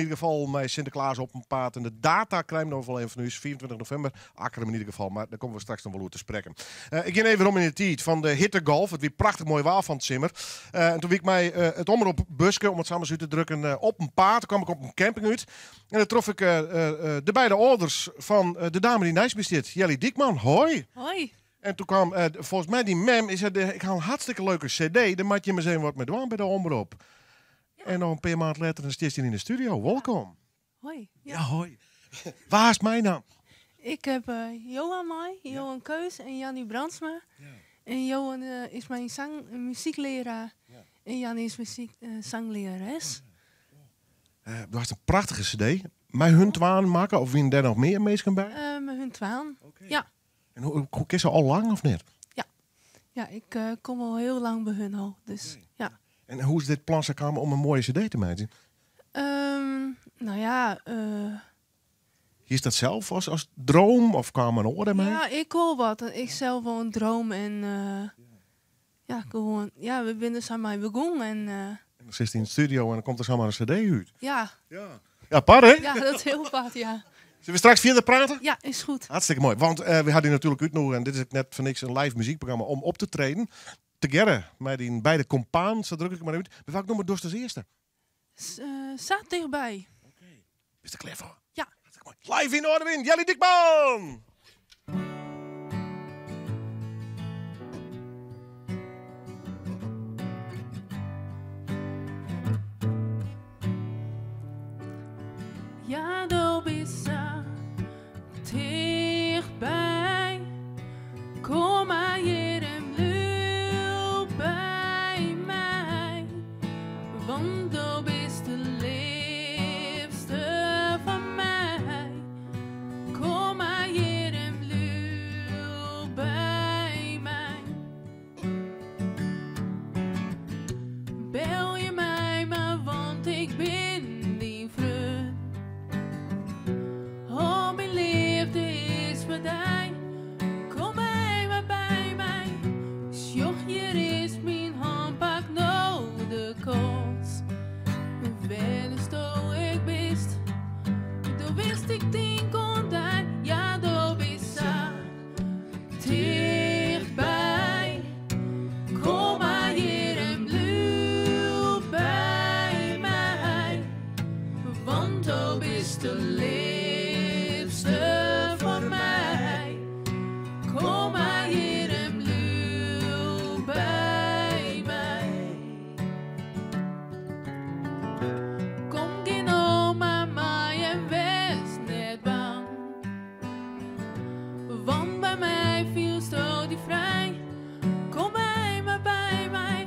ieder geval mei Sinteklaas op 'en paad. En de data krijgen we nog wel even van u. 24 november. Akkrum in ieder geval. Maar daar komen we straks nog wel over te spreken. Ik ging even om in de tijd van de hittegolf. Het weer prachtig mooi waar van het simmer. En toen wie ik mij het omroep buske, om het samen zo te drukken, op een paad. Toen kwam ik op een camping uit. En dan trof ik de beide ouders van de dame die naast me zit. Jelly Diekman, hoi. Hoi. En toen kwam volgens mij die mem, is het, ik had een hartstikke leuke cd. Daar moet je maar eens even wat mee doen bij de omroep. Ja. En nog een paar maanden later dan zit hij in de studio. Welkom. Hoi. Ja, ja, hoi. Waar is mijn naam? Ik heb Johan mee, Johan Keus en Jannie Brandsma. Ja. En Johan is mijn muziekleraar. Ja. En Jannie is zanglerares. Du hast een prachtige cd. Mijn hun twaan maken of wie daar nog meer mensen bij? Mijn hun twaan. Okay. Ja. En hoe is ze al lang of niet? Ja, ja, ik kom al heel lang bij hun al. Dus, Okay. ja. En hoe is dit plan gekomen om een mooie cd te maken? Nou ja... Is dat zelf als droom of kwam een oor ermee? Ja, ik wil wat. Ik zelf wel een droom en ja, gewoon, ja, we zijn samen mee begonnen. En dan zit hij in de studio en dan komt er zomaar een cd uit. Ja. Ja, ja, par hè? Ja, dat is heel par, ja. Zullen we straks verder praten? Ja, is goed. Hartstikke mooi, want we hadden natuurlijk uitnodigen en dit is net voor niks een live muziekprogramma om op te treden. Together, met die beide compaan, zo druk ik het maar uit. Maar welk nummer dorst als eerste? Staat dichtbij. Oké. Okay. Is er klaar voor? Ja. Hartstikke mooi. Live in Noardewyn, Jelly Diekman! Ja, do bist dichtbij. Kom maar hier en blijf bij mij. Want do bist de liefste van mij. Kom maar hier en blijf bij mij. Bel je mij maar, want ik ben die vriend. Oh, mijn liefde is voor dich. Kom bij mij, bij mij. Sjoch, hier is mijn hand, pak nou de kans. Wenn es du ik bist, du wist ik denk aan dich. Ja, du bist da dichtbij. Kom maar hier en blijf bij mij. Want du bist de liefste voor mij. Kom maar hier en blijf bij mij. Kom geen oma mij en wees net bang. Want bij mij viel zo die vrij. Kom bij me, bij mij.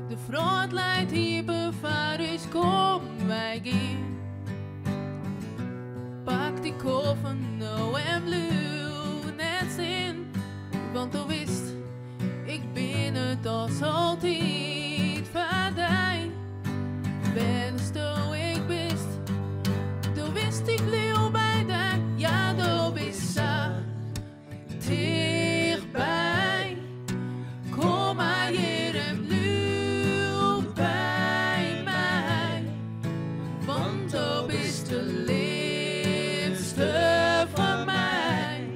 De front leidt hier bevaar, dus kom wij gaan. Pak die koffer nou en blue net zin. Want du wist, ik ben het als altijd vaardig. Ben sto ik bist, du wist ik leeuw bij dich. Ja, du bist zo dichtbij. Kom maar hier en blijf bij mij. Want du bist de liefste van mij.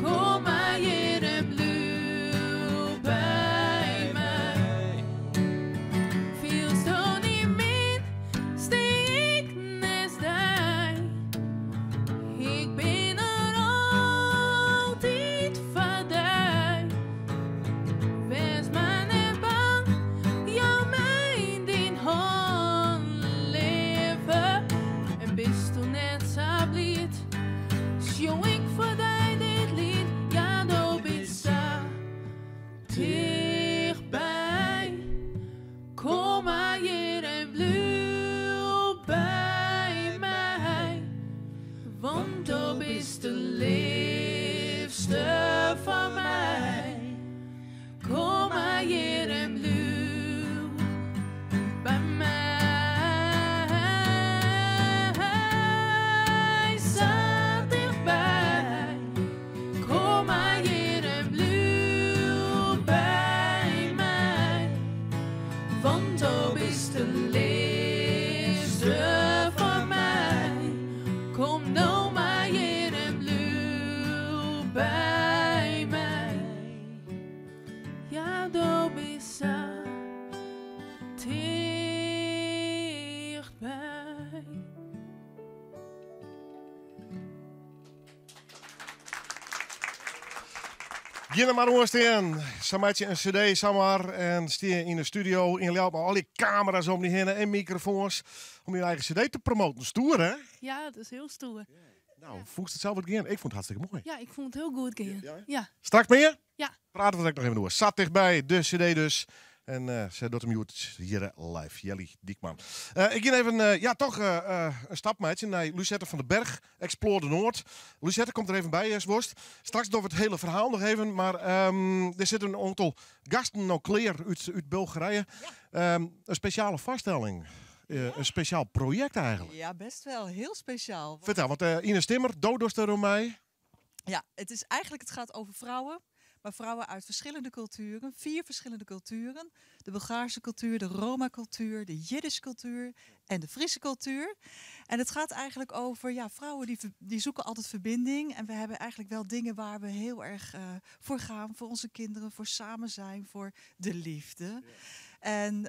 Kom maar hier en blijf bij mij. Viel zo niet min, steek naast dich. Ik ben er altijd van dich. Wees maar niet bang, jou mij in hand leven. En bist du Gean der mar oan stean. Sa meitsje in CD samar en stean yn de studio yn Ljouwert mei al dy kamera's om dy hinne en mikrofoans om dyn eigen CD te promoten. Stoer, hè? Ja, dat is hiel stoer. Nou, fûnst it sels wat gean? Ik fûn it hartstikke moai. Ja, ik fûn it hiel goed gean. Ja. Straks mear? Ja. Prate we der ek noch even oer. Sa tichtby, de CD dus. En uh, sy docht him hjoed hjir live, Jelly Diekman. Uh, ik gean even, uh, ja, toch in stap meitsjen nei Lucette van den Berg, Explore de Noord. Lucette komt der even by, Worst. Straks dogge we it hiele ferhaal noch even, mar um, der sitte in oantal gasten no klear út, út Bulgarije. Ja. Um, in spesjale foarstelling. Ja. In spesjaal projekt eigentlik. Ja, best wel. Hiel spesjaal. Fertel, want Ines Timmer, do dochst deroan mei. Ja, het is eigenlijk, het gaat over vrouwen. Maar vrouwen uit verschillende culturen. Vier verschillende culturen. De Bulgaarse cultuur, de Roma-cultuur, de Jiddisch-cultuur en de Friese cultuur. En het gaat eigenlijk over, ja, vrouwen die, die zoeken altijd verbinding. En we hebben eigenlijk wel dingen waar we heel erg voor gaan. Voor onze kinderen, voor samen zijn, voor de liefde. Ja. En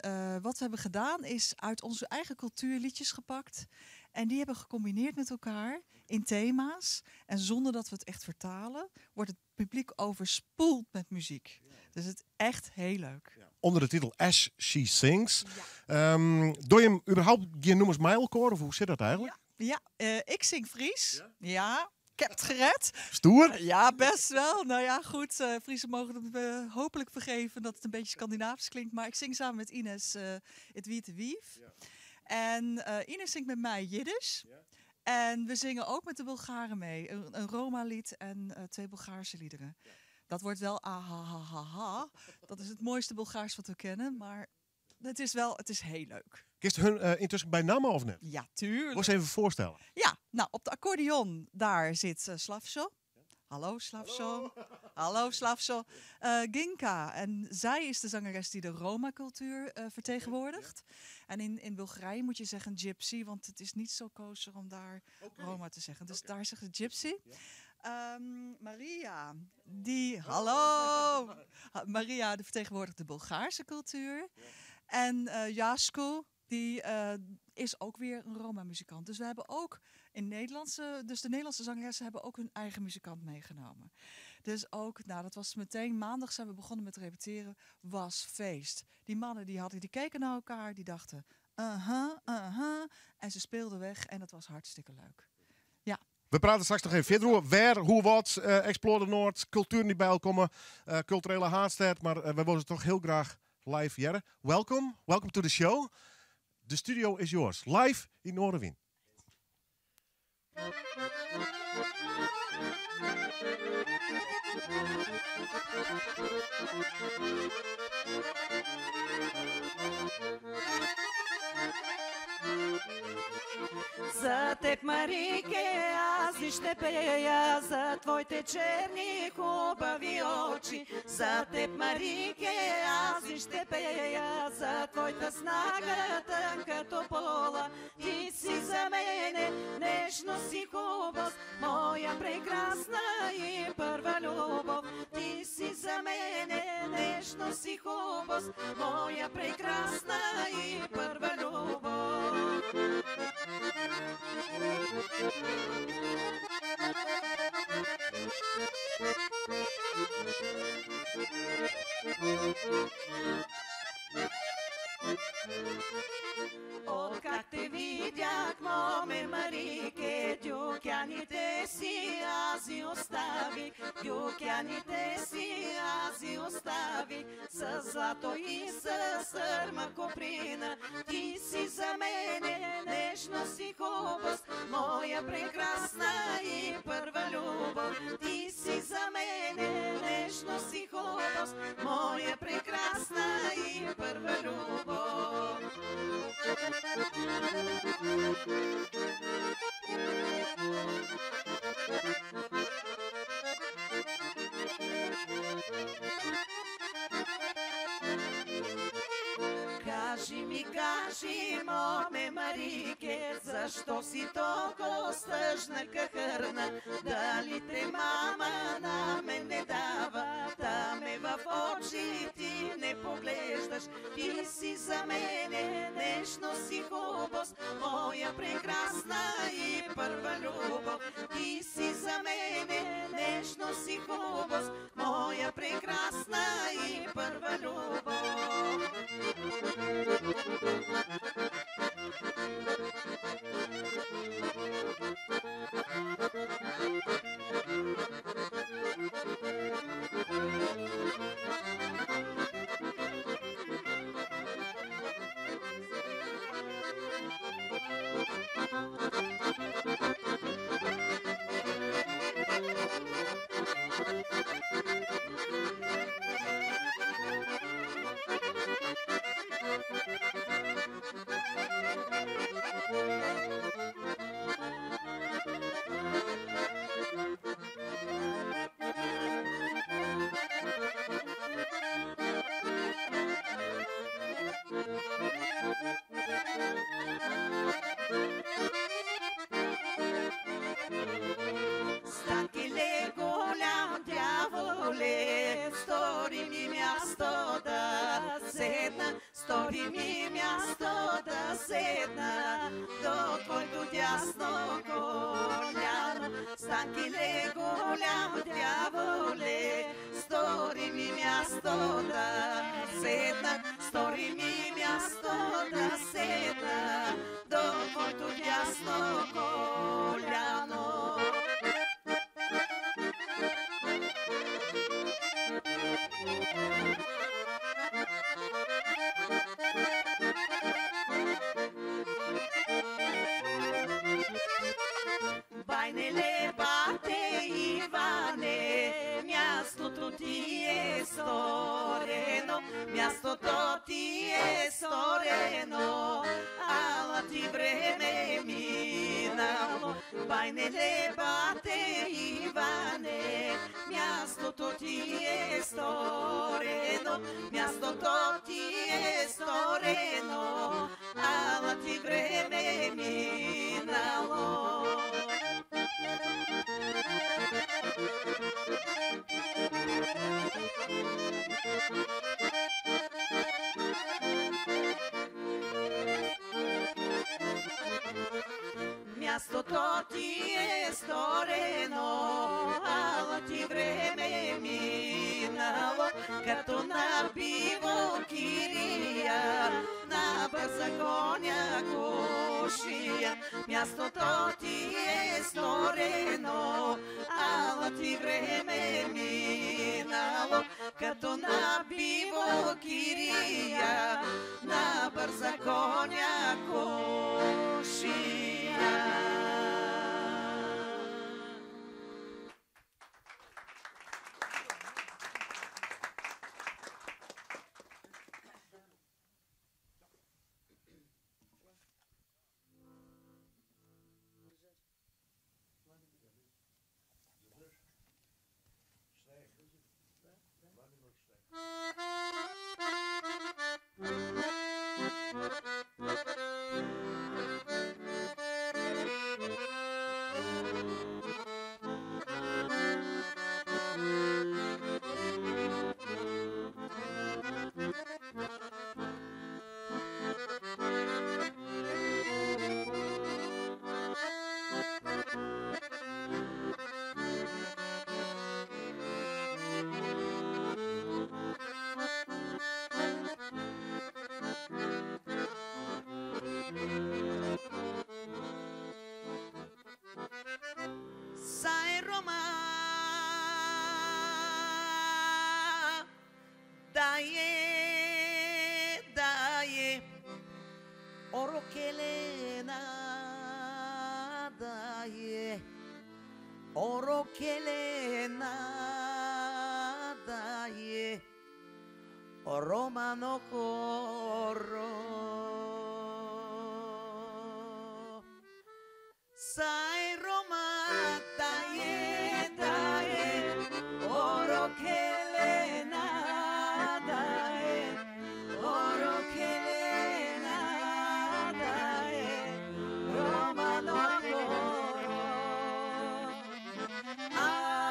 wat we hebben gedaan is uit onze eigen cultuur liedjes gepakt. En die hebben gecombineerd met elkaar in thema's. En zonder dat we het echt vertalen, wordt het publiek overspoeld met muziek. Dus het is echt heel leuk. Ja. Under de titel As She Sings. Ja. Um, dogge jim überhaupt gjin nûmers mei elkoar? Of hoe sit dat eigentlik? Ja, ja ik zing Fries. Ja? Ja, ik heb het gered. Stoer? Ja, best wel. Nou ja, goed. Friesen mogen het me hopelijk vergeven dat het een beetje Scandinavisch klinkt. Maar ik zing samen met Ines It Wiete Wief. Ja. En Ines zingt met mij Jiddisch. Ja. En we zingen ook met de Bulgaren mee. Een Roma-lied en twee Bulgaarse liederen. Ja. Dat wordt wel ah ha ha ha ha. Dat is het mooiste Bulgaars wat we kennen. Maar het is wel, het is heel leuk. Kinst hun yntusken by namme of net? Ja, tuurlijk. Wolst even foarstelle? Ja, nou, op de accordeon daar zit Slavso. Hallo Slavso. Hallo, Hallo Slavso. Ginka, en zij is de zangeres die de Roma-cultuur vertegenwoordigt. Ja. En in Bulgarije moet je zeggen gypsy, want het is niet zo kosher om daar okay. Roma te zeggen. Dus okay. daar zeggen ze gypsy. Ja. Maria, die... Hallo! Maria, die vertegenwoordigt de Bulgaarse cultuur. Ja. En Jasko, die is ook weer een Roma-muzikant. Dus we hebben ook in Nederlandse, dus de Nederlandse zangeressen hebben ook hun eigen muzikant meegenomen. Dus ook, nou, dat was meteen maandag zijn we begonnen met repeteren, was feest. Die mannen die hadden, die keken naar elkaar, die dachten, uh-huh, uh-huh. En ze speelden weg en dat was hartstikke leuk. Ja. We prate straks noch even fierder oer. Wêr, hoe, wat, Explore de Noord, kultueren dy't by elkoar komme, kulturele haadstêd. Mar wy wolle se dochs hiel graach live hearre. Welcome, welcome to the show. The studio is yours. Live yn Noardewyn. За теб, Марике, аз ще пея, за твоите черни хубави очи. За теб, Марике, аз ще пея, за твоята снага тънка топола. Ти си за мене нежност и хубост, моя прекрасна и първа любов. Ти си за мене нежност и хубост, моя прекрасна и първа любов. Откак те видях, моме Марике, дюкяните си аз и оставих, дюкяните си аз и оставих, с злато и с сърма коприна. Ти си за мене нежност и хубост, моя прекрасна и първа любов. Ти си за мене нежност и хубост, моя прекрасна и първа любов. Кажи ми, кажи, моме Марике, защо си толкова тъжна кахърна? Дали те мама на мен не дава, та ме в очи ти не поглеждаш. Ти си за мене нежност и хубост, моя прекрасна и първа любов. Ти си за мене нежност и хубост, моя прекрасна. любов. Станкеле голям дяволе, стори ми място да седна, стори ми място да седна, до твоето дясно коляно. Станкеле голям дяволе, стори ми място да седна, стори ми място да седна, до твоето дясно коляно. Байнеле, бате Иване, мястото ти е сторено, мястото ти е сторено, ала ти време минало. Байнеле, бате Иване, мястото ти е сторено, мястото ти е сторено, ала ти време минало. Мястото ти е сторено, ала ти време минало, като на пиво кирия, на бърза коня кошия. Мястото ти е сторено, ала ти време минало, като на пиво кирия, на бърза коня кошия. Sai Roma, daje, daje, orokelena, daje, orokelena, daje, romano corro. Sai Roma, daje, daje, orokelena, daje, orokelena, daje, romano corro. Ah,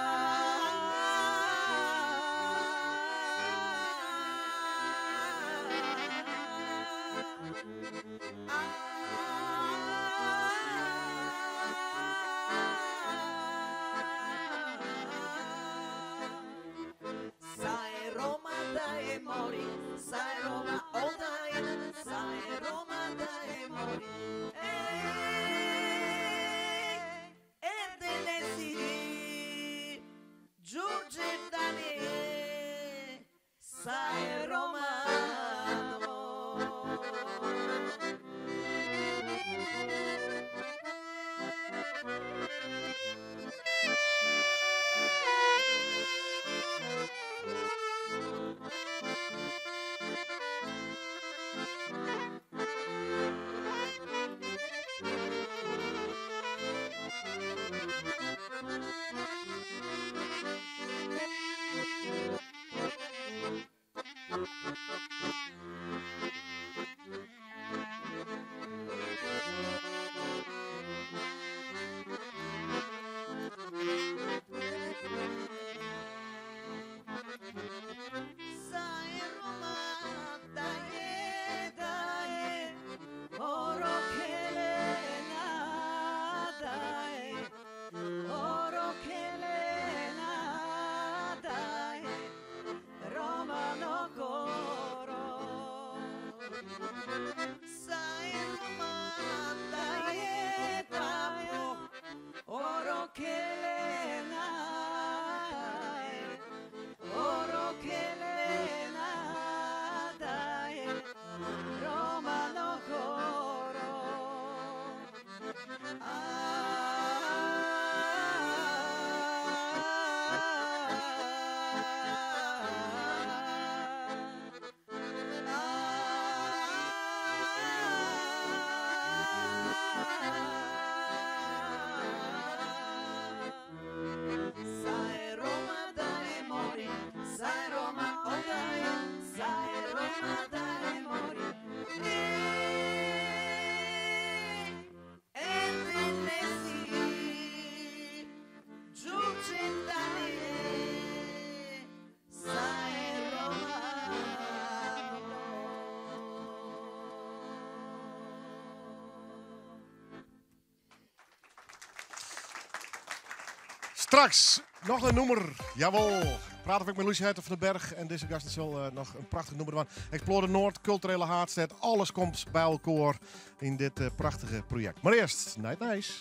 Straks noch in nûmer. Jawol. Prate ik mei Lucy Herten van den Berg en dizze gasten sil noch in prachtich nûmer dwaan. Explore Noord, kulturele haadstêd, alles komt by elkoar yn dit prachtige projekt. Mar earst, nei it nijs.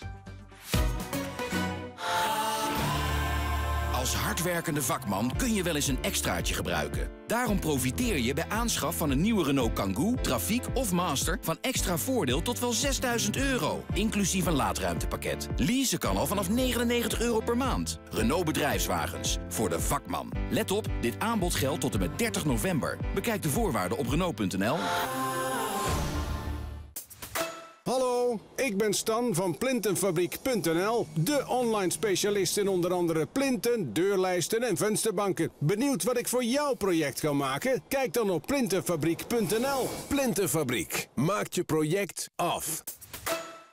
Als hardwerkende vakman kun je wel eens een extraatje gebruiken. Daarom profiteer je bij aanschaf van een nieuwe Renault Kangoo, Trafiek of Master van extra voordeel tot wel 6000 euro. Inclusief een laadruimtepakket. Leasen kan al vanaf 99 euro per maand. Renault Bedrijfswagens. Voor de vakman. Let op, dit aanbod geldt tot en met 30 november. Bekijk de voorwaarden op Renault.nl. Hallo, ik ben Stan van Plintenfabriek.nl. De online specialist in onder andere plinten, deurlijsten en vensterbanken. Benieuwd wat ik voor jouw project kan maken? Kijk dan op Plintenfabriek.nl. Plintenfabriek, maakt je project af.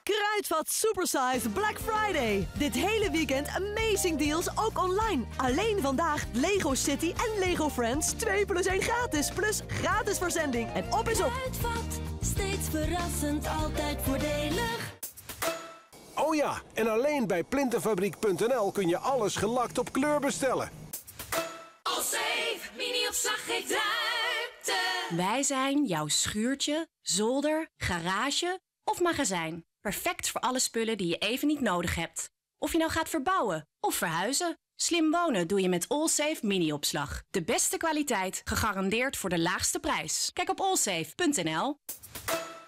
Kruidvat Supersize Black Friday. Dit hele weekend amazing deals, ook online. Alleen vandaag Lego City en Lego Friends 2 plus 1 gratis. Plus gratis verzending. En op is op. Kruidvat, steeds verrassend, altijd voordelig. Oh ja, en alleen bij Plintenfabriek.nl kun je alles gelakt op kleur bestellen. Allsafe, mini-opslag geeft ruimte. Wij zijn jouw schuurtje, zolder, garage of magazijn. Perfect voor alle spullen die je even niet nodig hebt. Of je nou gaat verbouwen of verhuizen. Slim wonen doe je met Allsafe mini-opslag. De beste kwaliteit, gegarandeerd voor de laagste prijs. Kijk op allsafe.nl.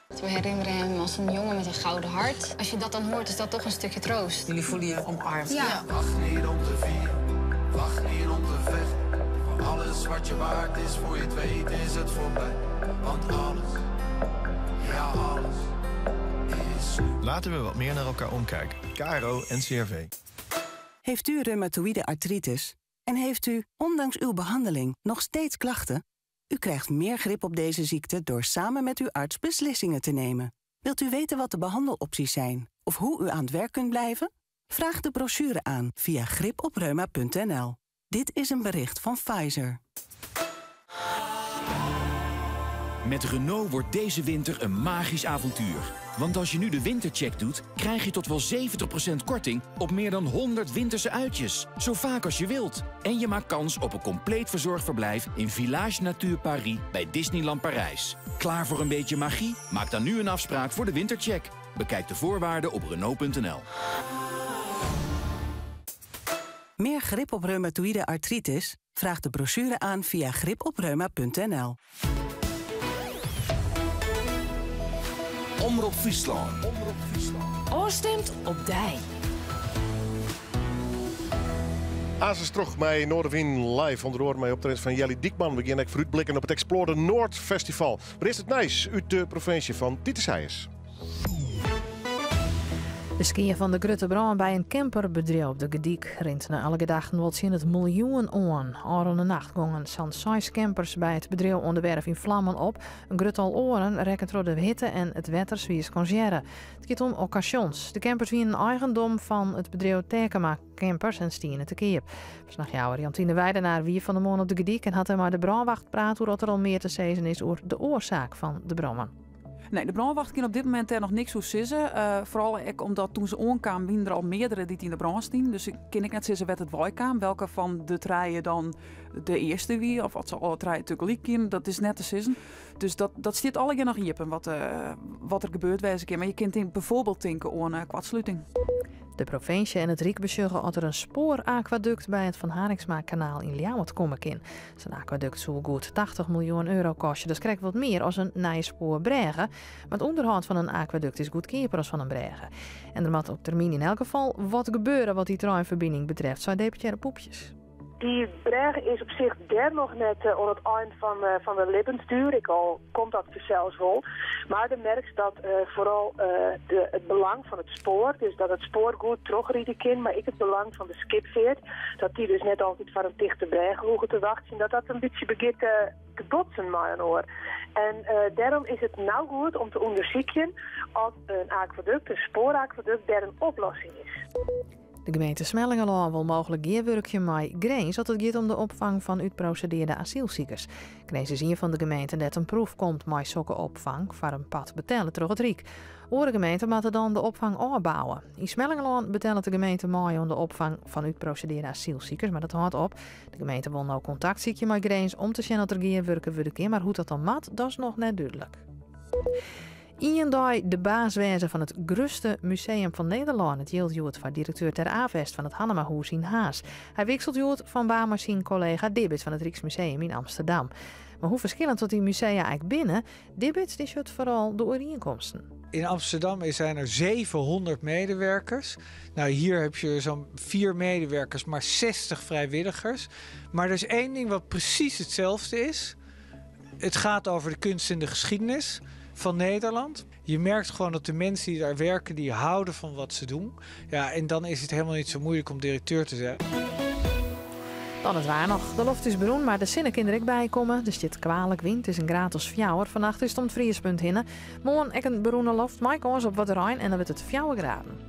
We herinneren hem als een jongen met een gouden hart. Als je dat dan hoort, is dat toch een stukje troost. Jullie voelen je omarmd. Ja. Wacht niet om te vieren, wacht niet om te vechten. Voor alles wat je waard is, voor je het weet is het voorbij. Want alles, ja alles, is nu. Laten we wat meer naar elkaar omkijken. KRO NCRV. Heeft u reumatoïde artritis en heeft u, ondanks uw behandeling, nog steeds klachten? U krijgt meer grip op deze ziekte door samen met uw arts beslissingen te nemen. Wilt u weten wat de behandelopties zijn of hoe u aan het werk kunt blijven? Vraag de brochure aan via gripopreuma.nl. Dit is een bericht van Pfizer. Met Renault wordt deze winter een magisch avontuur. Want als je nu de wintercheck doet, krijg je tot wel 70% korting op meer dan 100 winterse uitjes. Zo vaak als je wilt. En je maakt kans op een compleet verzorgd verblijf in Village Nature Paris bij Disneyland Parijs. Klaar voor een beetje magie? Maak dan nu een afspraak voor de wintercheck. Bekijk de voorwaarden op Renault.nl. Meer grip op reumatoïde artritis? Vraag de brochure aan via gripopreuma.nl. Omrop Fryslân. Ofstimd op dy. Asis troch mei Noardewyn live ûnder oare mei optredens fan Jelly Diekman. We gean ek foarútblikken op it Explore Noord Festival. Mar earst it nijs út de provinsje fan Titus Heijers. De skea fan de grutte brân by in camperbedriuw op de Gerdyk rint nei alle gedachten wol tsjin it miljoen oan. Ofrûne nacht gongen sa'n seis campers by it bedriuw oan de werf yn flammen op. In grut tal oaren rekken troch de hitte en it wetter swier skansearre. It giet om occasions. De campers wienen eigendom fan it bedriuw Tekema Campers en stiene te keap. Ferslachjouwer Jantine Weidenaar wie fan 'e moarn op de Gerdyk en hat dêr mei de brânwacht praat oer oft der al mear te sizzen is oer de oarsaak fan de brân. Nee, de brânwacht kin op dit momint dêr noch niks oer sizze. Foaral ek omdat doe't se oankamen wiene der al meardere dy't yn de brân stienen. Dus ik kin ek net sizze wêr't it weikaam, welke fan de trije dan de earste wie of oft se alle trije tagelyk giene, dat is net te sizzen. Dus dat stiet allegear noch iepen wat der gebeurd wêze kin. Mar je kinne byfoarbyld tinke oan koartsluting. De provinsje en it Ryk besjogge oft der in spoarakwadukt by it Van Harinxmakanaal yn Ljouwert komme kin. Sa'n akwadukt soe goed 80 miljoen euro kostje, dat is krekt wat mear as in nije spoarbrêge. Mar it ûnderhâld fan in akwadukt is goedkeaper as fan in brêge. En der moat op termyn yn elk gefal wat gebeure wat dy treinferbining betreft, sei deputearre Poepjes. Dy brêge is op sich dêr noch net oan it ein fan de libbensduer, ek al komt dat fansels wol. Mar do merkst dat foaral de, it belang fan it spoar, dus dat it spoar goed trochride kin, mar ek it belang fan de skipfeart, dat dy dus net altyd foar in tichte brêge hoege te wachtsjen, dat dat in bytsje begjint te botsen mei inoar. En dêrom is it no goed om te ûndersykjen oft in akwadukt, in spoarakwadukt, dêr in oplossing is. De gemeente Smellingerlân wol mooglik gearwurkje mei Grins as it giet om de opfang fan útprosedearde asylsikers. Grins is ien fan de gemeenten dêr't in proef komt mei sokke opfang, foar in part betelle troch it Ryk. Oare gemeenten moatte dan de opfang ôfbouwe. Yn Smellingerlân betellet de gemeente mei oan de opfang fan útprosedearde asylsikers, mar dat hâldt op. De gemeente wol no kontakt sykje mei Grins om te sjen oft der gearwurke wurde kin, mar hoe't dat dan moat, dat is noch net dúdlik. Ien dei de baas wêze fan it grutste museum fan Nederlân. It jildt hjoed foar direkteur Ter Avest fan it Hannemahûs yn Harns. Hy wikselt hjoed fan baan mei syn kollega Dibbits fan it Ryksmuseum yn Amsterdam. Mar hoe ferskillend oft dy musea eins binne, Dibbits dy sjocht foaral de oerienkomsten. In Amsterdam zijn er 700 medewerkers. Nou, hier heb je zo'n 4 medewerkers, maar 60 vrijwilligers. Maar er is één ding wat precies hetzelfde is. Het gaat over de kunst en de geschiedenis van Nederland. Je merkt gewoon dat de mensen die daar werken, die houden van wat ze doen. Ja, en dan is het helemaal niet zo moeilijk om directeur te zijn. Dan it waar noch. De loft is berûn, mar de sinne kin der ek by komme. Der stiet kwalik wyn, it is in graad as fjouwer. Fannacht is it om it friespunt hinne. Moarn ek in berûne loft mei kâns op wat rein en dan wurdt it fjouwer graden.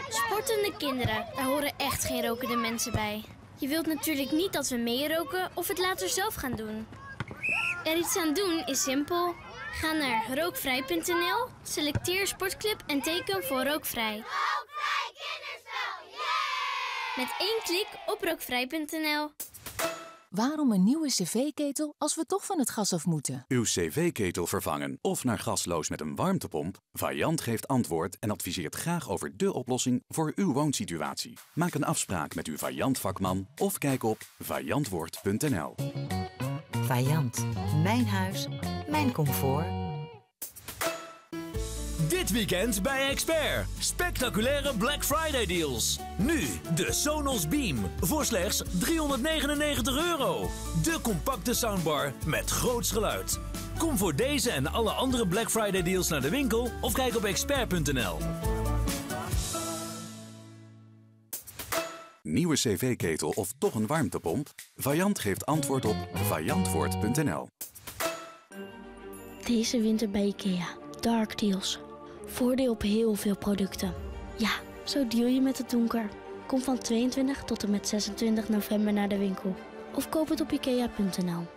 Sportende kinderen, daar horen echt geen rokende mensen bij. Je wilt natuurlijk niet dat we meeroken of het later zelf gaan doen. Er iets aan doen is simpel. Ga naar rookvrij.nl, selecteer sportclub en teken voor rookvrij. Rookvrij kinderspel, yeah! Met één klik op rookvrij.nl. Waarom een nieuwe cv-ketel als we toch van het gas af moeten? Uw cv-ketel vervangen of naar gasloos met een warmtepomp? Vaillant geeft antwoord en adviseert graag over dé oplossing voor uw woonsituatie. Maak een afspraak met uw Vaillant vakman of kijk op vaillantwoord.nl. Vaillant, mijn huis, mijn comfort. Dit weekend bij Expert. Spectaculaire Black Friday deals. Nu de Sonos Beam voor slechts €399. De compacte soundbar met groots geluid. Kom voor deze en alle andere Black Friday deals naar de winkel of kijk op expert.nl. Nieuwe cv-ketel of toch een warmtepomp? Vaillant geeft antwoord op vaillantwoord.nl. Deze winter bij IKEA. Dark deals. Voordeel op heel veel producten. Ja, zo deal je met het donker. Kom van 22 tot en met 26 november naar de winkel. Of koop het op ikea.nl.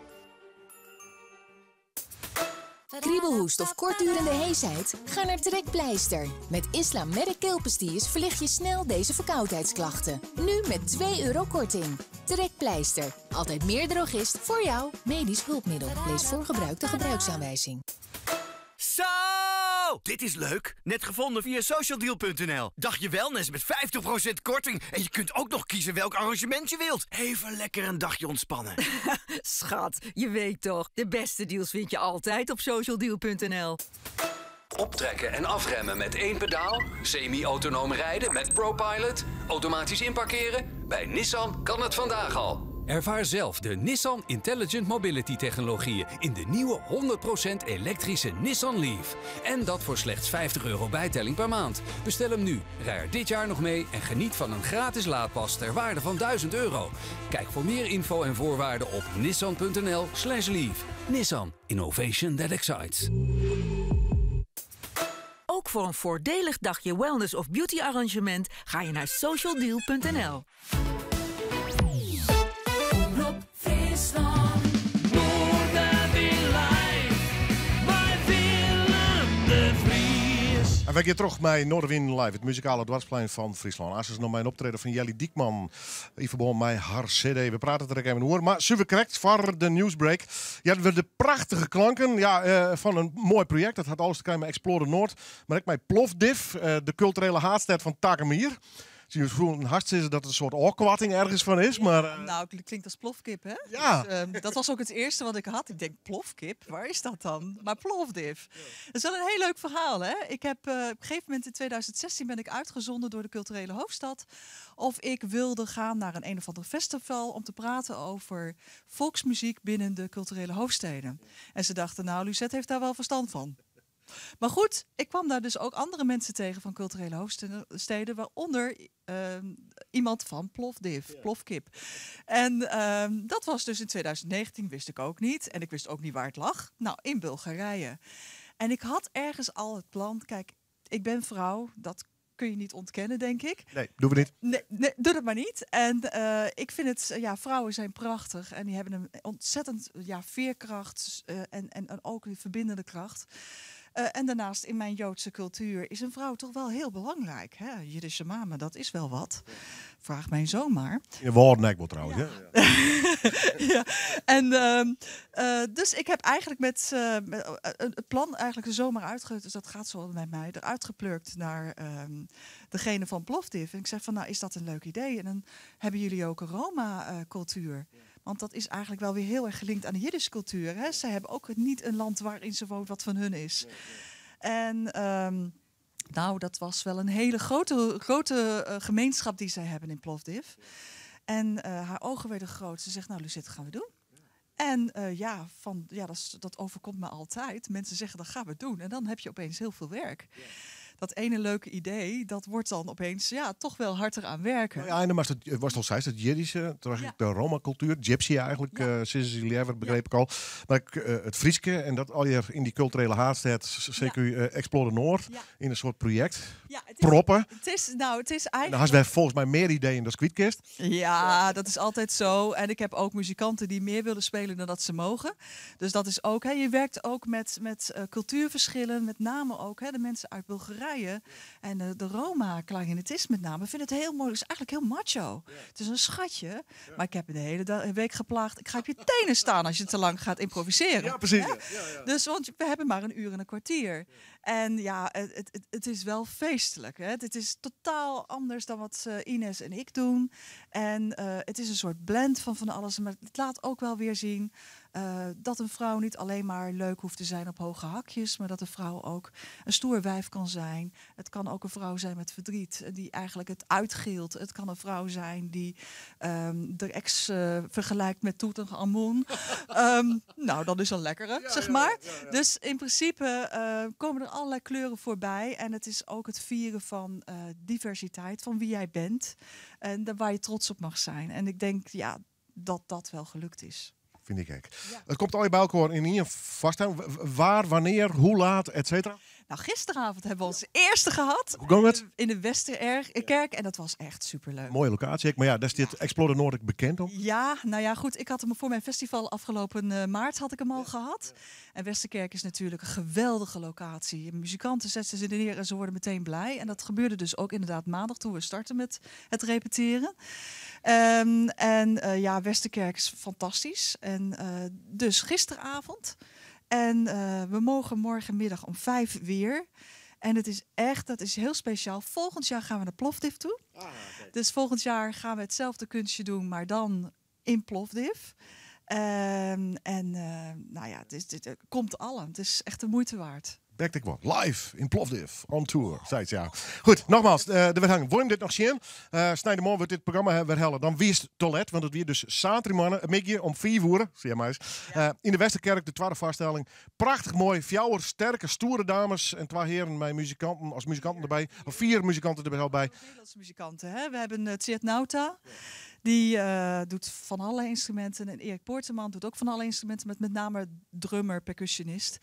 Kriebelhoest of kortdurende heesheid? Ga naar Trekpleister. Met Isla Medic keelpastilles verlicht je snel deze verkoudheidsklachten. Nu met €2 korting. Trekpleister. Altijd meer drogist voor jou. Medisch hulpmiddel. Lees voor gebruik de gebruiksaanwijzing. Zo! Dit is leuk. Net gevonden via socialdeal.nl. Dagje wellness met 50% korting. En je kunt ook nog kiezen welk arrangement je wilt. Even lekker een dagje ontspannen. Schat, je weet toch, de beste deals vind je altijd op socialdeal.nl. Optrekken en afremmen met één pedaal, semi-autonoom rijden met ProPilot, automatisch inparkeren. Bij Nissan kan het vandaag al. Ervaar zelf de Nissan Intelligent Mobility technologieën in de nieuwe 100% elektrische Nissan Leaf. En dat voor slechts €50 bijtelling per maand. Bestel hem nu, rij er dit jaar nog mee en geniet van een gratis laadpas ter waarde van €1000. Kijk voor meer info en voorwaarden op nissan.nl/leaf. Nissan, innovation that excites. Ook voor een voordelig dagje wellness of beauty arrangement ga je naar socialdeal.nl. Omrop Fryslân. Noardewyn live mei Willem de Vries. En wy geane troch mei Noardewyn Live, it muzikale doarpsplein fan Fryslân. As is noch mei in optreden fan Jelly Diekman yn ferbân mei har CD. We prate der ek even oer. Mar suver krekt foar de newsbreak hearden we de prachtige klanken ja, fan in moai projekt. Dat hat alles te krijen mei Explore Noord, mar ek mei Plovdiv, de kulturele haadstêd fan takom jier. Se soene hast sizze dat it in soart ôfkoarting ergens fan is, mar Nou, het klinkt als plofkip, hè? Ja. Dus dat was ook het eerste wat ik had. Ik denk, plofkip? Waar is dat dan? Maar Plovdiv. Dat is wel een heel leuk verhaal, hè? Ik heb op een gegeven moment in 2016 ben ik uitgezonden door de culturele hoofdstad. Of ik wilde gaan naar een of ander festival om te praten over volksmuziek binnen de culturele hoofdsteden. En ze dachten, nou, Lucette heeft daar wel verstand van. Maar goed, ik kwam daar dus ook andere mensen tegen van culturele hoofdsteden, waaronder iemand van Plovdiv, Plofkip. En dat was dus in 2019, wist ik ook niet. En ik wist ook niet waar het lag. Nou, in Bulgarije. En ik had ergens al het plan, kijk, ik ben vrouw, dat kun je niet ontkennen, denk ik. Nee, doen we niet. Nee, nee, doe dat maar niet. En ik vind het, ja, vrouwen zijn prachtig en die hebben een ontzettend, ja, veerkracht en ook een verbindende kracht. En daarnaast in mijn Joodse cultuur is een vrouw toch wel heel belangrijk. Hè? Jiddische mama, dat is wel wat. Vraag mijn zoon maar. In de Wouden wel trouwens. Ja. Hè? Ja. En dus ik heb eigenlijk met het plan eigenlijk de zomer uitge-, dus dat gaat zo met mij, eruit geplurkt naar degene van Plovdiv. En ik zeg van, nou, is dat een leuk idee? En dan hebben jullie ook een Roma-cultuur. Want dat is eigenlijk wel weer heel erg gelinkt aan de Jiddische cultuur. Hè? Zij hebben ook niet een land waarin ze woont wat van hun is. En dat was wel een hele grote gemeenschap die zij hebben in Plovdiv. En haar ogen werden groot. Ze zegt, nou Lucette, gaan we doen. En dat overkomt me altijd. Mensen zeggen, dat gaan we doen. En dan heb je opeens heel veel werk. Dat ene leuke idee, dat wordt dan opeens, ja, toch wel harder aan werken. Nou ja, en dan was het, was het al zei, het Jiddische, toen was de Roma-cultuur, Gypsy eigenlijk, sinds die begreep ik al. Maar ik het Frieske en dat al je in die culturele haatstad, CQ, Explore Noord, in een soort project. Ja, het is, proppen. Het is, nou, het is En dan eigenlijk hadden wij volgens mij meer ideeën dan Squidkist. Ja, dat is altijd zo. En ik heb ook muzikanten die meer willen spelen dan dat ze mogen. Dus dat is ook, hè, je werkt ook met cultuurverschillen, met name ook, hè, de mensen uit Bulgarije. En de Roma-klarinetist met name vindt het heel mooi. Het is eigenlijk heel macho. Het is een schatje. Maar ik heb me de hele week geplaagd. Ik ga op je tenen staan als je te lang gaat improviseren. Ja, precies. Hè? Dus, want we hebben maar een uur en een kwartier. En ja, het is wel feestelijk. Hè? Het is totaal anders dan wat Ines en ik doen. En het is een soort blend van alles. Maar het laat ook wel weer zien dat een vrouw niet alleen maar leuk hoeft te zijn op hoge hakjes, maar dat een vrouw ook een stoer wijf kan zijn. Het kan ook een vrouw zijn met verdriet, die eigenlijk het uitgilt. Het kan een vrouw zijn die de ex vergelijkt met Tutankhamon. Nou, dat is een lekkere, zeg maar. Dus in principe komen er allerlei kleuren voorbij. En het is ook het vieren van diversiteit, van wie jij bent. En daar waar je trots op mag zijn. En ik denk, ja, dat dat wel gelukt is. Vind ik gek. Het komt al je bij elkaar in hier vasthouden. Waar, wanneer, hoe laat, et cetera? Nou, gisteravond hebben we ons eerste gehad. Hoe kwam het? In de Westerkerk. En dat was echt superleuk. Mooie locatie. Maar ja, daar is dit Explore Noord bekend om. Ja, nou ja, goed. Ik had hem voor mijn festival afgelopen maart had ik hem al gehad. En Westerkerk is natuurlijk een geweldige locatie. Muzikanten zetten ze neer en ze worden meteen blij. En dat gebeurde dus ook inderdaad maandag toen we startten met het repeteren. En ja, Westerkerk is fantastisch. En dus gisteravond. En we mogen morgenmiddag om 5 weer. En het is echt, dat is heel speciaal. Volgend jaar gaan we naar Plovdiv toe. Dus volgend jaar gaan we hetzelfde kunstje doen, maar dan in Plovdiv. En nou ja, het is, dit, het komt allen. Het is echt de moeite waard. Back to one. Live in Plovdiv, on tour, zei het, ja. Goed, nogmaals, de werhangen. Wil je dit nog zien? Snijdermorgen wordt dit programma herhalen. Dan wie is het toilet, want het weer dus zaterdag, een midje om 4 uur, zie je maar eens. In de Westerkerk, de tweede vaststelling. Prachtig mooi, fjouwer, sterke, stoere dames en 2 heren met muzikanten, als muzikanten erbij. Of 4 muzikanten erbij. Bij. Nederlandse muzikanten, hè? We hebben Tjeerd Nauta. Die doet van alle instrumenten. En Erik Poorterman doet ook van alle instrumenten. Met name drummer, percussionist.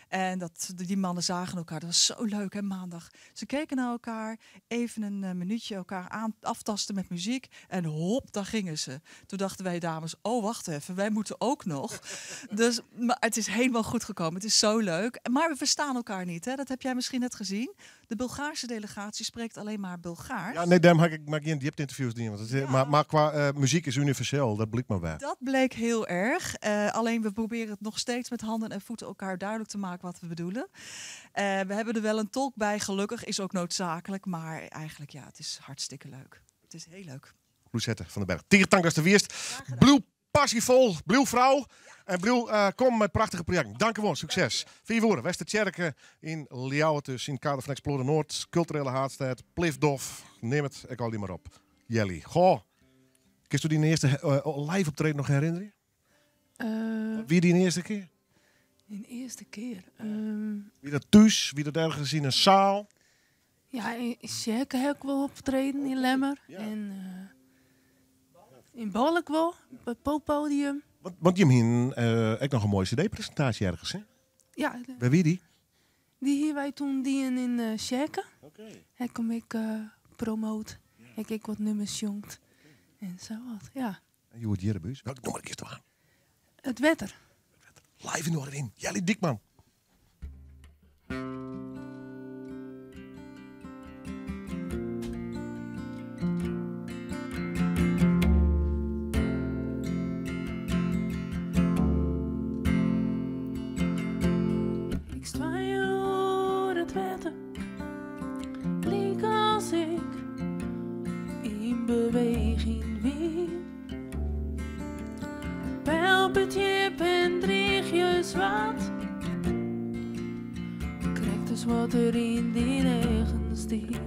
En die mannen zagen elkaar. Dat was zo leuk, hè, maandag. Ze keken naar elkaar. Even een minuutje elkaar aftasten met muziek. En hop, daar gingen ze. Toen dachten wij dames, oh wacht even, wij moeten ook nog. Dus, maar het is helemaal goed gekomen. Het is zo leuk. Maar we verstaan elkaar niet, hè. Dat heb jij misschien net gezien. De Bulgaarse delegatie spreekt alleen maar Bulgaars. Ja, nee, daarom heb ik maar geen diepte-interviews niet. Want het is, maar qua muziek is universeel, dat bleek maar bij. Dat bleek heel erg. Alleen we proberen het nog steeds met handen en voeten elkaar duidelijk te maken wat we bedoelen. We hebben er wel een tolk bij, gelukkig, is ook noodzakelijk. Maar eigenlijk, ja, het is hartstikke leuk. Het is heel leuk. Lucette van den Berg. Tegen dank dat de wierst. Blue passievol, Blue vrouw. En Blue, kom met prachtige projecten. Dank u wel, succes. 4 woorden, Westerkerk in Ljouwert, dus in het kader van Explore Noord, culturele haatstad, Plifdof, neem het, ik al die maar op. Jelly, goh. Kun je die eerste live optreden nog herinneren? Wie die eerste keer? De eerste keer. Wie dat thuis, wie dat ergens in een zaal? Ja, in Sjerke heb ik wel optreden in Lemmer. En in Balk wel, op het poppodium. Want je hebt ook nog een mooie cd-presentatie ergens, hè? Ja. Bij wie die? Dy hiene wy toen dien yn uh, Sjerke. Okay. Dêr kom ik promoot. Ik ek wat nummers sjongt. En sa wat, ja. En hjoed hjir by ús. Welk nûmer kiest dwaan? It wetter. Live yn Noardewyn. Jelly Diekman. Ik sta oer it wetter, lykas ik yn beweging wie. Pelpet djip en driichjes wat, krekt as wat der yn dyn eagen stie.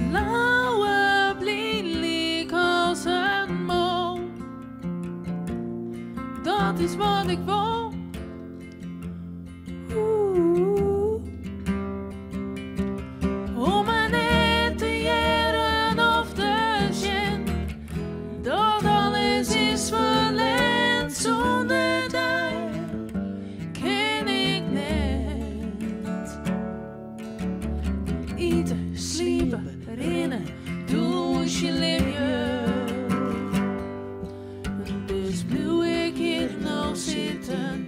Blauwe blyn lykas in mol, dat is wat ik wol. Oeh. Om mar net te hearren of te sjen dat alles is ferlern sûnder dy kin ik net. Ite, sliepe, rinne, dûnsje, libje. Dus bliuw ik hjir no sitten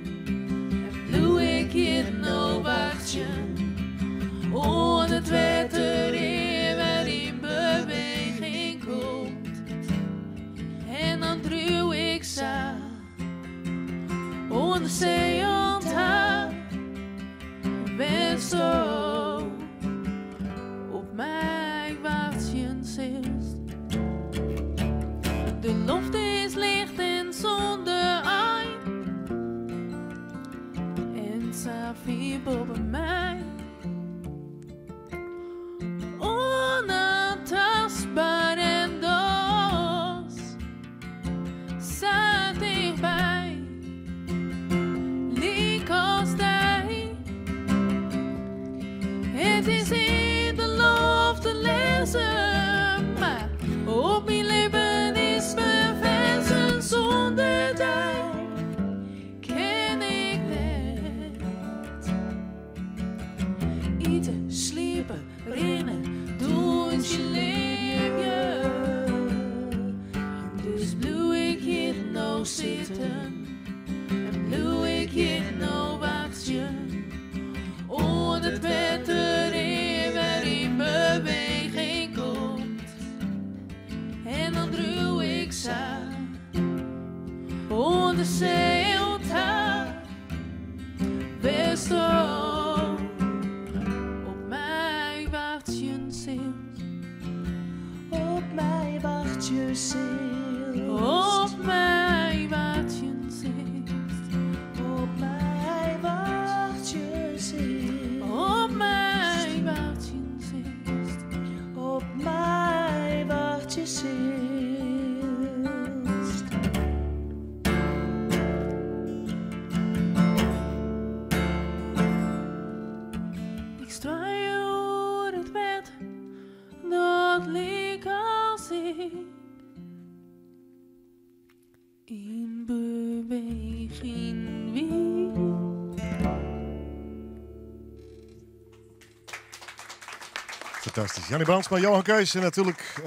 en bliuw ik hjir no wachtsjen oant it wetter wer yn beweging komt. En dan driuw ik sa oan de see oant ta wêr'tsto op my wachtsjen silst. De loft is licht en sûnder ein en sa fier boppe my. Oantastber en dochs sa tichtby, lykas dy. It is yn de loft te lêzen, mar op myn libben is beferzen sûnder dy kin ik net. Ite, sliepe, rinne, dûnsje, libje. Dus bliuw ik hjir no sitten en bliuw ik hjir no wachtsjen oant it wetter wer yn beweging komt. En dan driuw ik sa oan de see ta wêr'tsto op my wachtsjen silst. Op my wachtsje silst. Op my wachtsjen silst. Op my wachtsje silst. Op my wachtsjen silst. Op my wachtsje silst. Ik stoarje oer it wetter dat lykas ik yn beweging wie. Fantastysk. Janny Brandsma, Johan Keus en natuerlik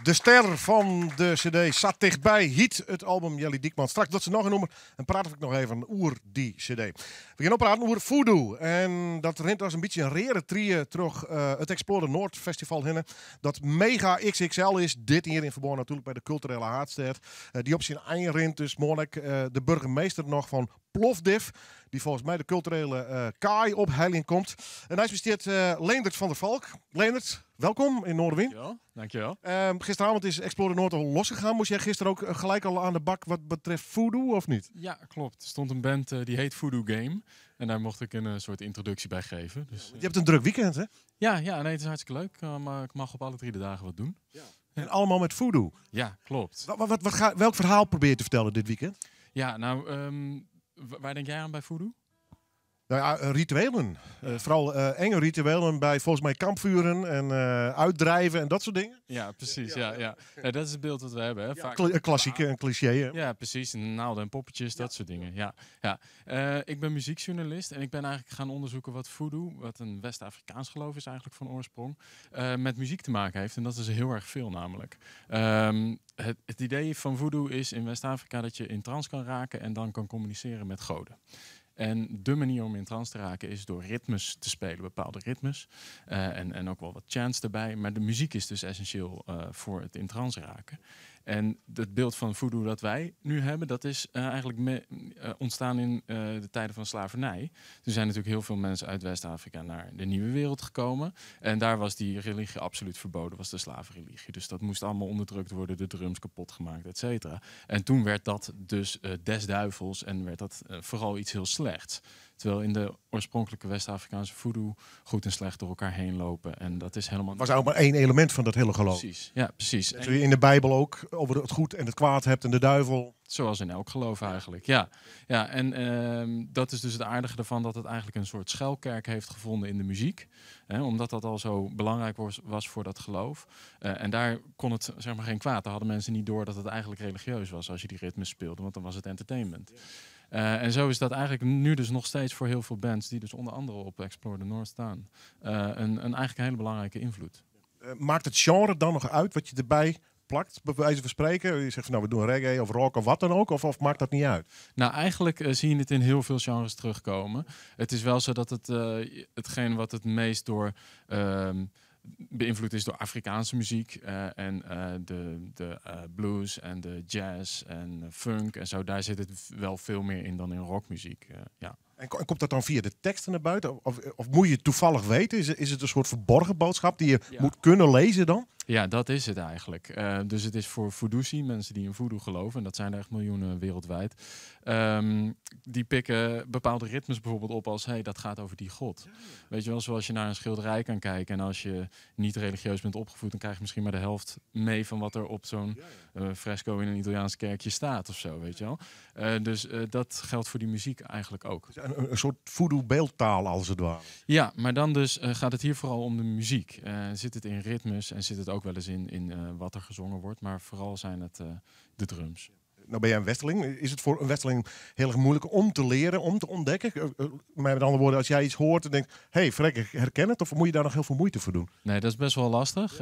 de ster fan de CD Sa Tichtby hyt it album Jelly Diekman. Straks docht se noch in nûmer en prate ik noch even oer dy CD. We gean no praten oer Voodoo. En dat rint as in bytsje in reade trie troch it Explore Noord Festival hinne. Dat mega XXL is dit jier yn ferbân natuerlik by de kulturele haadstêd. Dy op syn ein rint dus moarn ek de burgemeester noch fan Plovdiv, dy't folgens my de kulturele kaai opheljen komt. En neist my stiet Leendert van der Valk. Leendert, welkom in Noardewyn. Dankjewel, dankjewel. Gisteravond is Explore Noord al losgegaan. Moest jij gisteren ook gelijk al aan de bak wat betreft voodoo of niet? Ja, klopt. Er stond een band die heet Voodoo Game. En daar mocht ik een soort introductie bij geven. Dus, je hebt een druk weekend, hè? Ja, ja, nee, het is hartstikke leuk. Maar ik mag op alle drie de dagen wat doen. Ja. En allemaal met voodoo? Ja, klopt. Welk verhaal probeer je te vertellen dit weekend? Ja, nou, waar denk jij aan bij voodoo? Nou ja, rituelen. Vooral enge rituelen bij volgens mij kampvuren en uitdrijven en dat soort dingen. Ja, precies. Ja. Ja, dat is het beeld dat we hebben. Hè. Vaak Een klassieke, een cliché. Hè? Ja, precies. Naalden en poppetjes, dat soort dingen. Ja. Ik ben muziekjournalist en ik ben eigenlijk gaan onderzoeken wat voodoo, wat een West-Afrikaans geloof is eigenlijk van oorsprong, met muziek te maken heeft. En dat is heel erg veel namelijk. Het idee van voodoo is in West-Afrika dat je in trance kan raken en dan kan communiceren met goden. En de manier om in trance te raken is door ritmes te spelen, bepaalde ritmes. En ook wel wat chants erbij. Maar de muziek is dus essentieel voor het in trance raken. En het beeld van voodoo dat wij nu hebben, dat is eigenlijk ontstaan in de tijden van slavernij. Er zijn natuurlijk heel veel mensen uit West-Afrika naar de nieuwe wereld gekomen. En daar was die religie absoluut verboden, was de slavenreligie. Dus dat moest allemaal onderdrukt worden, de drums kapot gemaakt, et cetera. En toen werd dat dus des duivels en werd dat vooral iets heel slechts. Terwijl in de oorspronkelijke West-Afrikaanse voodoo goed en slecht door elkaar heen lopen. En dat is helemaal Was eigenlijk maar één element van dat hele geloof. Precies, ja, precies. Net zoals je in de Bijbel ook over het goed en het kwaad hebt en de duivel. Zoals in elk geloof eigenlijk, ja. Ja, en dat is dus het aardige ervan, dat het eigenlijk een soort schuilkerk heeft gevonden in de muziek. Hè, omdat dat al zo belangrijk was voor dat geloof. En daar kon het geen kwaad. Daar hadden mensen niet door dat het eigenlijk religieus was als je die ritmes speelde, want dan was het entertainment. En zo is dat eigenlijk nu dus nog steeds voor heel veel bands die dus onder andere op Explore the North staan. Een eigenlijk een hele belangrijke invloed. Maakt het genre dan nog uit wat je erbij plakt, bij wijze van spreken? Je zegt van, we doen reggae of rock of wat dan ook, of maakt dat niet uit? Nou, eigenlijk zie je het in heel veel genres terugkomen. Het is wel zo dat hetgeen wat het meest door beïnvloed is door Afrikaanse muziek en de blues en de jazz en funk en zo. Daar zit het wel veel meer in dan in rockmuziek. Ja. En komt dat dan via de teksten naar buiten? Of moet je het toevallig weten? Is het een soort verborgen boodschap die je moet kunnen lezen dan? Ja, dat is het eigenlijk. Dus het is voor Voodoosi, mensen die in voodoo geloven, en dat zijn er echt miljoenen wereldwijd, die pikken bepaalde ritmes bijvoorbeeld op als, hey, dat gaat over die god. Zoals je naar een schilderij kan kijken en als je niet religieus bent opgevoed, dan krijg je misschien maar de helft mee van wat er op zo'n fresco in een Italiaans kerkje staat. Dus dat geldt voor die muziek eigenlijk ook. Dus een soort voodoo beeldtaal als het ware. Ja, maar dan dus gaat het hier vooral om de muziek. Zit het in ritmes en zit het ook wel eens in wat er gezongen wordt, maar vooral zijn het de drums. Nou ben jij een westerling. Is het voor een westerling heel erg moeilijk om te leren, om te ontdekken? Maar met andere woorden, als jij iets hoort en denkt, hé, hey, vrek, ik herken het, of moet je daar nog heel veel moeite voor doen? Nee, dat is best wel lastig.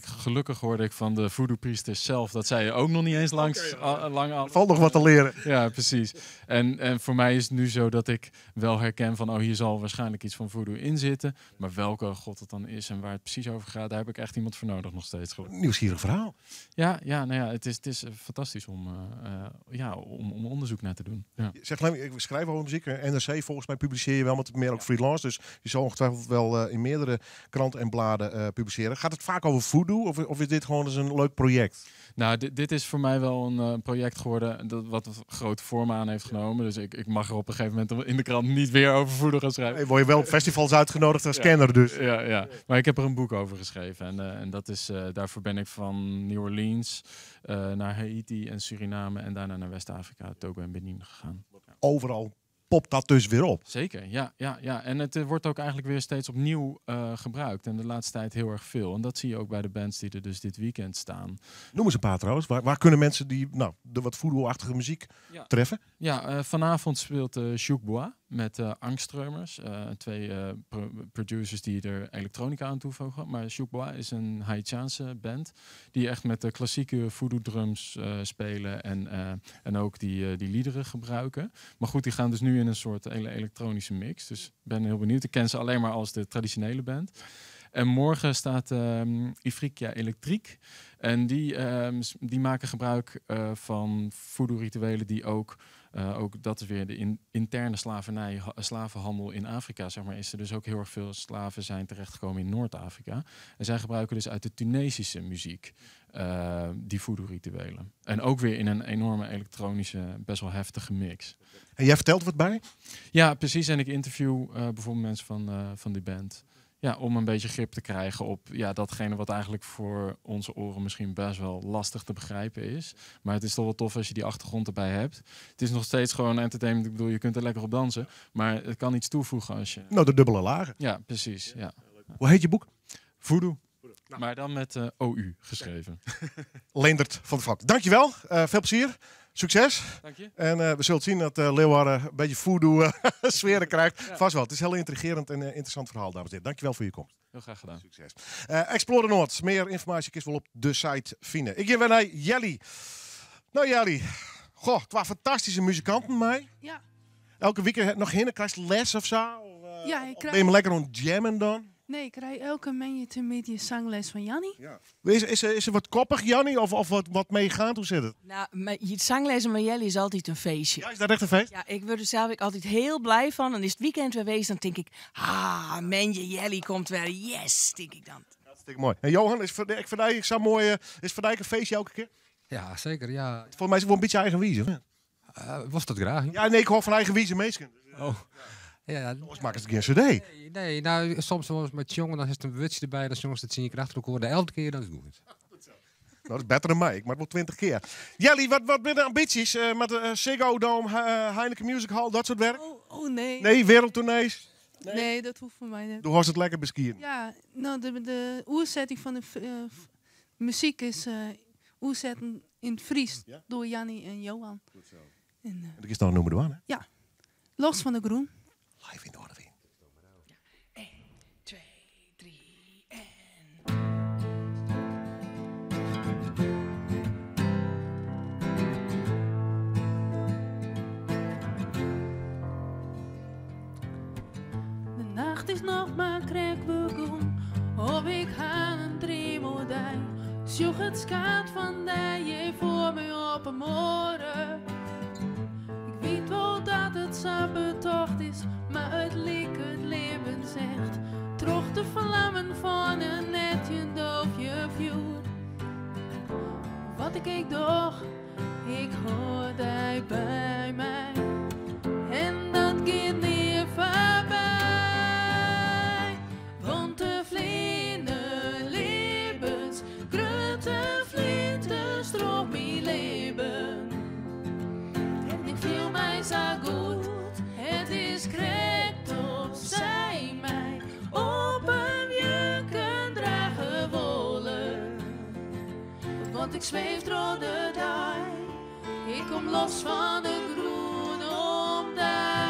Gelukkig hoorde ik van de voodoo-priesters zelf dat zij ook nog niet eens lang al Valt nog wat te leren. Ja, precies. En voor mij is het nu zo dat ik wel herken van, oh, hier zal waarschijnlijk iets van voodoo in zitten. Maar welke god het dan is en waar het precies over gaat, daar heb ik echt iemand voor nodig nog steeds. Nieuwsgierig verhaal. Ja, het is fantastisch om onderzoek naar te doen. Ja. Zeg, Glenn, ik schrijf over muziek. NRC volgens mij publiceer je wel, want meer ook freelance. Dus je zal ongetwijfeld wel in meerdere kranten en bladen publiceren. Gaat het vaak over voodoo of is dit gewoon eens een leuk project? Dit is voor mij wel een project geworden dat wat grote vormen aan heeft genomen. Dus ik mag er op een gegeven moment in de krant niet weer over voodoo gaan schrijven. Nee, word je wel op festivals uitgenodigd als kenner dus. Ja, ja. Maar ik heb er een boek over geschreven. En daarvoor ben ik van New Orleans naar Haiti en Suriname en daarna naar West-Afrika, Togo en Benin gegaan. Overal popt dat dus weer op. Zeker, ja, ja, ja. En het wordt ook eigenlijk weer steeds opnieuw gebruikt. En de laatste tijd heel erg veel. En dat zie je ook bij de bands die er dus dit weekend staan. Noem eens een paar trouwens. Waar kunnen mensen die de wat voodoo-achtige muziek treffen? Ja, vanavond speelt Sjouk Bois met Angstreumers. Twee producers die er elektronica aan toevoegen. Maar Sjouk Bois is een Haitiaanse band die echt met de klassieke voodoo drums spelen en ook die liederen gebruiken. Maar goed, die gaan dus nu in een soort hele elektronische mix. Dus ik ben heel benieuwd. Ik ken ze alleen maar als de traditionele band. En morgen staat Ifriqiya Electrique. En die maken gebruik van voodoo-rituelen die ook dat is weer de interne slavernij, slavenhandel in Afrika, is er dus ook heel erg veel slaven zijn terechtgekomen in Noord-Afrika. En zij gebruiken dus uit de Tunesische muziek die voodoo-rituelen. En ook weer in een enorme elektronische, best wel heftige mix. En jij vertelt wat bij? Ja, precies. En ik interview bijvoorbeeld mensen van die band. Ja, om een beetje grip te krijgen op ja, datgene wat eigenlijk voor onze oren misschien best wel lastig te begrijpen is. Maar het is toch wel tof als je die achtergrond erbij hebt. Het is nog steeds gewoon entertainment. Ik bedoel, je kunt er lekker op dansen. Maar het kan iets toevoegen als je... Nou, de dubbele lagen. Ja, precies. Ja. Hoe heet je boek? Voodoo. Maar dan met OU geschreven. Leendert van der Valk. Dankjewel. Veel plezier. Succes. Dank je. En we zullen zien dat Leeuwarden een beetje voodoo sferen krijgt. Ja. Vast wel. Het is heel intrigerend en interessant verhaal, dames en heren. Dankjewel voor je komst. Heel graag gedaan. Succes. Explore Noord. Meer informatie is wel op de site vinden. Ik ga weer naar Jelly. Nou Jelly. Goh, twee fantastische muzikanten mij. Ja. Elke week nog heen, krijg je les of zo? Of, Ja, ik krijg... Ben je lekker aan het jammen dan? Nee, ik krijg elke middag zangles van Jannie. Ja. Is er wat koppig, Jannie? Of wat meegaand? Hoe zit het? Nou, je zanglezen met Jelly is altijd een feestje. Ja, is dat echt een feest? Ja, ik word er zelf ook altijd heel blij van. En is het weekend weer geweest, dan denk ik... Ah, Menje Jelly komt weer. Yes, denk ik dan. Hartstikke mooi. En Johan, is Van Dijk zo mooi, is Van Dijk een feestje elke keer? Ja, zeker. Ja. Volgens mij is het wel een beetje eigenwijs, hè? Was dat graag? Ja, nee, ik hoor van eigenwijze mensen. Oh. Ja, ja. Anders maken ze geen cd. Nee, nee, nou, soms wel eens met jongen, dan is het een wutje erbij. Dan jongens, dat zie je achter elkaar. De 11e keer, dan is het goed. Nou, dat is beter dan mij. Ik maak wel 20 keer. Jelly, wat zijn de ambities? Met de Ziggo Dome, Heineken Music Hall, dat soort werk? Oh, nee. Nee, wereldtournees? Nee. Nee, dat hoeft voor mij niet. Doe was het lekker beskieren. Ja, nou, de oerzetting van de muziek is oerzetten in het Fries door Jannie en Johan. Goed zo. En dat is dan noemen we aan, hè? Ja, Los van de Groen. Live in Noardewyn. 1, 2, 3 en... De nacht is nog maar krek begon. Of ik ha een dreamodij. Sjoeg het skaat van de voor me op een morgen. Ik weet wel dat het zo betocht is, maar het liek het leven zegt. Troch de vlammen van een netje doofje vuur. Wat ik ik doch, ik hoor die bij mij. En dat gaat niet voorbij. Want de vlinder levens, grote vlinders door mijn leven. En ik voel mij zo goed, het is correct op zij mij op een jukken dragen wollen. Want ik zweef door de dag, ik kom los van de groen om daar.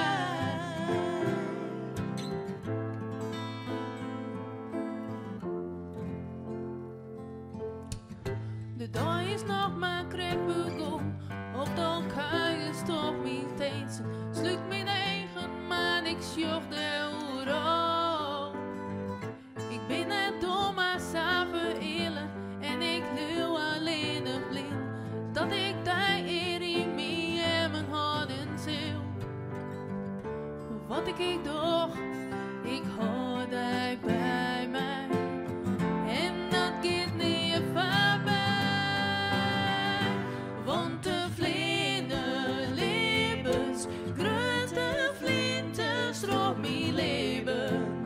De dag is nog maar krek begon, op de kuiers toch niet eens. Sluit mijn eigen, maar ik sjoch de oer op. Ik ben net dom, maar samen eerlijk en ik leeuw alleen nog blind. Dat ik daar eer in mij en mijn hart en ziel. Wat ik ik doch, ik hoor daar bij mij. En dat gaat niet voorbij. Want de vlinder levens, grote vlinders door mijn leven.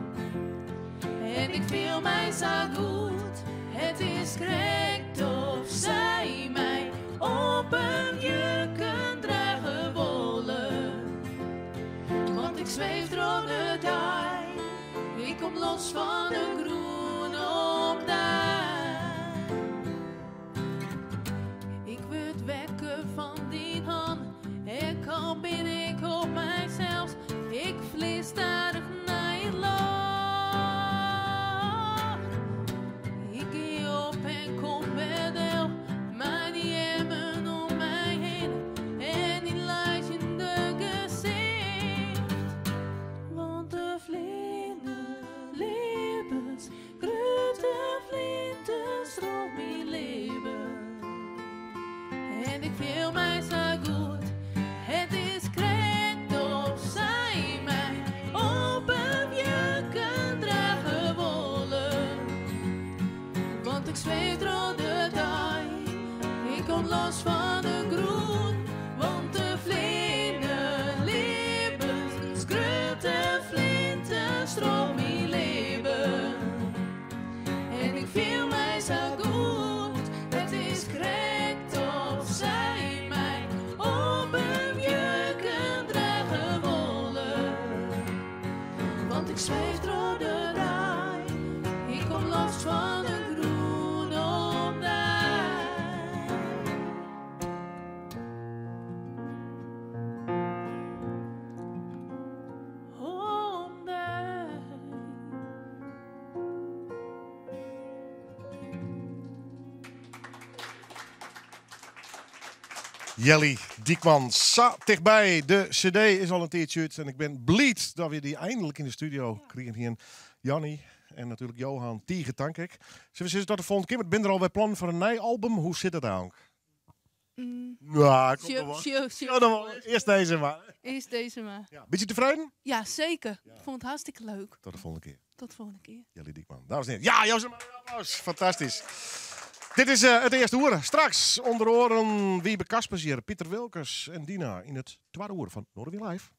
En ik voel mij zo goed, het is correct of zij mij op een jukken dragen wollen. Want ik zweef door de dag, ik kom los van een groen op daar. Ik word wekker van die hand, ik al ben ik op mijzelf. Ik vlies starig naar het lood. Ik ga op en kom weer deel, maar die emmen om mij heen en die luizende gezicht. Want de vlinder levens, grote vlinders door mijn leven. En ik voel mij zo goed, het is correct op zij mij op een jukken dragen wollen. Want ik zweef door de dag, ik kom los van de groen. Want de vlinder levens, grote vlinders door mijn leven. Jelly Diekman, sa tichtby. De CD is al in tiidsje út en ik bin bliid dat we dy einlik yn de studio krigen hiene. Janny en natuerlik Johan, tige tank ek. Sille we sizze tot de folgjende kear, want binne der alwer plannen foar in nij album? Hoe sit it eigentlik? Ja, komt noch wol. Sjoch, Sjoch noch wol. Earst dizze mar. Earst dizze mar. Ja. Bytsje tefreden? Ja, seker. Ik fûn it hartstikke leuk. Tot de folgjende kear. Tot de folgjende kear. Jelly Diekman. Dames en hearen. Ja, jou se mar in applaus. Fantastysk. Dit is it earste oere. Straks ûnder oaren Wiebe Kaspers hjir, Piter Wilkens en Dina yn it twadde oere fan Noardewyn Live.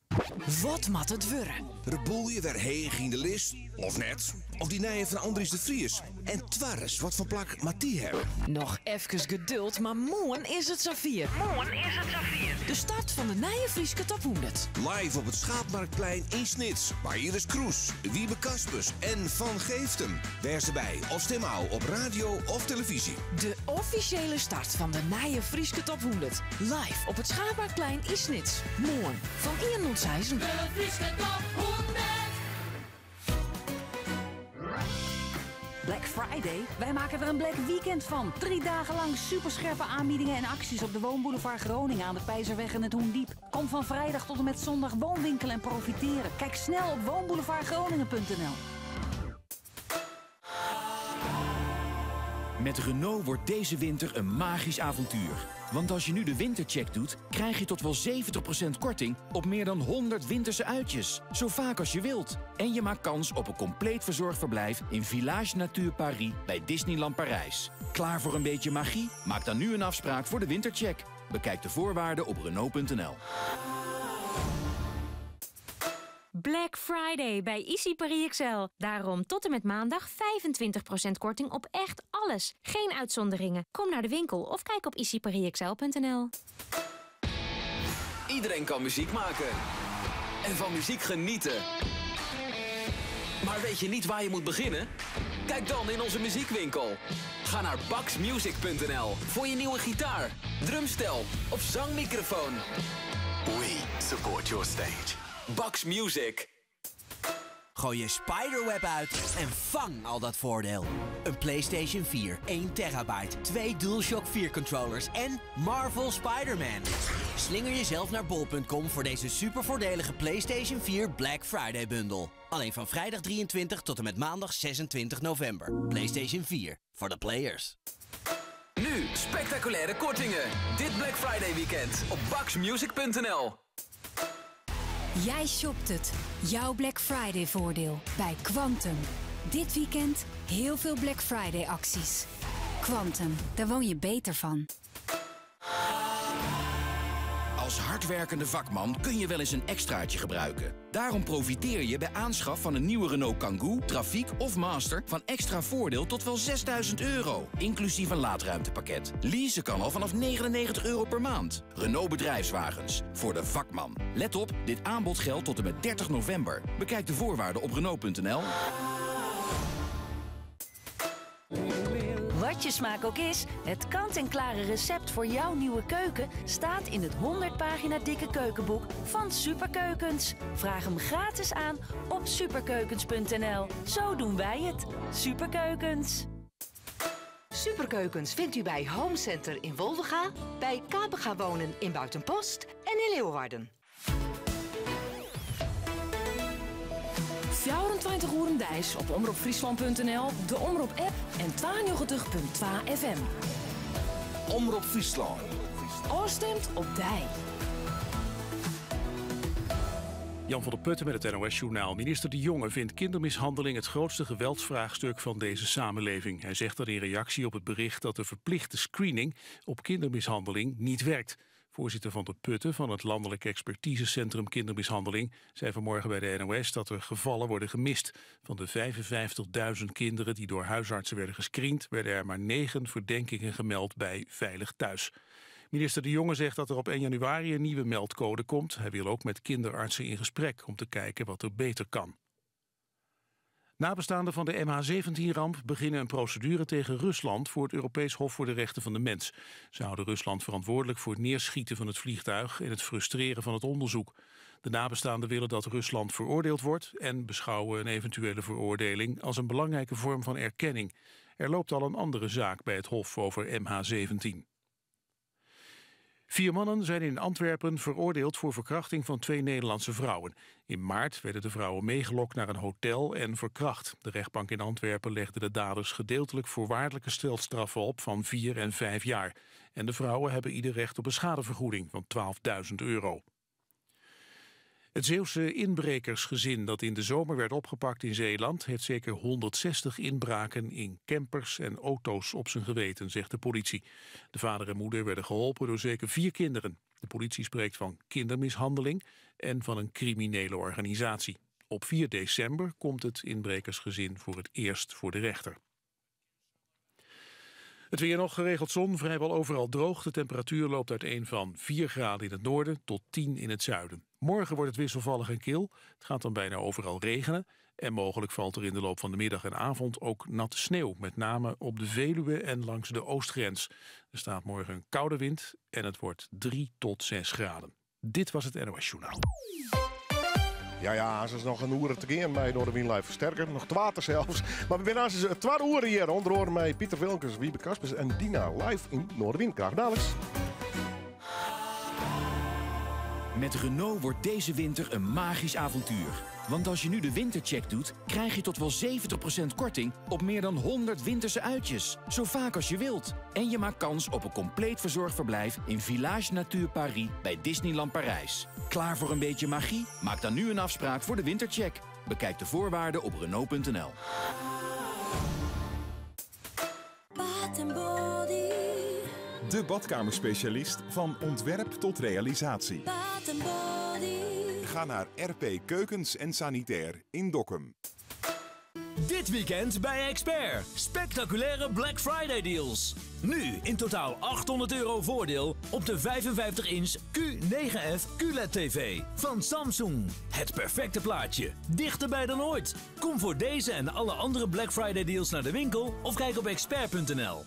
Wat moat it wurde? Reboelje wer heech yn de list, of net? Of dy nije fan Andries de Vries? En twaris, wat foar plak moat dy hawwe? Noch efkes geduld, mar moarn is it safier. Moarn is it safier. De start fan de nije Fryske Top 100. Live op it Schaapmarktplein yn Snits. Mei Iris Kroes, Wiebe Kaspers en Van Geeften. Wês derby of stim ôf op radio of televyzje. De offisjele start fan de nije Fryske Top 100. Live op it Schaapmarktplein yn Snits. Moarn fan ien oant seizen. De Fryske Top 100! Black Friday? Wij maken er een Black Weekend van. 3 dagen lang superscherpe aanbiedingen en acties op de Woonboulevard Groningen aan de Peizerweg en het Hoendiep. Kom van vrijdag tot en met zondag woonwinkelen en profiteren. Kijk snel op woonboulevardgroningen.nl. Met Renault wordt deze winter een magisch avontuur. Want als je nu de wintercheck doet, krijg je tot wel 70% korting op meer dan 100 winterse uitjes. Zo vaak als je wilt. En je maakt kans op een compleet verzorgd verblijf in Village Nature Paris bij Disneyland Parijs. Klaar voor een beetje magie? Maak dan nu een afspraak voor de wintercheck. Bekijk de voorwaarden op Renault.nl. Black Friday bij Ici Paris XL. Daarom tot en met maandag 25% korting op echt alles. Geen uitzonderingen. Kom naar de winkel of kijk op iciparisxl.nl. Iedereen kan muziek maken. En van muziek genieten. Maar weet je niet waar je moet beginnen? Kijk dan in onze muziekwinkel. Ga naar baxmusic.nl voor je nieuwe gitaar, drumstel of zangmicrofoon. We support your stage. Bax Music. Gooi je spiderweb uit en vang al dat voordeel. Een PlayStation 4, 1 terabyte, 2 DualShock 4 controllers en Marvel Spider-Man. Slinger jezelf naar bol.com voor deze supervoordelige PlayStation 4 Black Friday bundle. Alleen van vrijdag 23 tot en met maandag 26 november. PlayStation 4, for the players. Nu spectaculaire kortingen. Dit Black Friday weekend op baxmusic.nl. Jij shopt het. Jouw Black Friday voordeel bij Kwantum. Dit weekend heel veel Black Friday acties. Kwantum, daar woon je beter van. Als hardwerkende vakman kun je wel eens een extraatje gebruiken. Daarom profiteer je bij aanschaf van een nieuwe Renault Kangoo, Trafiek of Master van extra voordeel tot wel 6000 euro. Inclusief een laadruimtepakket. Leasen kan al vanaf 99 euro per maand. Renault Bedrijfswagens. Voor de vakman. Let op, dit aanbod geldt tot en met 30 november. Bekijk de voorwaarden op Renault.nl. Wat je smaak ook is, het kant-en-klare recept voor jouw nieuwe keuken staat in het 100 pagina dikke keukenboek van Superkeukens. Vraag hem gratis aan op superkeukens.nl. Zo doen wij het. Superkeukens. Superkeukens vindt u bij Home Center in Wolvega, bij KPG Wonen in Buitenpost en in Leeuwarden. 24 oeren deis op omropfriesland.nl, de Omrop app en 92.2 FM. Omrop Fryslân. Ofstimd op dy. Jan van der Putten met het NOS-journaal. Minister De Jonge vindt kindermishandeling het grootste geweldsvraagstuk van deze samenleving. Hij zegt dat in reactie op het bericht dat de verplichte screening op kindermishandeling niet werkt. Voorzitter Van der Putten van het Landelijk Expertisecentrum Kindermishandeling zei vanmorgen bij de NOS dat er gevallen worden gemist. Van de 55.000 kinderen die door huisartsen werden gescreend, werden er maar 9 verdenkingen gemeld bij Veilig Thuis. Minister De Jonge zegt dat er op 1 januari een nieuwe meldcode komt. Hij wil ook met kinderartsen in gesprek om te kijken wat er beter kan. Nabestaanden van de MH17-ramp beginnen een procedure tegen Rusland voor het Europees Hof voor de Rechten van de Mens. Ze houden Rusland verantwoordelijk voor het neerschieten van het vliegtuig en het frustreren van het onderzoek. De nabestaanden willen dat Rusland veroordeeld wordt en beschouwen een eventuele veroordeling als een belangrijke vorm van erkenning. Er loopt al een andere zaak bij het Hof over MH17. Vier mannen zijn in Antwerpen veroordeeld voor verkrachting van twee Nederlandse vrouwen. In maart werden de vrouwen meegelokt naar een hotel en verkracht. De rechtbank in Antwerpen legde de daders gedeeltelijk voorwaardelijke stelstraffen op van 4 en 5 jaar. En de vrouwen hebben ieder recht op een schadevergoeding van 12.000 euro. Het Zeeuwse inbrekersgezin dat in de zomer werd opgepakt in Zeeland... heeft zeker 160 inbraken in campers en auto's op zijn geweten, zegt de politie. De vader en moeder werden geholpen door zeker vier kinderen. De politie spreekt van kindermishandeling en van een criminele organisatie. Op 4 december komt het inbrekersgezin voor het eerst voor de rechter. Het weer nog geregeld zon, vrijwel overal droog. De temperatuur loopt uiteen van 4 graden in het noorden tot 10 in het zuiden. Morgen wordt het wisselvallig en kil. Het gaat dan bijna overal regenen. En mogelijk valt er in de loop van de middag en avond ook natte sneeuw. Met name op de Veluwe en langs de oostgrens. Er staat morgen een koude wind en het wordt 3 tot 6 graden. Dit was het NOS Journaal. Ja, ja, ze is nog een oeren te gaan bij Noardewyn Live Versterker. Nog water zelfs. Maar we zijn als twee uren hier. Onder oren met Pieter Wilkens, Wiebe Kaspers en Dina live in Noardewyn. Graag dadelijk. Met Renault wordt deze winter een magisch avontuur. Want als je nu de wintercheck doet, krijg je tot wel 70% korting op meer dan 100 winterse uitjes. Zo vaak als je wilt. En je maakt kans op een compleet verzorgd verblijf in Village Nature Paris bij Disneyland Parijs. Klaar voor een beetje magie? Maak dan nu een afspraak voor de wintercheck. Bekijk de voorwaarden op Renault.nl. Bath Body. De badkamerspecialist van ontwerp tot realisatie. Bath Body. Ga naar RP Keukens en Sanitair in Dokkum. Dit weekend bij Expert. Spectaculaire Black Friday deals. Nu in totaal 800 euro voordeel op de 55-inch Q9F QLED TV van Samsung. Het perfecte plaatje. Dichterbij dan ooit. Kom voor deze en alle andere Black Friday deals naar de winkel of kijk op expert.nl.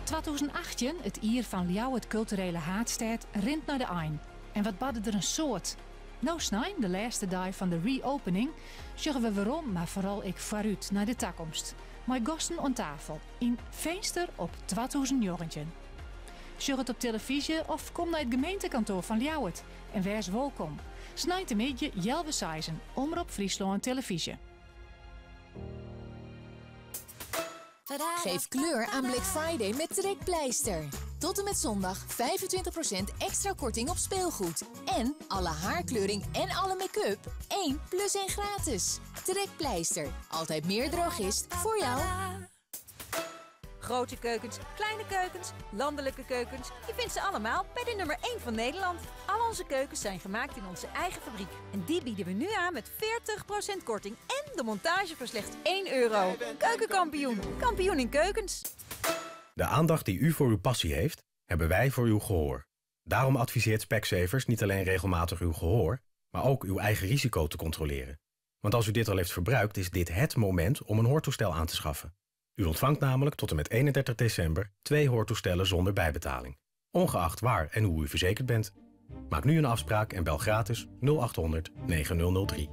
2018, it jier fan Ljouwert kulturele haadstêd, rint nei de ein. En wat barde der in soad? No snein, de lêste dei fan de reopening, sjogge we werom, mar foaral ek foarút nei de takomst. Mei gasten oan tafel yn Finster op 2019. Sjoch it op telefyzje of kom nei it gemeentekantoar fan Ljouwert en wês wolkom. Sneintemiddei healwei seizen, Omrop Fryslân Telefyzje. Geef kleur aan Black Friday met Trekpleister. Tot en met zondag 25% extra korting op speelgoed. En alle haarkleuring en alle make-up. 1 plus 1 gratis. Trekpleister. Altijd meer drogist voor jou. Grote keukens, kleine keukens, landelijke keukens. Je vindt ze allemaal bij de nummer 1 van Nederland. Al onze keukens zijn gemaakt in onze eigen fabriek. En die bieden we nu aan met 40% korting en de montage voor slechts 1 euro. Keukenkampioen, kampioen in keukens. De aandacht die u voor uw passie heeft, hebben wij voor uw gehoor. Daarom adviseert Specsavers niet alleen regelmatig uw gehoor, maar ook uw eigen risico te controleren. Want als u dit al heeft verbruikt, is dit het moment om een hoortoestel aan te schaffen. U ontvangt namelijk tot en met 31 december twee hoortoestellen zonder bijbetaling. Ongeacht waar en hoe u verzekerd bent. Maak nu een afspraak en bel gratis 0800 9003.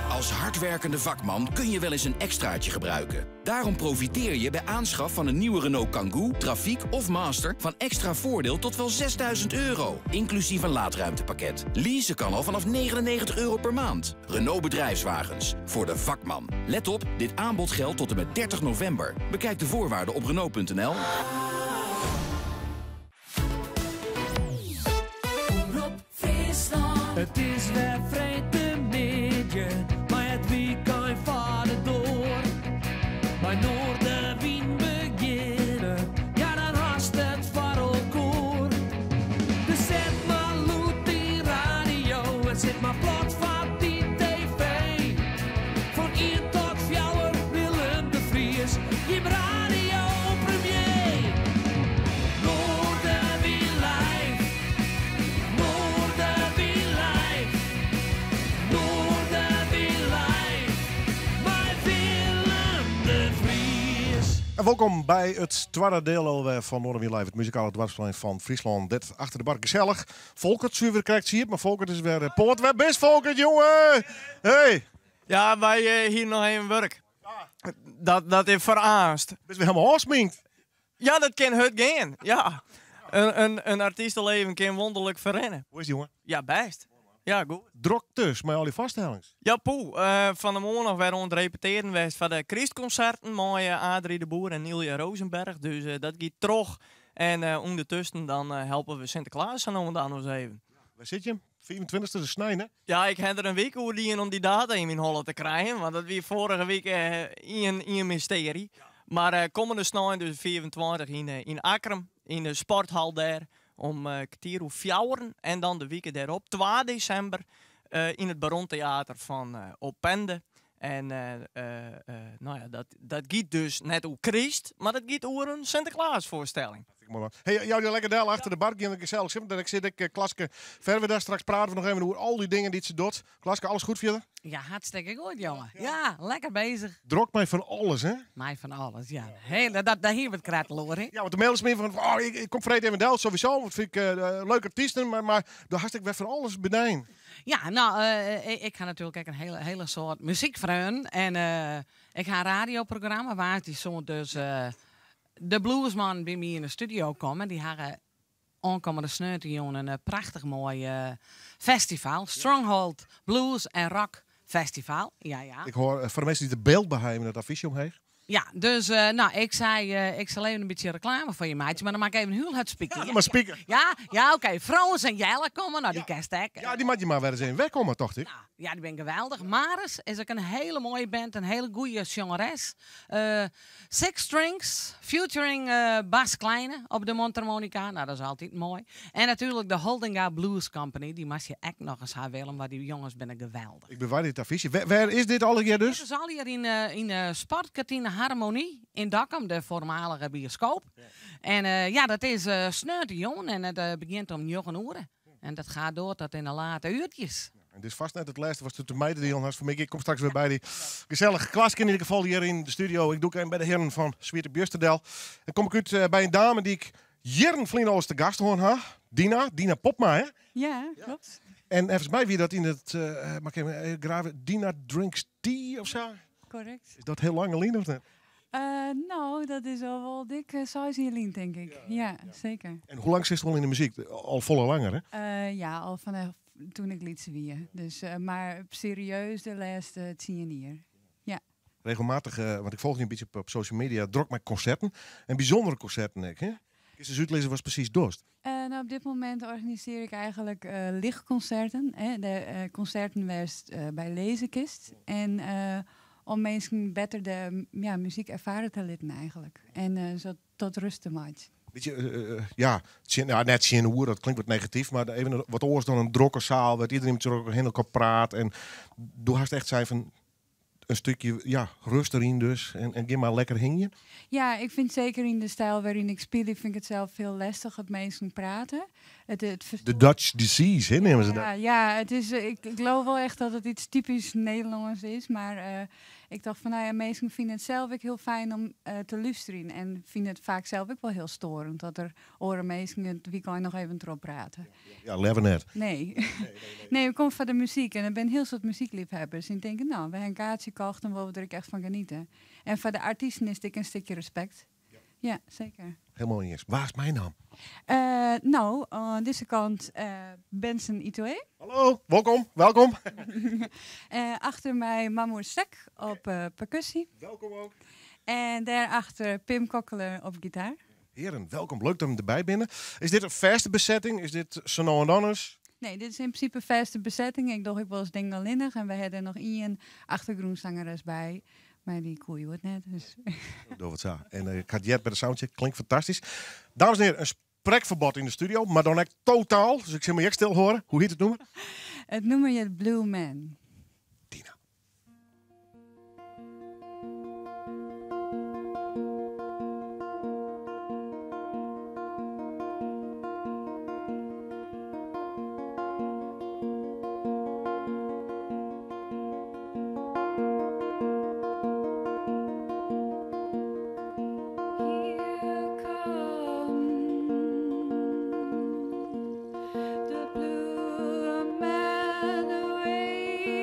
Als hardwerkende vakman kun je wel eens een extraatje gebruiken. Daarom profiteer je bij aanschaf van een nieuwe Renault Kangoo, Trafic of Master van extra voordeel tot wel 6000 euro. Inclusief een laadruimtepakket. Leasen kan al vanaf 99 euro per maand. Renault Bedrijfswagens. Voor de vakman. Let op, dit aanbod geldt tot en met 30 november. Bekijk de voorwaarden op Renault.nl. Omrop Fryslân. It is wer freedtemiddei, mar it wykein foar de doar. Mei Noardewyn begjinne, ja dan hast it foar elkoar. Dus set mar lûd dyn radio en sit mar plat foar dyn TV. Fan ien tot fjouwer Willem de Vries, jim radiopremier. Noardewyn live, Noardewyn live, Noardewyn live, mei Willem de Vries. En wolkom by it twadde diel alwer fan Noardewyn Live, it muzikale doarpsplein fan Fryslân. Dit achter de bar gesellich. Folkert, suver krekt siet, mar Folkert is wer poat. Wêr bist Folkert, jonge? Hey! Ja, wy hiene noch even wurk. Dat, dat is foar aanst. Bist wer hielendal ôfsminkt? Ja, dat kin hurd gean. Ja. In artysteleven kin wonderlik ferrinne. Hoe is it, jonge? Ja, bêst. Ja, goed. Drok dus mei al dy foarstellings? Ja, poeh. Fan 'e moarn noch wer oan it repetearen west foar de krystkonserten mei Adrie de Boer en Ilja Rosenberg. Dus dat giet troch. En ûndertusken dan helpe we Sinteklaas sa no en dan noch ris even. Wêr sit je? 25e, de snein, hè? Ja, ik ha der in wike oer dien om dy data yn myn holle te krijen, want dat wie foarige wike ien mystearje. Mar kommende snein, dus 25 yn Akkrum, yn de sporthal dêr, om kertier oer fjouweren. En dan de wike dêrop, 2 desimber, yn it Baron Theater fan Opende. En nou ja, dat giet dus net oer kryst, mar dat giet oer in Sinteklaasfoarstelling. Hey, jou dy lekker del achter de bar, gean gesellich sitten. Dêr sit ek Klaske Ferwerda. Straks prate we noch even oer al dy dingen dy't se docht. Klaske, alles goed fierder? Ja, hartstikke goed, jonge. Ja, lekker bezich. Drok mei fan alles, hè? Mei fan alles, ja. Heel, dat, dêr hiene we it krekt al oer, hè? Ja, want de mail is my fan, oh, ik kom freed even del, sowieso. Want fyn ik leuke artysten, mar do hast ek wer fan alles benein. Ja, nou, ik ha natuerlik ek in hele, hele soad muzykfreonen. En ik ha in radioprogramma, woansdeisûn dus de bluesmannen by my yn de studio komme. Dy hawwe oankommende sneontejûn in prachtich moai festival. Stronghold Blues and Rock Festival. Ja, ja. Ik hoor foar de minsken dy't der byld by hawwe it affysje omheech. Ja, dus nou, ik sei, ik sil even in bytsje reklame foar je meitsje, mar dan moat ik even hiel hurd spieken. Ja, mar spieken. Ja, ja, oké. Frans en Jelle komme, nou, dy kenst ek. Ja, dy moat je mar wer ris even werkomme, tocht ik. Nou, ja, dy binne geweldich. Maris is ek in hiele moaie band, in hiele goede sjongeres. Six Strings, featuring Bas Kleine op de mondharmonica. Nou, dat is altyd moai. En natuerlik de Holdinga Blues Company, dy moatst je ek noch ris ha, Willem, want dy jonges binne geweldich. Ik bewarje it affysje. Wêr is dit allegear dus? Dit is allegear yn de Sportkantine Harmonie yn Dokkum, de voormalige bioscoop. En ja, dat is sneontejûn en it begjint om njoggen oere. En dat gaat door tot in de late uurtjes. En dit is vast net it lêste watst te mei te dielen hast foar my. Ik kom straks wer by dy. Gesellich Klaske yn ieder gefal hjir yn de studio. Ik dûk even by de hearen fan Swiete Bjuster del. En kom ik út by in dame dy't ik jierren ferlyn al ris te gast hân ha. Dina, Dina Popma, hè? Ja, klopt. En neffens my wie dat yn it, moat ik even grave, Dina Drinks Tea of sa? Korrekt. Is dat hiel lang lyn of net? Nou, dat is al wol dik seis jier lyn, tink ik. Ja, seker. En hoe lang sitst al yn de muzyk? Al folle langer, hè? Ja, al fan toen ik lyts wie. Dus, mar serieus de lêste tsien jier. Ja. Regelmatich, want ik folgje je in bytsje op social media, drok mei konserten. En bysûndere konserten ek, hè? Kinst ris útlizze watst presys dochst? Nou, op dit momint organisearje ik eigentlik lichtkonserten. Hè? De konserten wêr'tst by lizze kinst. En om minsken better de, ja, muzyk erfare te litten eigentlik. En sa tot rêst te meitsjen. Bytsje, ja, tsjin, ja, net tsjinoer, dat klinkt wat negatyf, mar even wat oars dan in drokke saal wêr't iderien troch hinne elkoar praat. En do hast echt sein fan in stikje, ja, rêst deryn dus en gean mar lekker hingjen. Ja, ik fyn seker yn de styl wêryn't ik spylje, fyn ik it sels hiel lestich dat minsken prate. It De Dutch disease, hè, neame se dat. Ja, ja, it is, ik leau wol echt dat it yts typysk Nederlânsk is, mar ik tocht fan, nou ja, minsken fine it sels ek hiel fijn om te lústerjen en fine it faak sels ek wol hiel steurend dat der oare minsken it wykein noch even trochprate. Ja, leaver net. Nee. Nee, we komme foar de muzyk en der binne hiel soad muzykleafhawwers dy't tinke, nou, we ha in kaartsje kocht en wolle we der ek echt fan geniete. En foar de artysten is it ek in stikje respekt. Ja, seker. Hielendal iens. Wa is meinaam? Nou, oan dizze kant Benson Itoe. Hallo, wolkom, welkom. Achter my Mamoer Sek op perkusje. Welkom ek. En dêrachter Pim Kokkeler op gitaar. Hearen, welkom. Leuk dat jim derby binne. Is dit in fêste besetting? Is dit sa no en dan ris? Nee, dit is yn prinsipe fêste besetting. Ik doch ek wolris dingen allinnich en we ha der noch ien achtergrûnsangeres by. Mar dy koe hjoed net. Dus. Doch wat sa. En ik ha it heard by de soundcheck, klinkt fantastysk. Dames en hearen, in sprekferbod yn de studio, mar dan ek totaal. Dus ik sil my ek stil hâlde. Hoe hjit it nûmer? It nûmer hjit Blue Man. Dina. Here comes the blue man away.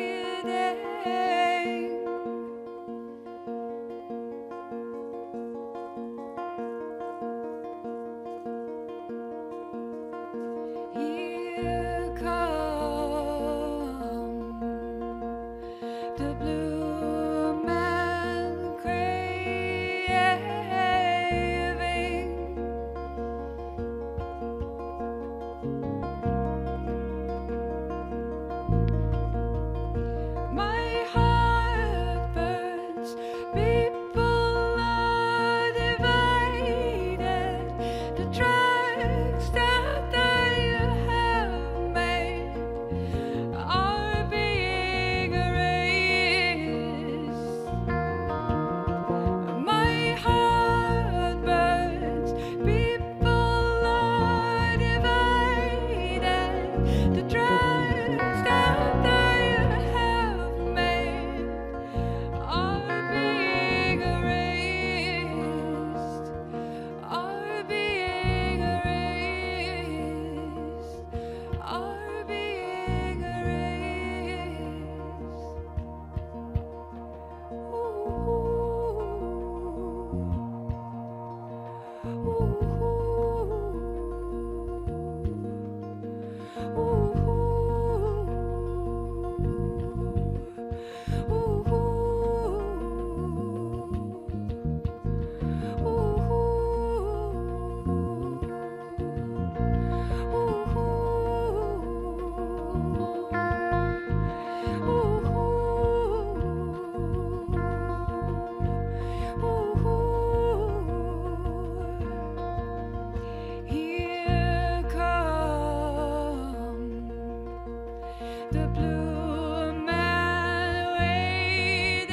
The blue man waiting.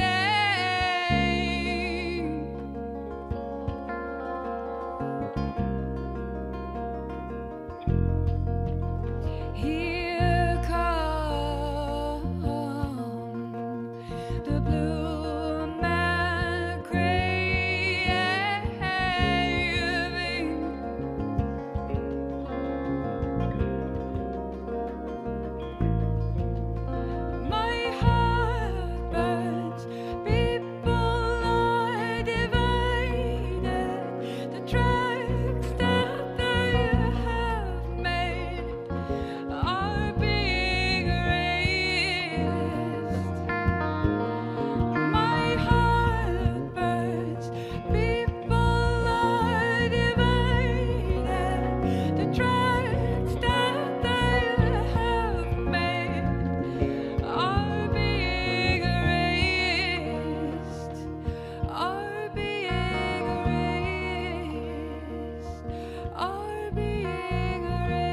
Here come the blue man craving. My heart burns, people are divided. The tracks that they have made are being erased. My heart burns, people are divided. The tracks that they have made are being erased, are being erased, are being erased.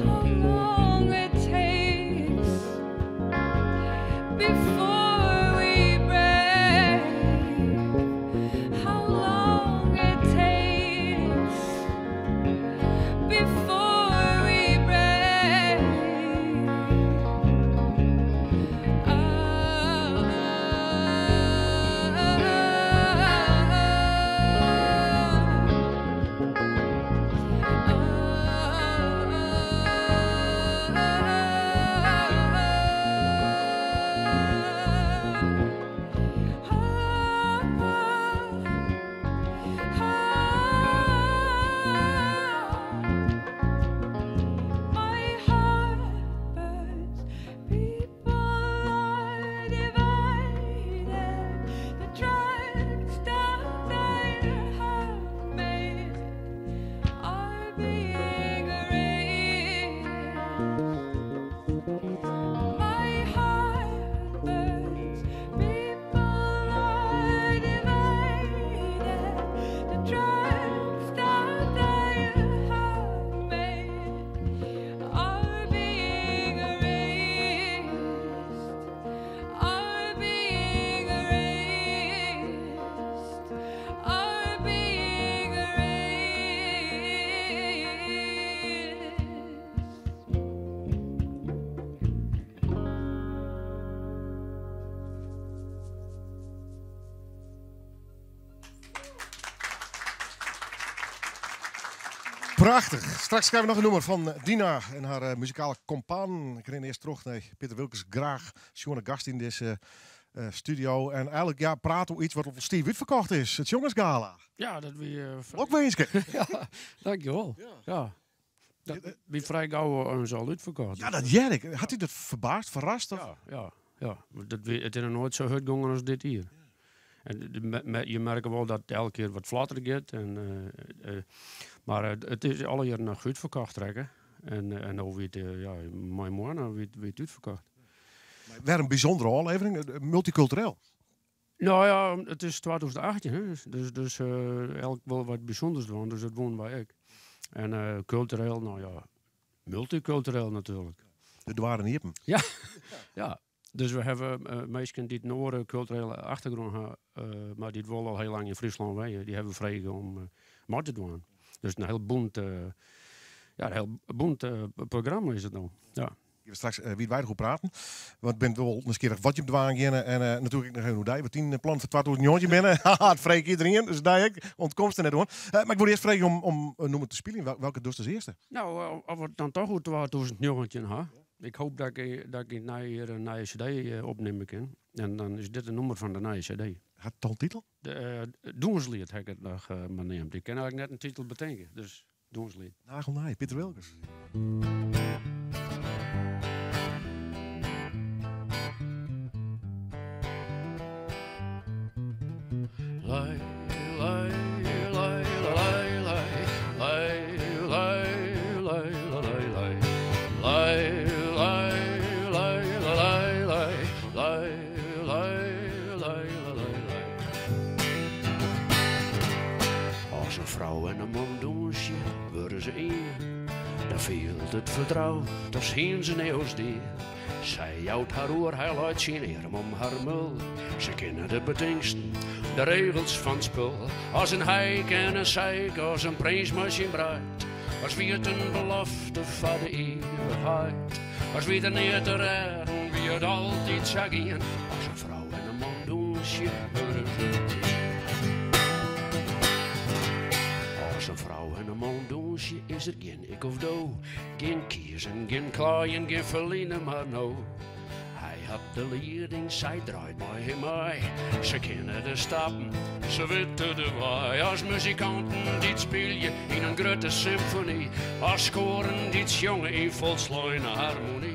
How long it takes before we break. How long it takes before we break. My heart burns, people are divided. The tracks that they have made are being erased. My heart burns, people are divided. The tracks that they have made are being erased, are being erased, are being erased. Prachtig. Straks krijgen we nog een nummer van Dina en haar muzikale compaan. Ik ren eerst terug naar Peter Wilkens. Graag Sjoerd gast in deze studio. En eigenlijk ja, praten we iets wat op Steve uitverkocht is. Het Jongensgala. Ja, dat wie... Ook wenske. Ja, dankjewel. Ja. Dat wie vrij gauw ons al uitverkocht. Ja, dat jij ik. Had u dat verbaasd, verrast? Of? Ja, ja, ja. Maar dat wie, het is nog nooit zo hard gegaan als dit hier. En je merkt wel dat het elke keer wat flatter gaat. Maar het is alle jaren nog goed verkocht trekken. En nou wie het ja, mijn morgen wie het uitverkocht. Maar weer een bijzondere aflevering, multicultureel. Nou ja, het is 2018, hè. Dus elk wel wat bijzonders doen, dus dat wonen wij ook. En cultureel, nou ja, multicultureel natuurlijk. De dwaren hier. Ja, ja. Dus we hebben mensen die het noorden culturele achtergrond hebben, maar die het wel al heel lang in Friesland wonen, die hebben vregen om maar te doen. Dus een heel bunt ja, een heel bunt programma is het nou. Ja. Ik wil straks wie wij goed praten. Want ik ben wel nieuwsgierig wat je op de waan gaan. En natuurlijk nog even hoe die. Wat 10 plan voor 2019 binnen. Haha, het vreek iedereen. Dus daar ik ontkomst er net hoor. Maar ik wil eerst vragen om noem het te spelen. Welke dus als eerste? Nou, of het dan toch goed 2019, hè? Ik hoop dat ik, dat ik yn it nije jier in nije cd opnimme kin. En dan is dit in nûmer fan de nije cd. Hat it al in titel? De Dûnsliet ha ik it noch mar neamd. Ik kin eigentlik net in titel betinke, dus Dûnsliet. Nagelnij, Piter Wilkens. Lei, lei, lei, lei, lei, lei, lei, lei, lei, lei. Lei, lei, lei, lei, lei, lei, lei, lei, lei, lei. As in frou en in man dûnsje, wurde se ien. Dan fielt it fertroud as hiene se nea dien. Sy jout har oer, hy leit syn earm om har mul. Se kinne de betingsten, de regels fan it spul. As in heik en in sijk, as in prins mei syn breid. As wie it in belofte foar de ivichheid. As wie der neat te rêden, wie it altyd sa gien. As in frou en in man dûnsje, wurde se ien. As in frou en in man dûnsje, is der gjin ik of do. Gjin kiezen, gjin kleien, gjin ferline, mar no. Hy hat de lieding, sy draait mei him mei. Se kinne de stappen, se witte de wei. As muzikanten dy't spylje yn in grutte symfony. As koaren dy't sjonge yn folsleine harmony.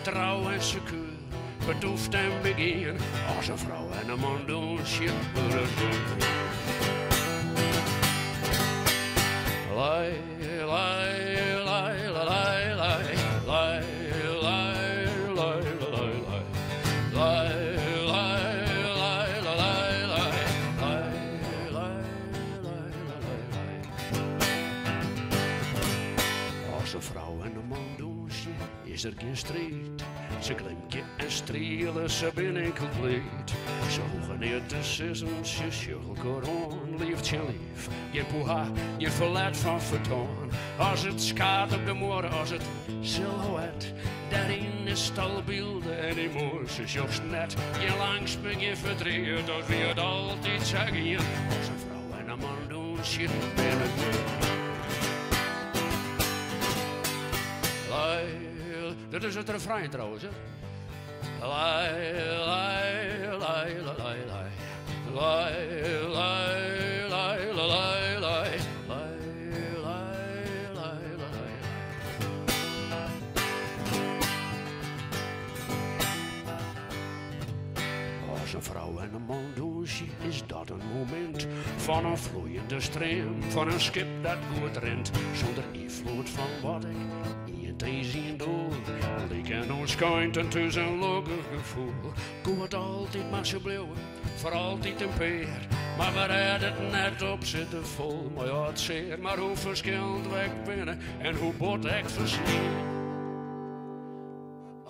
Trou en sekuer, betûft en begien. As in frou en in man dûnsje, wurde se ien. Lei, lei, lei, lei, lei, lei, lei, lei, lei, lei. Lei, lei, lei, lei, lei, lei, lei, lei, lei, lei. As in frou en in man dûnsje, is der gjin striid. Se glimkje en striele, se binne inkeld bliid. Se hoege neat te sizzen, se sjogge elkoar oan, liif tsjin liif. Gjin poeha, gjin ferlet fan fertoan. As it skaad op de muorre, as it silhouet. Dêryn is tal bylden en emoasjes sjochst net. Gjin langstme, gjin fertriet, as wie it altyd sa gien. As in frou en in man dûnsje, binne se Lei, dat is it refrein trouwens, hè. Lei, lei, lei, lei, lei. Lei, lei, lei, lei, lei, lei, lei, lei, lei. As in frou en in man dûnsje, is dat in momint fan in floeiende stream, fan in skip dat goed rint, sûnder ynfloed fan wat ek. Ien tinz, ien doel, lyk en ûnskeind en thús in lokkich gefoel. Koe it altyd mar sa bliuwe, foar altyd in pear. Mar we rêde it net op, sitte fol mei âld sear. Mar hoe ferskillend we ek binne en hoe bot ek fersleard.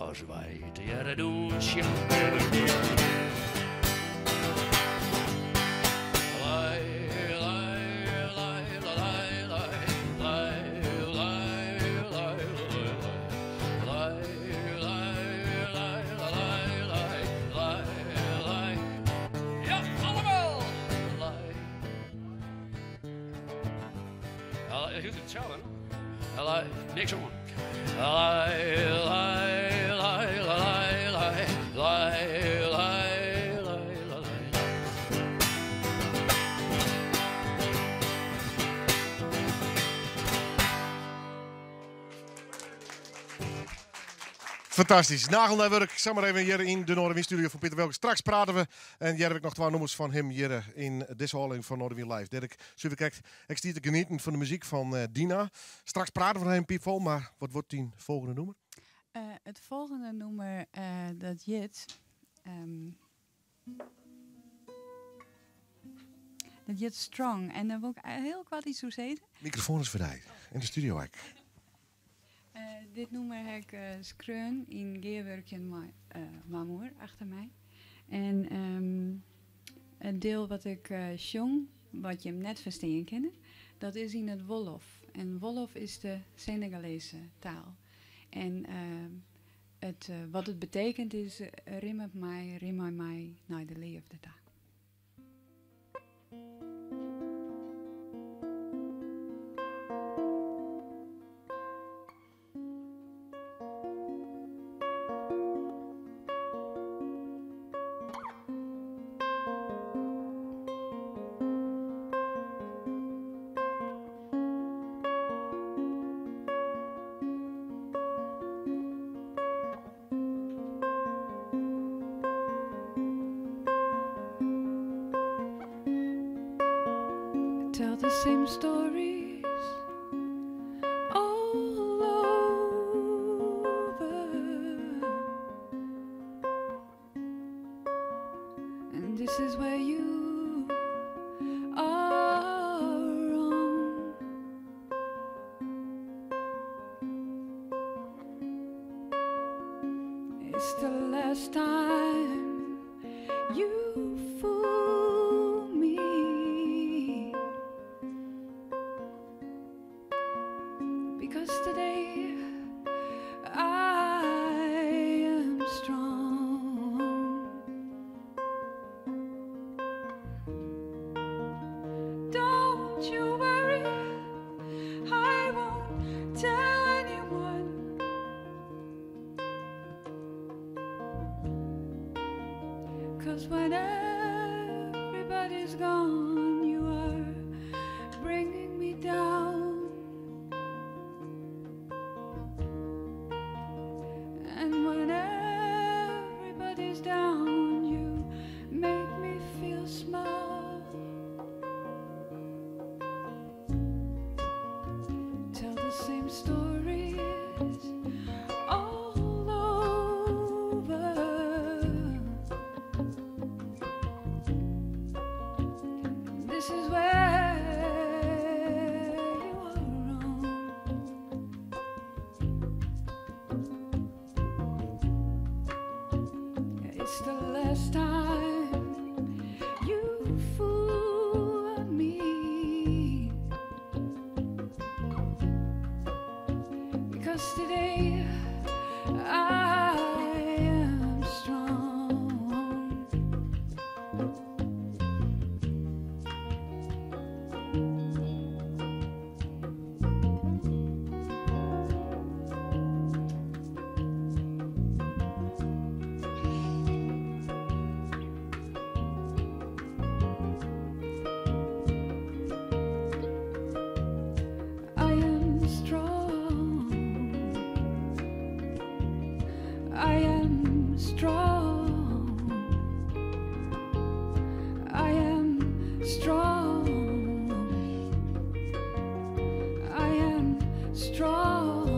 As wy tegearre dûnsje, binne we Lei, lei, lei, lei, lei, lei, lei, lei, lei, lei, lei, lei, lei, lei, lei, lei. Ja, allemaal! Lei. Ja, je doet het zo, hè? Lei, niks oan. Lei, lei, lei, lei, lei, lei, lei, lei, lei. Fantastysk. Nagelnij wurk. Samar even hjir yn de Noardewyn studio fan Piter Wilkens. Straks prate we en hearre we noch twa nûmers fan him hjir yn dizze ôflevering fan Noardewyn Live. Dêr't ik suver krekt ek stie te genieten fan de muzyk fan eh, Dina. Straks prate we noch even piepfol, mar wat wurdt dyn folgjende nûmer? Eh, it folgjende nûmer eh, dat hjit. dat hjit Strong. En dêr wol ik hiel koart yts oer sizze. Mikrofoan is foar dy. Yn de studio ek. Dit nûmer ha ik skreaun yn gearwurkjen mei Mamoer achter my. En it diel wat ik sjong, wat jim net ferstean kinne, dat is yn it Wolof. En Wolof is de Senegalese taal. En it, wat it betekent is rin mei my, rin mei my nei de leafde ta. Tell the same stories all over. And this is where you are wrong. It's the last time you fool me. Because today I am strong. Don't you worry, I won't tell anyone. Cause when everybody's gone, you are bringing me down. And when everybody's down, you make me feel small. Tell the same stories all over. This is where you are wrong. It's the last time you fool me. Because today I am strong. I am strong. I am strong. I am strong. I am strong.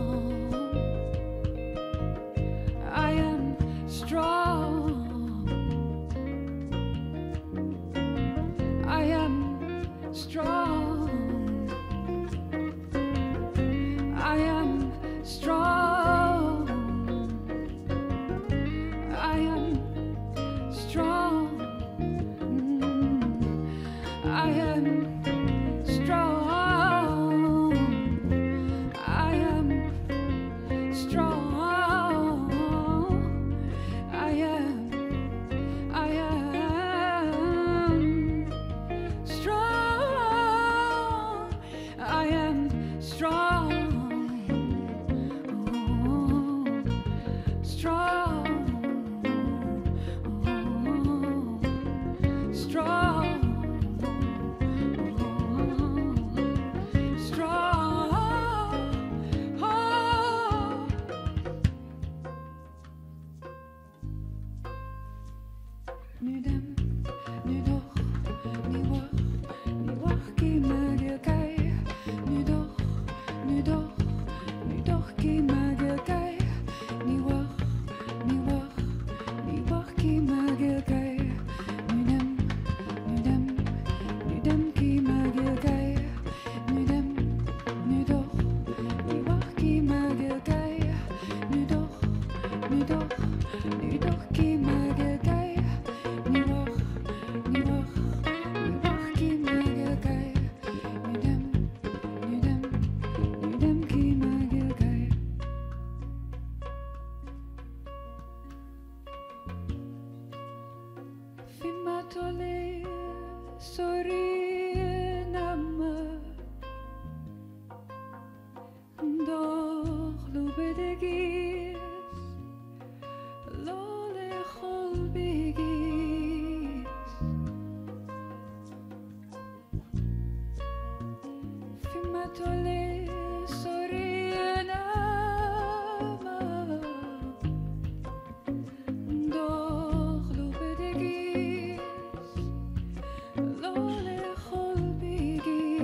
I am strong. I am strong. I am strong. I am strong. I am strong. I am strong. I am. I am strong. I am strong. Strong. Strong. Strong. Oh. Nu dem, nu doch, nu wach, nu wach kimmergelkei. Nu doch, nu doch, nu doch kimmergelkei. Nu wach, nu wach, nu wach kimmergelkei. Nu dem, nu dem, nu dem kimmergelkei. Nu dem, nu doch, nu wach kimmergelkei. Nu doch, nu doch, nu doch kimmergelkei. Nu wach, nu wach, nu wach kimmergelkei. Nu dem, nu dem, nu dem kimmergelkei. Fimatole sorinama Doch lubedegis Lole cholbigis Fimatole sorinama Doch lubedegis Lole cholbigis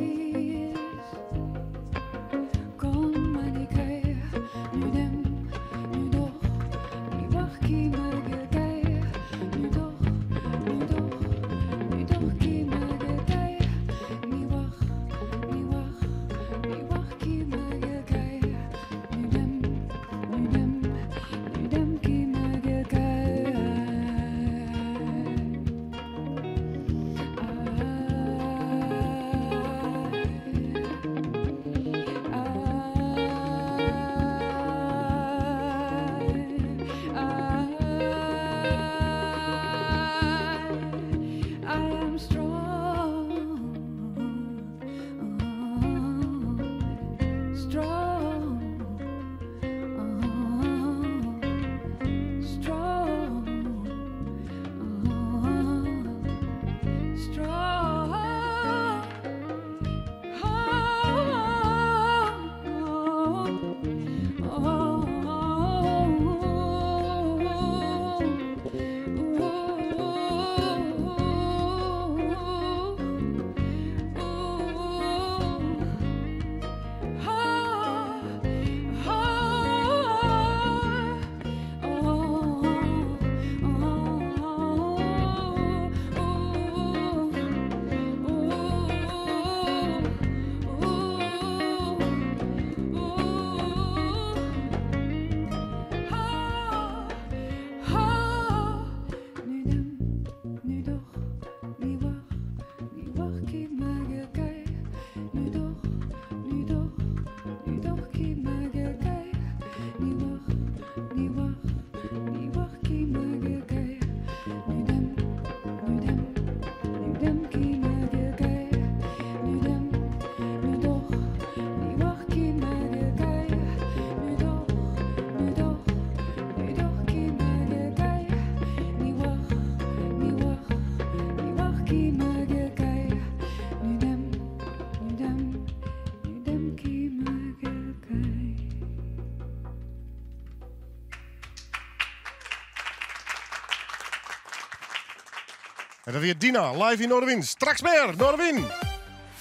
En dat wie Dina, live yn Noardewyn. Straks mear, Noardewyn!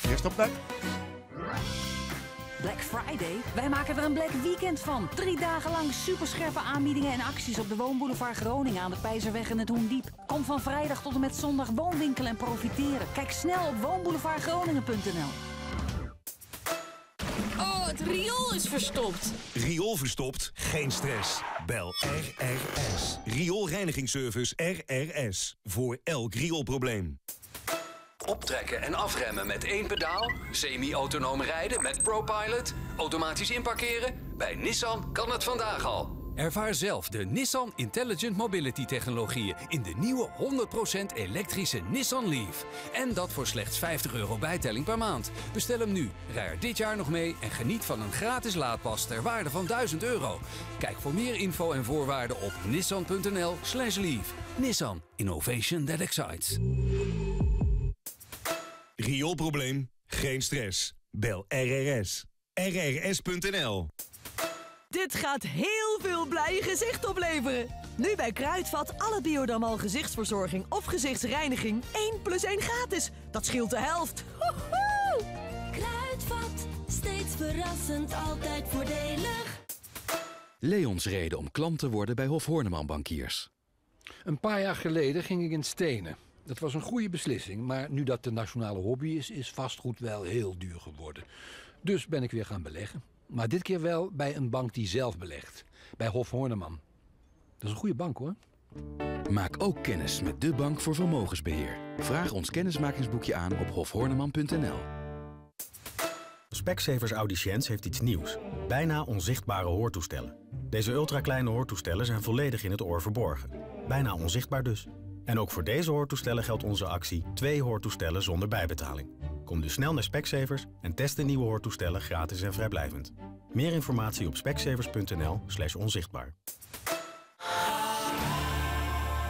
Earst opnij. Black Friday? Wij maken er een Black Weekend van. 3 dagen lang superscherpe aanbiedingen en acties op de Woonboulevard Groningen aan de Peizerweg en het Hoendiep. Kom van vrijdag tot en met zondag woonwinkelen en profiteren. Kijk snel op woonboulevardgroningen.nl. Oh, het riool is verstopt. Riool verstopt? Geen stress. Bel RRS. Rioolreinigingsservice RRS. Voor elk rioolprobleem. Optrekken en afremmen met één pedaal, semi-autonoom rijden met ProPilot, automatisch inparkeren. Bij Nissan kan het vandaag al. Ervaar zelf de Nissan Intelligent Mobility technologieën in de nieuwe 100% elektrische Nissan Leaf. En dat voor slechts €50 bijtelling per maand. Bestel hem nu, rij er dit jaar nog mee en geniet van een gratis laadpas ter waarde van €1000. Kijk voor meer info en voorwaarden op nissan.nl/leaf. Nissan, innovation that excites. Rioolprobleem? Geen stress. Bel RRS. RRS.nl. Dit gaat heel veel blije gezicht opleveren. Nu bij Kruidvat alle Biodermal gezichtsverzorging of gezichtsreiniging 1 plus 1 gratis. Dat scheelt de helft. Hoehoe! Kruidvat, steeds verrassend, altijd voordelig. Leons reden om klant te worden bij Hof Horneman Bankiers. Een paar jaar geleden ging ik in stenen. Dat was een goede beslissing, maar nu dat de nationale hobby is, is vastgoed wel heel duur geworden. Dus ben ik weer gaan beleggen. Maar dit keer wel bij een bank die zelf belegt. Bij Hof Horneman. Dat is een goede bank, hoor. Maak ook kennis met de bank voor vermogensbeheer. Vraag ons kennismakingsboekje aan op hofhorneman.nl. Specsavers Audiciens heeft iets nieuws. Bijna onzichtbare hoortoestellen. Deze ultrakleine hoortoestellen zijn volledig in het oor verborgen. Bijna onzichtbaar dus. En ook voor deze hoortoestellen geldt onze actie 2 hoortoestellen zonder bijbetaling. Kom dus snel naar Specsavers en test de nieuwe hoortoestellen gratis en vrijblijvend. Meer informatie op specsavers.nl/onzichtbaar.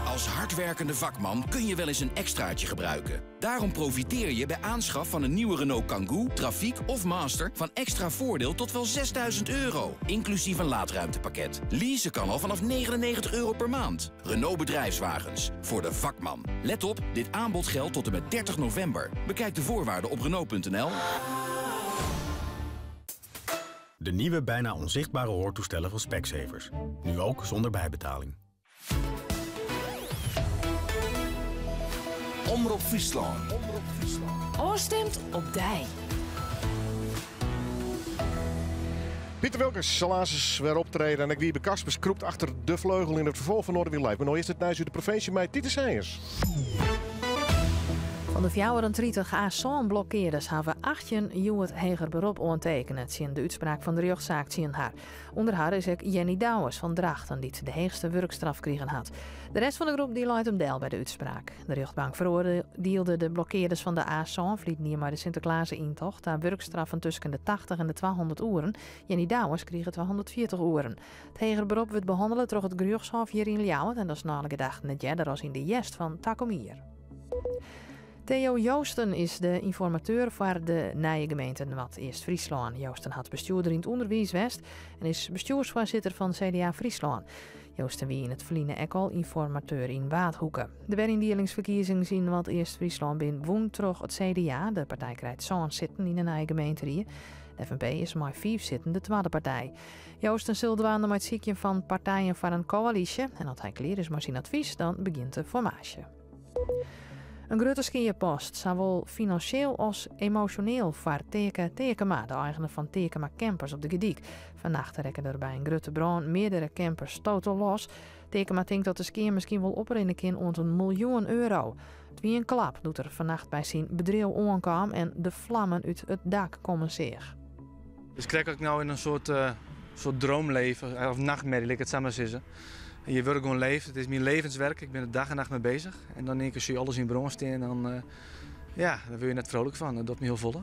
Als hardwerkende vakman kun je wel eens een extraatje gebruiken. Daarom profiteer je bij aanschaf van een nieuwe Renault Kangoo, Trafiek of Master van extra voordeel tot wel €6000, inclusief een laadruimtepakket. Leasen kan al vanaf €99 per maand. Renault Bedrijfswagens, voor de vakman. Let op, dit aanbod geldt tot en met 30 november. Bekijk de voorwaarden op Renault.nl. De nieuwe bijna onzichtbare hoortoestellen van Specsavers. Nu ook zonder bijbetaling. Omrop Fryslân. Ofstemt op dy. Piter Wilkens sil aansens wer optrede en ek Wiebe Kaspers krûpt achter de fleugel yn it ferfolch fan Noardewyn Live. Mar no earst it nijs út de provinsje mei Titus Sijens. Fan de 34 A-sân-blokkearders hawwe 18 hjoed heger berop oantekene tsjin de útspraak fan de rjochtsaak tsjin har. Under har is ek Jenny Douwes fan Drachten, dy't de heechste wurkstraf krigen hat. De rest fan de groep dy leit him del by de útspraak. De rjochtbank feroardielde de blokkearders fan de A-sân ferline jier mei de Sinteklaze-yntocht ta wurkstraffen tusken de 80 en de 200 oeren. Jenny Douwes krige 240 oeren. It heger berop wurdt behannele troch it gerjochtshôf hjir yn Ljouwert en dat is nei alle gedachten net earder as yn de hjerst fan takom jier. Theo Joosten is de ynformateur foar de nije gemeente Noardeast-Fryslân. Joosten hat bestjoerder yn it ûnderwiis west en is bestjoersfoarsitter fan CDA Fryslân. Joosten wie yn it ferline ek al ynformateur yn Waadhoeke. De weryndielingsferkiezings yn Noardeast-Fryslân binne wûn troch it CDA. De partij krijt sân sitten yn de nije gemeenterie. De FNP is mei fiif sitten de twadde partij. Joosten sil dwaande mei it sykjen fan partijen foar in koälysje. En as hy klear is mei syn advys, dan begjint de formaasje. In grutte skeapost, sawol finansjeel as emosjoneel foar Teake Teakema, de eigener fan Teakema Campers op de Gerdyk. Fannacht rekken der by in grutte brân meardere campers total los. Teakema tinkt dat de skea miskien wol oprinne kin oant in miljoen euro. It wie in klap doe't er fannacht by syn bedriuw oankaam en de flammen út it dak kommen seach. Dus krekt as ik no yn in soart, soart droom leef, of nachtmerrie, lit ik it sa mar sizze. En je wurk gewoan leeft, it is myn levenswerk, ik bin der dag en nacht mei bezich. En dan yn ien kear sjoch je alles yn brân stean, dan, ja, dêr wurde je net frolik fan. Dat docht my hiel folle.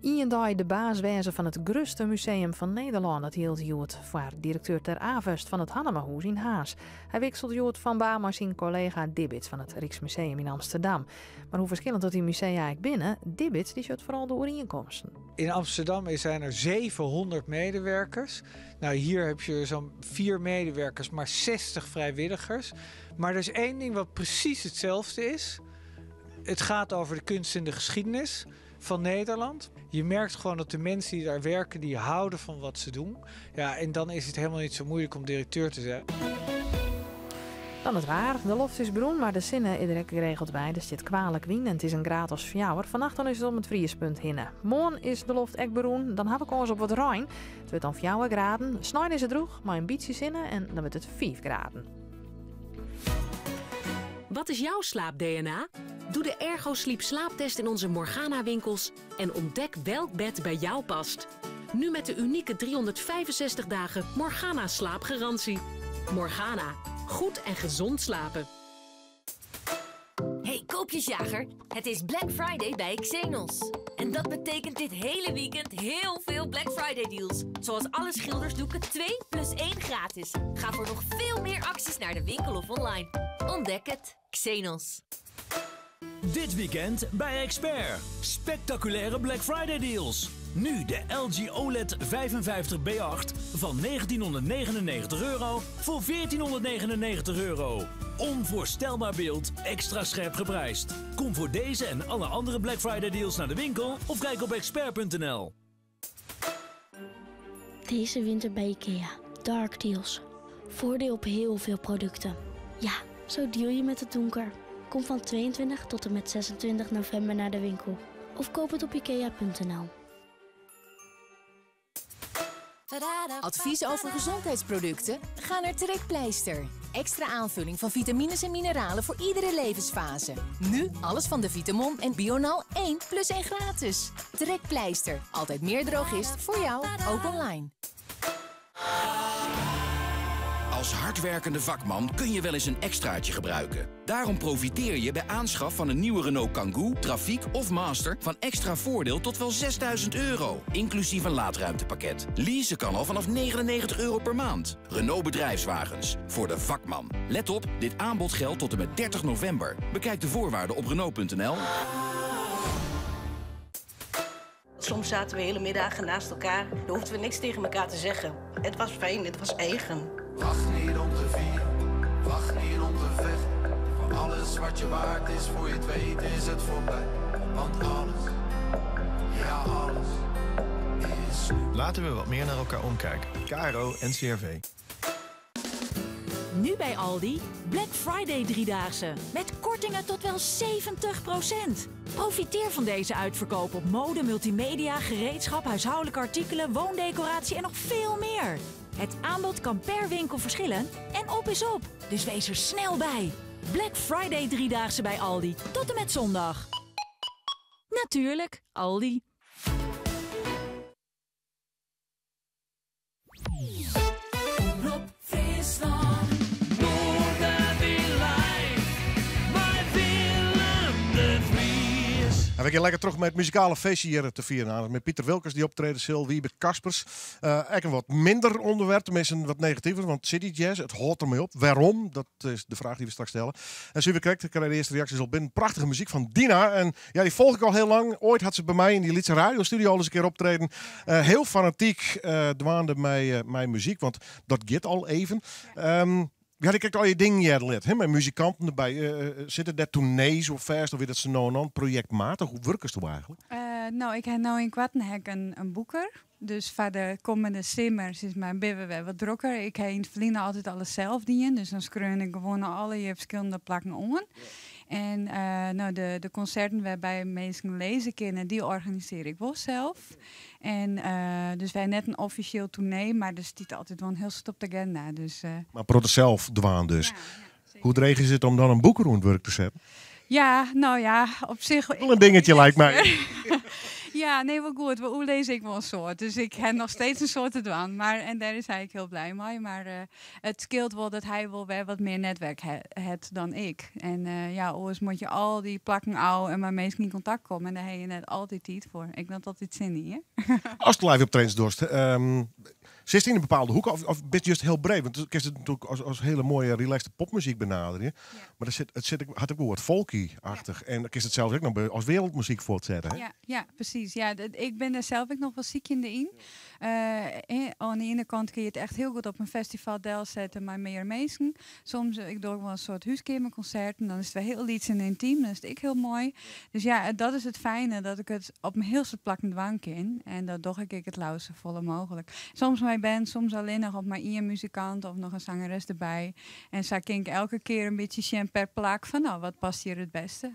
Ien dei de baas wêze fan it grutste museum fan Nederlân, dat jildt hjoed foar direkteur Ter Avest fan it Hannemahûs yn Harns. Hy wikselt hjoed fan baan mei syn kollega Dibbits fan it Ryksmuseum yn Amsterdam. Mar hoe ferskillend dat dy musea ek binne, Dibbits dy sjocht foaral de oerienkomsten. In Amsterdam zijn er 700 medewerkers. Nou, hier heb je zo'n 4 medewerkers, maar 60 vrijwilligers. Maar er is één ding wat precies hetzelfde is. Het gaat over de kunst en de geschiedenis van Nederland. Je merkt gewoon dat de mensen die daar werken, die houden van wat ze doen. Ja, en dan is het helemaal niet zo moeilijk om directeur te zijn. Dan it waar. De loft is berûn, mar de sinne is der ek geregeld by. Der stiet kwalik wyn en it is in graad as fjouwer. Fannacht dan is it om it friespunt hinne. Moarn is de loft ek berûn, dan ha we kâns op wat rein. It wurdt dan fjouwer graden. Snein is it drûch, mei in bytsje sinne en dan wurdt it fiif graden. Wat is jouw slaap-DNA? Doe de Ergo Sleep slaaptest in onze Morgana-winkels en ontdek welk bed bij jou past. Nu met de unieke 365 dagen Morgana slaapgarantie. Morgana, goed en gezond slapen. Hey koopjesjager, het is Black Friday bij Xenos. En dat betekent dit hele weekend heel veel Black Friday deals. Zoals alle schildersdoeken 2 plus 1 gratis. Ga voor nog veel meer acties naar de winkel of online. Ontdek het, Xenos. Dit weekend bij Expert. Spectaculaire Black Friday deals. Nu de LG OLED 55B8 van 1999 euro voor 1499 euro. Onvoorstelbaar beeld, extra scherp geprijsd. Kom voor deze en alle andere Black Friday deals naar de winkel of kijk op expert.nl. Deze winter bij IKEA. Dark deals. Voordeel op heel veel producten. Ja, zo deal je met het donker. Kom van 22 tot en met 26 november naar de winkel. Of koop het op ikea.nl. Advies over gezondheidsproducten? Ga naar Trekpleister. Extra aanvulling van vitamines en mineralen voor iedere levensfase. Nu alles van de Vitamon en Bional 1 plus 1 gratis. Trekpleister. Altijd meer drogist voor jou, ook online. Als hardwerkende vakman kun je wel eens een extraatje gebruiken. Daarom profiteer je bij aanschaf van een nieuwe Renault Kangoo, Trafiek of Master van extra voordeel tot wel 6000 euro. Inclusief een laadruimtepakket. Leasen kan al vanaf 99 euro per maand. Renault Bedrijfswagens. Voor de vakman. Let op, dit aanbod geldt tot en met 30 november. Bekijk de voorwaarden op Renault.nl. Soms zaten we hele middagen naast elkaar. Dan hoefden we niks tegen elkaar te zeggen. Het was fijn, het was eigen. Wacht niet om te vieren, wacht niet om te vechten. Voor alles wat je waard is, voor je het weet is het voorbij. Want alles, ja alles, is nu. Laten we wat meer naar elkaar omkijken. KRO NCRV. Nu bij Aldi Black Friday driedaagse. Met kortingen tot wel 70%. Profiteer van deze uitverkoop op mode, multimedia, gereedschap, huishoudelijke artikelen, woondecoratie en nog veel meer. Het aanbod kan per winkel verschillen en op is op. Dus wees er snel bij. Black Friday driedaagse bij Aldi. Tot en met zondag. Natuurlijk, Aldi. Omrop Fryslân. Noardewyn live. Mei Willem de Vries. En we gean lekker terug mei it muzikale feestje hjir te fieren. Mei Piter Wilkens dy't optrede sil, Wiebe Kaspers. Ek in wat minder ûnderwerp, teminsten wat negativer, want City Jazz, it hâldt dermei op. Wêrom? Dat is de fraach dy't we straks stelle. En suver krekt, krije de earste reaksjes al binnen. Prachtige muzyk fan Dina. En ja, dy folgje ik al hiel lang. Oait hat se by my yn dy lytse radiostudio al ris in kear optreden. Hiel fanatyk dwaande mei muzyk, want dat giet al even. Ja, ik kijk al je dingen jaren lid, hè, met muzikanten erbij. Sitte dêr toernees oan fêst of wie dat sa no en dan projektmatich? Hoe wurkest do eigentlik? No, ik ha no yn Koartenhek in boeker. Dus foar de kommende simmer sis mar, binne we wer wat drokker. Ik ha yn it ferline altyd alles sels dien. Dus dan skreau ik gewoan alle ferskillende plakken oan. En no, de konserten wêrby't minsken lizze kinne, dy organisearje ik wol sels. En dus wy net in offisjeel toernee, mar der stiet altyd wol in hiel soad op de aginda. Dus, Mar protte sels dwaan dus. Hoe dreech is it om dan in boeker oan it wurk te setten? Ja, no ja, op sich. Wol in dinkje liket my. Ja, nee, wol goed. We oerlizze ek wol in soad. Dus ik ha noch steeds in soad te dwaan. Mar, en dêr is hy ek hiel blij mei. Mar eh, it skeelt wol dat hy wol wer wat mear netwerk hat dan ik. En eh, ja, oars moatte je al dy plakken ôf en mei minsken yn kontakt komme. En dêr ha je net altyd tiid foar. Ek net altyd sin yn, hè? Ast live optredens dochst, sitst yn in bepaalde hoeke of bist just hiel breed? Want do kinst it natuerlik as hiele moaie relaxte popmuzyk benaderje. Mar der sit, it sit, hat ek wol wat folky-achtich. En dan kinst it sels ek noch as wereldmuzyk fuortsette. Hè? Ja, ja, presys. Ja, ik bin dêr sels ek noch wol sykjende yn. Oan de iene kant kin je it echt hiel goed op in festival delsette mei mear minsken. Soms, ik doch ek wol in soad húskeamerkonserten, dan is it wer hiel lyts en yntym, dan is it ek hiel moai. Dus ja, dat is it fijne, dat ik it op in hiel soad plakken dwaan kin. En dat doch ik ek it leafst safolle mooglik. Soms mei band, soms allinnich of mei ien muzikant of noch in sangeres derby. En sa kin ik elke kear in bytsje sjen per plak fan no, wat past hjir it bêste.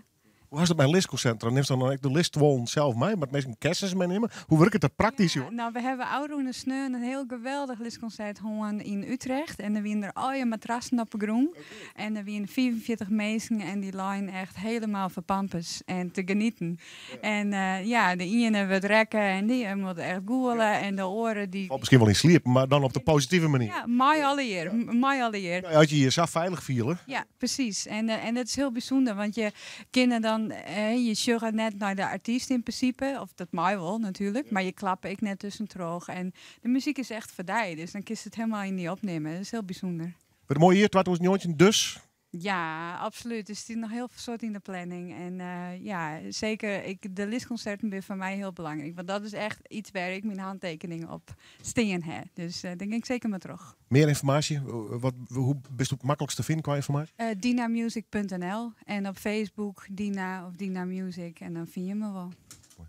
Hoe hast it mei listkonserten? Dan nimst dan ek de liststuollen sels mei, moatte minsken kessens meinimme? Hoe wurket dat praktysk? Ja, no, we hawwe ôfrûne sneon in hiel geweldich listkonsert hân yn Utrecht. En der wiene der allegear matrassen op 'e grûn. En der wiene 45 minsken en dy leinen echt helemaal ferpampers en te genieten. En ja, de iene wurdt rekke en dy moat echt gûle. En de oare dy... Falt miskien wol yn sliep, mar dan op de positive manier. Ja, mei allegear. Mei allegear. Nou ja, as je je sa feilich fiele. Ja, presys. En dat is hiel bysûnder, want je kinne dan, je sjogge net nei de artyst yn prinsipe, of dat mei wol natuerlik, mar je klappe ek net tuskentroch. En de muzyk is echt foar dy, dus dan kinst it helemaal yn dy opnimme. Dat is hiel bysûnder. Wurdt in moai jier 2019 dus. Ja, absolút. Der stiet noch hiel soad yn de planning. En ja, seker, ik, de listkonserten binne foar my hiel belangryk. Want dat is echt iets wêr't ik myn hantekening op stean ha. Dus dêr gean ik seker mei troch. Mear ynformaasje? Wat, hoe bist it maklikst te finen kwa ynformaasje? Dinamusic.nl en op Facebook Dina of Dina Music en dan fine je my wol.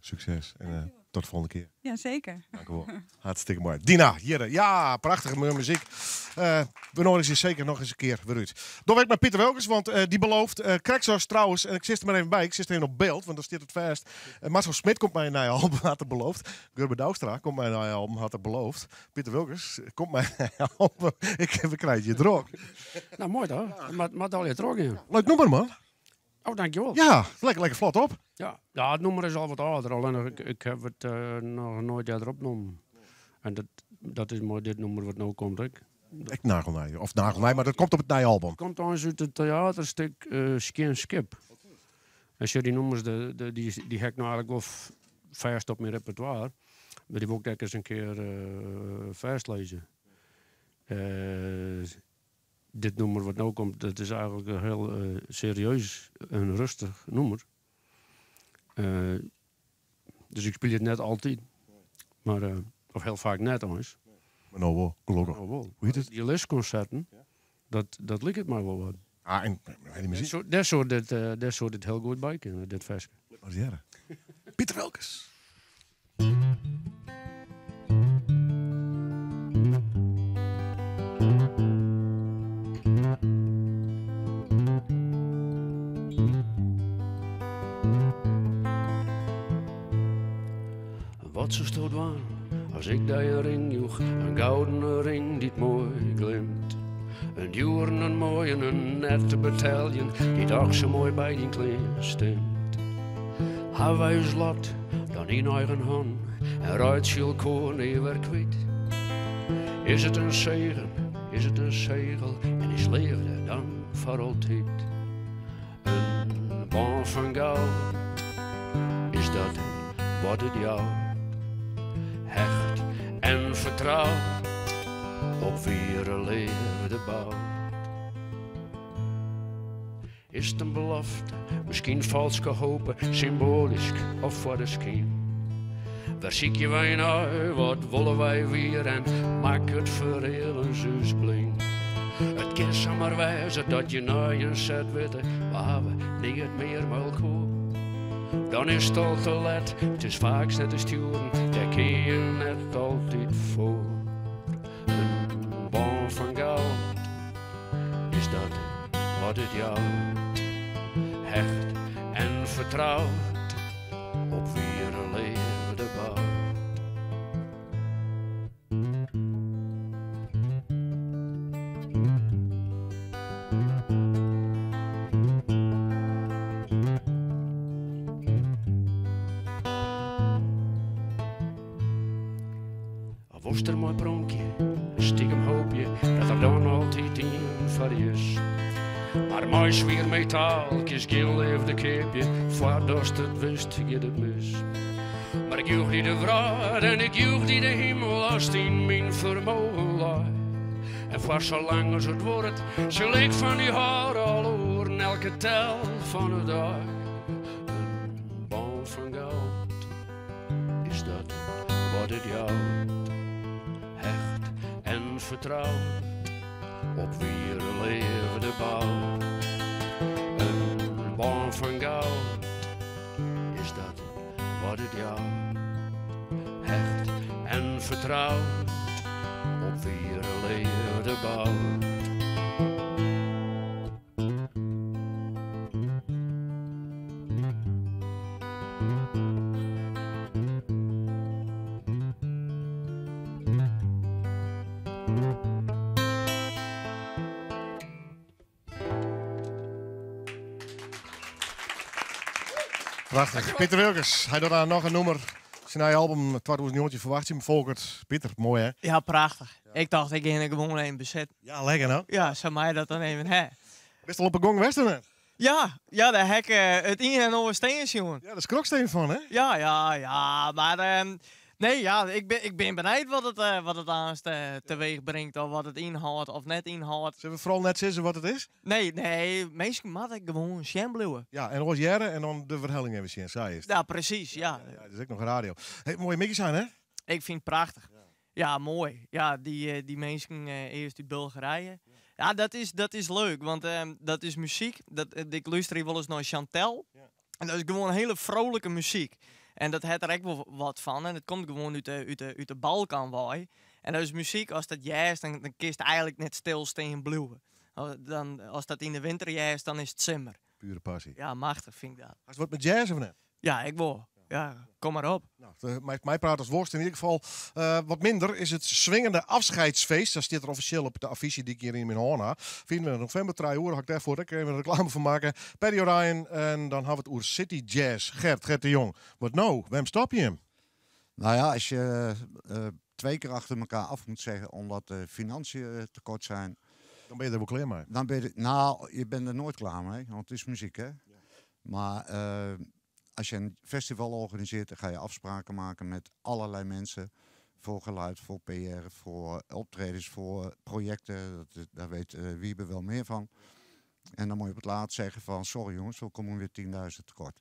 Sukses en tot de folgjende kear. Ja, seker. Dank u wol. Hartstikke moai. Dina, hjir. Ja, prachtige moaie muzyk. We noadigje je seker noch ris in kear wer út. Doch ek mei Piter Wilkens, want dy belooft, krekt sa as trouwens, en ik sis der mar even by, ik sis der even op byld, want dan stiet it fêst. Marcel Smit komt mei in nij album, hat er beloofd. Gurbe Douwstra komt mei in nij album, hat er beloofd. Piter Wilkens komt mei in nij album. Ik, we krije it hjir drok. No, moai toch? Moat allegear trochgean. Leuk nûmer, man. Oh, dankjewol. Ja, lekker, lekker flot op. Ja, ja, it nûmer is al wat âlder, allinnich ik, ik haw it noch noait earder opnommen. En dat, dat is mei dit nûmer wat no komt ek. Ek nagelnij, of nagelnij, mar dat komt op it nije album. It komt eins út it teaterstik Skjin Skip. En sjoch, dy nûmers, de, de, dy, dy ha ik no eigentlik wol fêst op myn repertoire. Mar dy wol ik ek ris in kear fêstlizze. Dit nûmer wat no komt, dat is eigentlik in hiel serieus en rêstich nûmer. Dus ik spylje it net altyd, mar, of hiel faak net eins. Mar no wol, gelokkich. No wol. Hoe hjit it? Dy listkonserten, dat liket my wol wat. Ah, en dy muzyk. Dêr soe dit, dêr soe dit hiel goed by kinne, dit ferske. Lit mar ris hearre. Piter Wilkens. Wat soesto dwaan as ik dy in ring joech, in gouden ring dy't moai glimt? In djoeren, in moaien, in net te beteljen, dy't och sa moai by dyn klean stimt. Ha wy ús lot dan yn eigen han en reitsje elkoar nea wer kwyt? Is it in segen, is it in segel en is leafde dan foar altyd? In bân fan goud, is dat wat it jout? Hecht en fertroud, op wiere leafde boud. Is it in belofte, miskien falske hope, symboalysk of foar de skyn? Wêr sykje wy nei, wat wolle wy wier en makket ferealens ús blyn? It kin samar wêze dat je nei in set witte, we hawwe neat mear mei elkoar. Dan is it al te let, it is faaks net te stjoeren, dêr kin je net altyd foar. In bân fan goud, is dat wat it jout? Hecht en fertroud, op wiere leafde boud. Wolst der mei pronkje en stikem hoopje dat der dan altyd ien foar dy is. Mar mei swier metaal kinst gjin leafde keapje, foardatst it wist giet it mis. Mar ik joech dy de wrâld en ik joech dy de himel as 't yn myn fermogen lei. En foar sa lang as it duorret sil ik fan dy hâlde al oeren elke tel fan 'e dei. In bân fan goud is dat wat it jout, hecht en fertroud, op wiere leafde boud. In bân fan goud is dat wat it jout, hecht en fertroud, op wiere leafde boud. Prachtich. Piter Wilkens, hy docht noch in nûmer. Syn nije album 2019 ferwachtsje him. Folkert, Piter, moai hè? Ja, prachtich. Ik tocht, ik gean der gewoan even besitten. Ja, lekker no. Ja, sa mei dat dan even hè. Bist al op 'e gong west of net? Ja, ja, dêr ha ik it ien en oar stean sjoen. Ja, dêr skrokst even fan hè? Ja, ja, ja, mar nee, ja, ik bin benijd wat it aanst teweech bringt of wat it ynhâldt of net ynhâldt. Sille we foaral net sizze wat it is? Nee, nee, minsken moatte gewoan sjen bliuwe. Ja, en oars hearre en dan de werhelling even sjen, sa is it. Ja, presys, ja. Ja, it is ek noch radio. Hey, moaie middei sein hè? Ik fyn it prachtich. Ja, moai. Ja, dy minsken earst út Bulgarije. Ja, dat is leuk, want dat is muzyk. Dat, ik lústerje wolris nei Chantel. En dat is gewoan hiele frolike muzyk. En dat hat der ek wol wat fan. En it komt gewoan út de Balkan wei. En dat is muzyk, ast dat hearst, dan kinst eigenlik net stilstean bliuwe. Dan, ast dat yn de winter hearst, dan is it simmer. Pure passy. Ja, machtich fyn ik dat. Hast wat mei jazz of net? Ja, ik wol. Ja, kom mar op. Nou, mei praat as wolst yn ieder gefal. Wat minder is it swingende afscheidsfeest. Dat stiet der offisjeel op de affysje dy't ik hjir yn myn hân ha. 24 novimber, 3 oere, ha ik dêrfoar ek even reklame foar makke. Paddy O'Ryan en dan ha we it oer City Jazz. Gert, Gert de Jong. Wat no? Wêrom stopje jim? Nou ja, als je twee keer achter elkaar af moet zeggen omdat de financiën tekort zijn. Dan ben je der wol klear mei. Dan ben je, nou, je bent er nooit klaar mee, want het is muziek, hè? Maar als je een festival organiseert, dan ga je afspraken maken met allerlei mensen. Voor geluid, voor PR, voor optredens, voor projecten. Daar weet Wiebe wel meer van. En dan moet je op het laatst zeggen van, sorry jongens, we komen weer 10.000 tekort.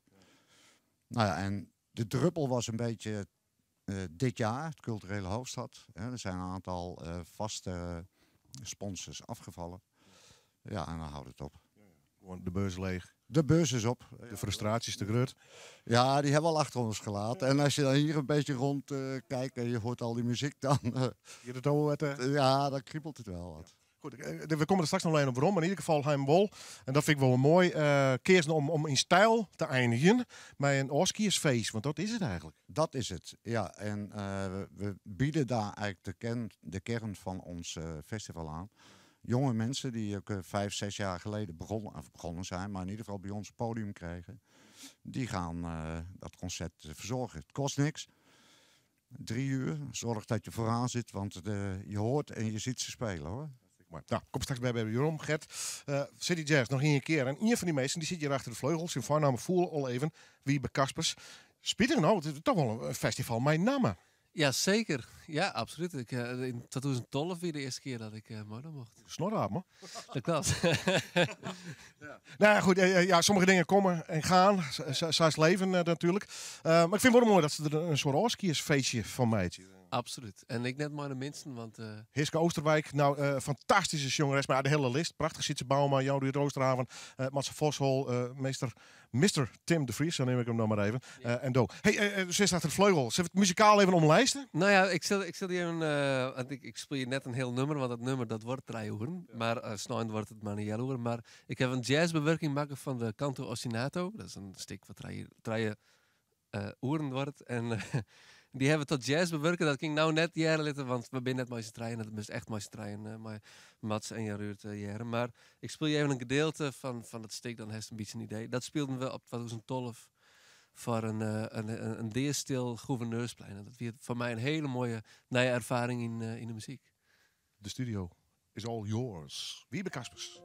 Nou ja, en de druppel was een beetje dit jaar, het culturele hoofdstad. Hè, er zijn een aantal vaste sponsors afgevallen. Ja, en dan houdt het op. Gewoon de beurs leeg. De beurs is op. De frustratie is te groot. Ja, die hebben we al achter ons gelaten. En als je dan hier een beetje rond kijkt en je hoort al die muziek, dan Hier het al wat, Ja, dan kriebelt het wel wat. Goed, we komen er straks nog alleen op waarom, maar in ieder geval hij wol. En dat vind ik wel een mooi keer om in stijl te eindigen met een Oscarsfeest, want dat is het eigenlijk. Dat is het, ja. En we bieden daar eigenlijk de kern van ons festival aan. Jonge mensen die ook 5, 6 jaar geleden begonnen zijn, maar in ieder geval bij ons podium kregen, die gaan dat concert verzorgen. Het kost niks. 3 uur, zorg dat je vooraan zit, want je hoort en je ziet ze spelen, hoor. Maar, nou, kom straks bij Jeroen, Gert. City Jazz, nog één keer. En een van die meesten die zit hier achter de vleugels. Zijn voornaam voel al even. Wiebe Kaspers. Spietig nou, het is toch wel een festival mijn naam. Ja, zeker. Ja, absoluut. Ik in 2012 weer de eerste keer dat ik meedoen mocht. Snorraap, man. Dat klopt. Ja. Nou ja, goed. Ja, sommige dingen komen en gaan. Zo is het leven natuurlijk. Maar ik vind het wel mooi dat ze er een soort Oscarsfeestje van maken. Absoluut. En ik net maar de minsten, want Hiske Oosterwijk, nou, fantastische jongeres, maar de hele list. Prachtig Sytse Bouma, Jan Ruud Oosterhaven, Matze Voshol, meester, mister Tim de Vries, zo neem ik hem nog maar even. En Do. Hey, ze staat achter de vleugel. Zullen we het muzikaal even omlijsten? Nou ja, ik zal die even want ik speel hier net een heel nummer, want dat nummer dat wordt 3 uur. Maar snel wordt het maar een hele uur. Maar ik heb een jazzbewerking maken van de Canto Ostinato. Dat is een stuk wat 3 uren wordt. En die hebben tot jazz bewerken. Dat ging nou net jaren later, want we zijn net met z'n treien. Dat is echt met z'n treien met Mats en Jan-Ruurt jaren. Maar ik speel je even een gedeelte van het stuk, dan heeft een beetje een idee. Dat speelden we op 2012 Foar in, in, in deastil Gouverneursplein. En dat wie foar my in hiele moaie nije erfaring yn, yn de muzyk. De studio is all yours. Wiebe Kaspers.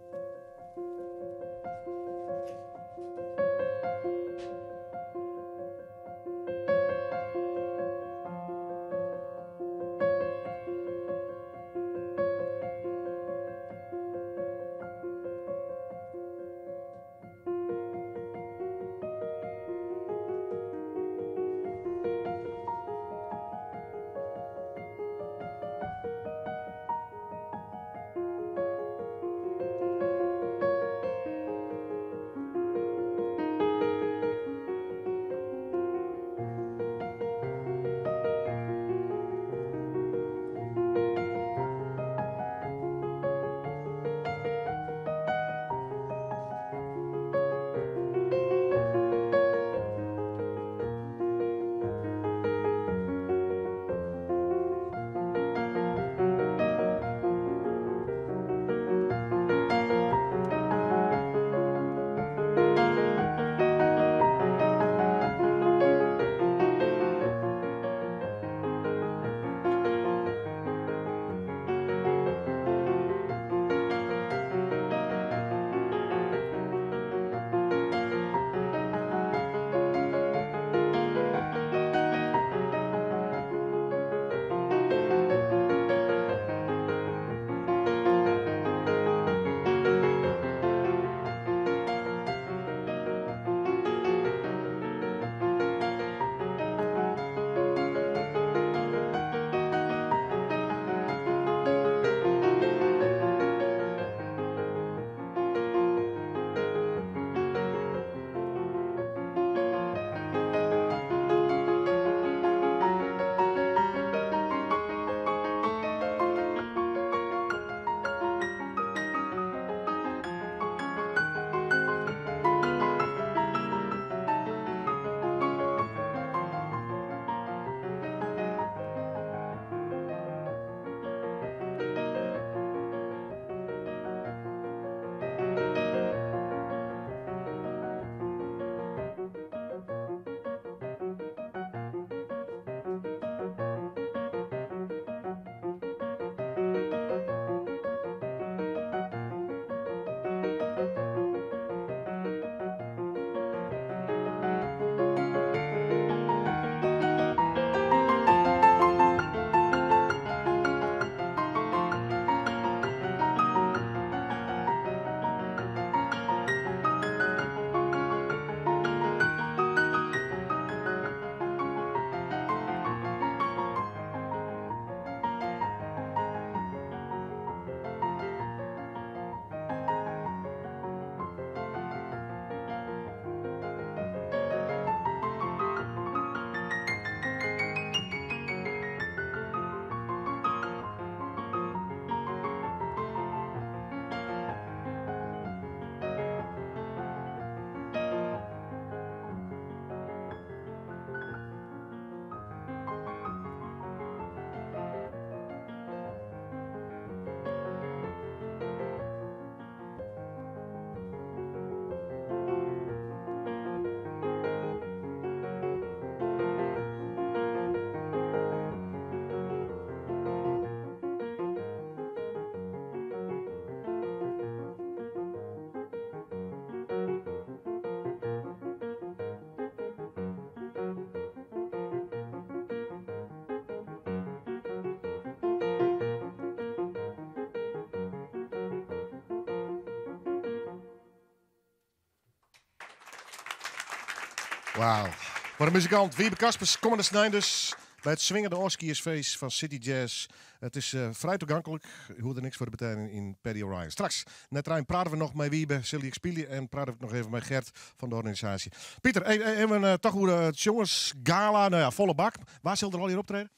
Wauw. Wat in muzikant. Wiebe Kaspers, kommende snein dus by it swingende ôfskiedsfeest fan City Jazz. It is eh, frij toeganklik. Je hoecht der niks foar te beteljen yn Paddy O'Ryan. Straks, nei trijen prate we noch mei Wiebe, sil hy ek spylje en prate we noch even mei Gert fan de organisaasje. Pieter, even eh, toch oer it sjongersgala. Nou ja, folle bak. Wa sil der allegear optrede?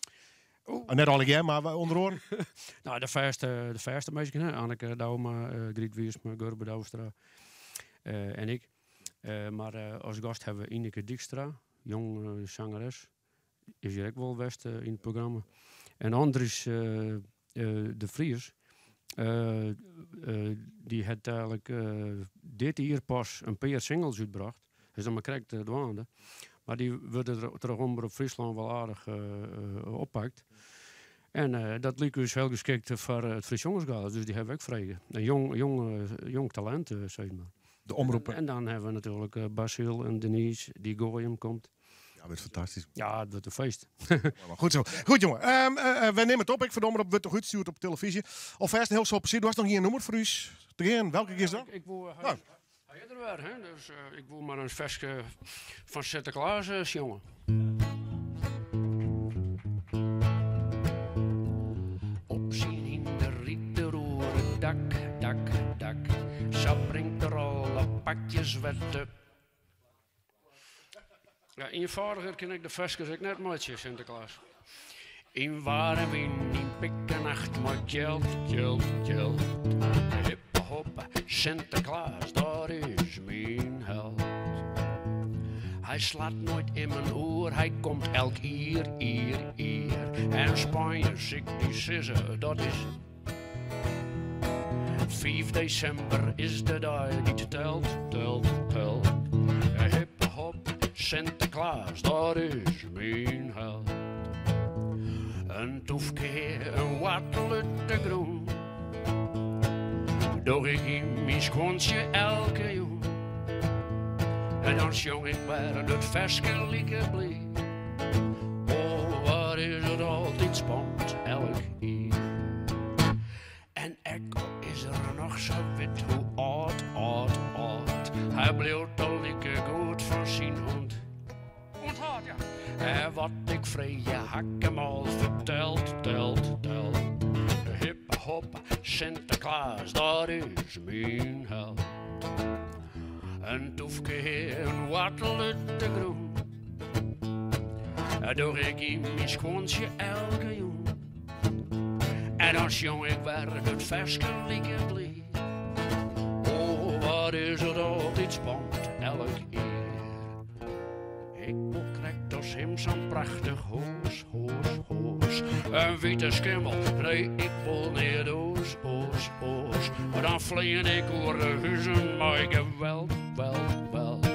Oh, net allegear, mar ûnder oaren. Nou, de fêste, de fêste minsken, hè? Anneke Douma, eh, Griet Wiersma, Gurbe Douwstra eh, en ik. Eh, mar eh, as gast hawwe we Ineke Dijkstra, jong eh, zangeres. Is hjir ek wol west eh, yn it programma. En Andries eh, eh, de Vries, eh, eh, dy hat eigenlik eh, dit jier pas in pear singles útbrocht. Is noch mar krekt eh, dwaande. Mar dy wurde troch Omrop Fryslân wol aardich oppakt. En dat like ús hiel geskikt foar it Frysk Sjongersgala, dus dy hawwe we ek frege. In jong, jong, jong talint, sis mar. De omroep. En dan hawwe we natuerlik Basiel en Denise, dy Goaium komt. Ja, wurdt fantastysk. Ja, it wurdt in feest. Goed zo. Goed, jonge. Wy nimme it op. Ek foar de omrop wurdt noch útstjoerd op telefyzje. Alfêst in hiel soad plezier. Do hast noch ien nûmer foar ús te gean. Welke is dat? Ik woe hy is der wer, hè? Dus ik woe mar in ferske fan Sinteklaas sjonge. Op syn hynder rydt er oer it dak, dak, dak. Sa bringt er alle pakjes wer te. Ja, ienfâldiger kin ik de ferskes ek net meitsje, Sinteklaas. Yn waar en wyn, yn pik en nacht, mei kjeld, kjeld, kjeld. Hippe hop, Sinteklaas, dat is myn held. Hy slacht noait immen oer, hy komt elk jier, jier, jier. En Spanjerts ek dy sizze, dat is. 5 desimber is de dei dy't telt, telt, telt. Hip hop, Sinteklaas, dat is myn held. In toefke, in woartel út de grûn. Doch ik yn myn skuontsje elke jûn. En dan sjong ik wer dat ferske like bliid. Oh, wat is it altyd spannend elk jier. En ek al is er noch sa wit hoe âld, âld, âld. Hy bliuwt al like goed fan syn hûn. Ûnthâld, ja. En wat ik freegje, ha ik him al ferteld, teld, teld. Hip hop, Sinteklaas, dat is myn held. In toefke, in woartel út de grûn. Doch ik yn myn skuontsje elke jûn. En dan sjong ik wer dat ferske like bliid. Oh, wat is it altyd spannend elk jier. Ik wol krekt as him sa'n prachtich hûs, hûs, hûs. In wite skimmel, nee, ik wol neat oars, oars, oars. Mar dan flean ik oer de huzen mei geweld, weld, weld.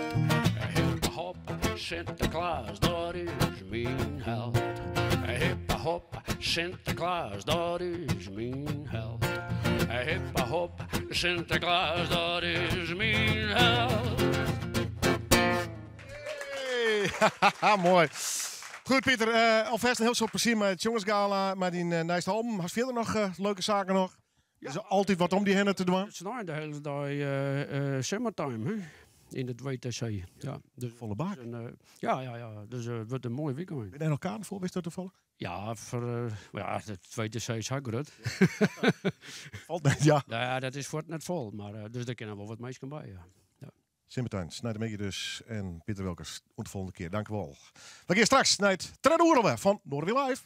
Hip hop, Sinteklaas, dat is myn held. Hip hop, Sinteklaas, dat is myn held. Hip hop, Sinteklaas, dat is myn held. Hey, moai. Goed, Pieter. Alfêst in hiel soad plezier mei it Sjongersgala, mei dyn nijste album. Hast fierder noch leuke saken noch? Ja. Is altyd wat om dy hinne te dwaan? Snein de hiele dei Simmertime, hè? Yn it WTC. Ja, dus, Folle bak. En, ja, ja, ja. Dus it wurdt in moai weekend. Binne der noch kaarten foar, witst dat tafallich? Ja, foar, ja, it WTC is sa grut. Falt net, ja. Nou ja, dat is fuort net fol, mar dus dêr kinne wol wat minsken by, ja. Ja. Simmertuin, sneintemiddei dus. En Pieter Wilkers, oant de folgjende kear. Dank wol. We gean straks nei it tredde oere wer fan Noardewyn Live.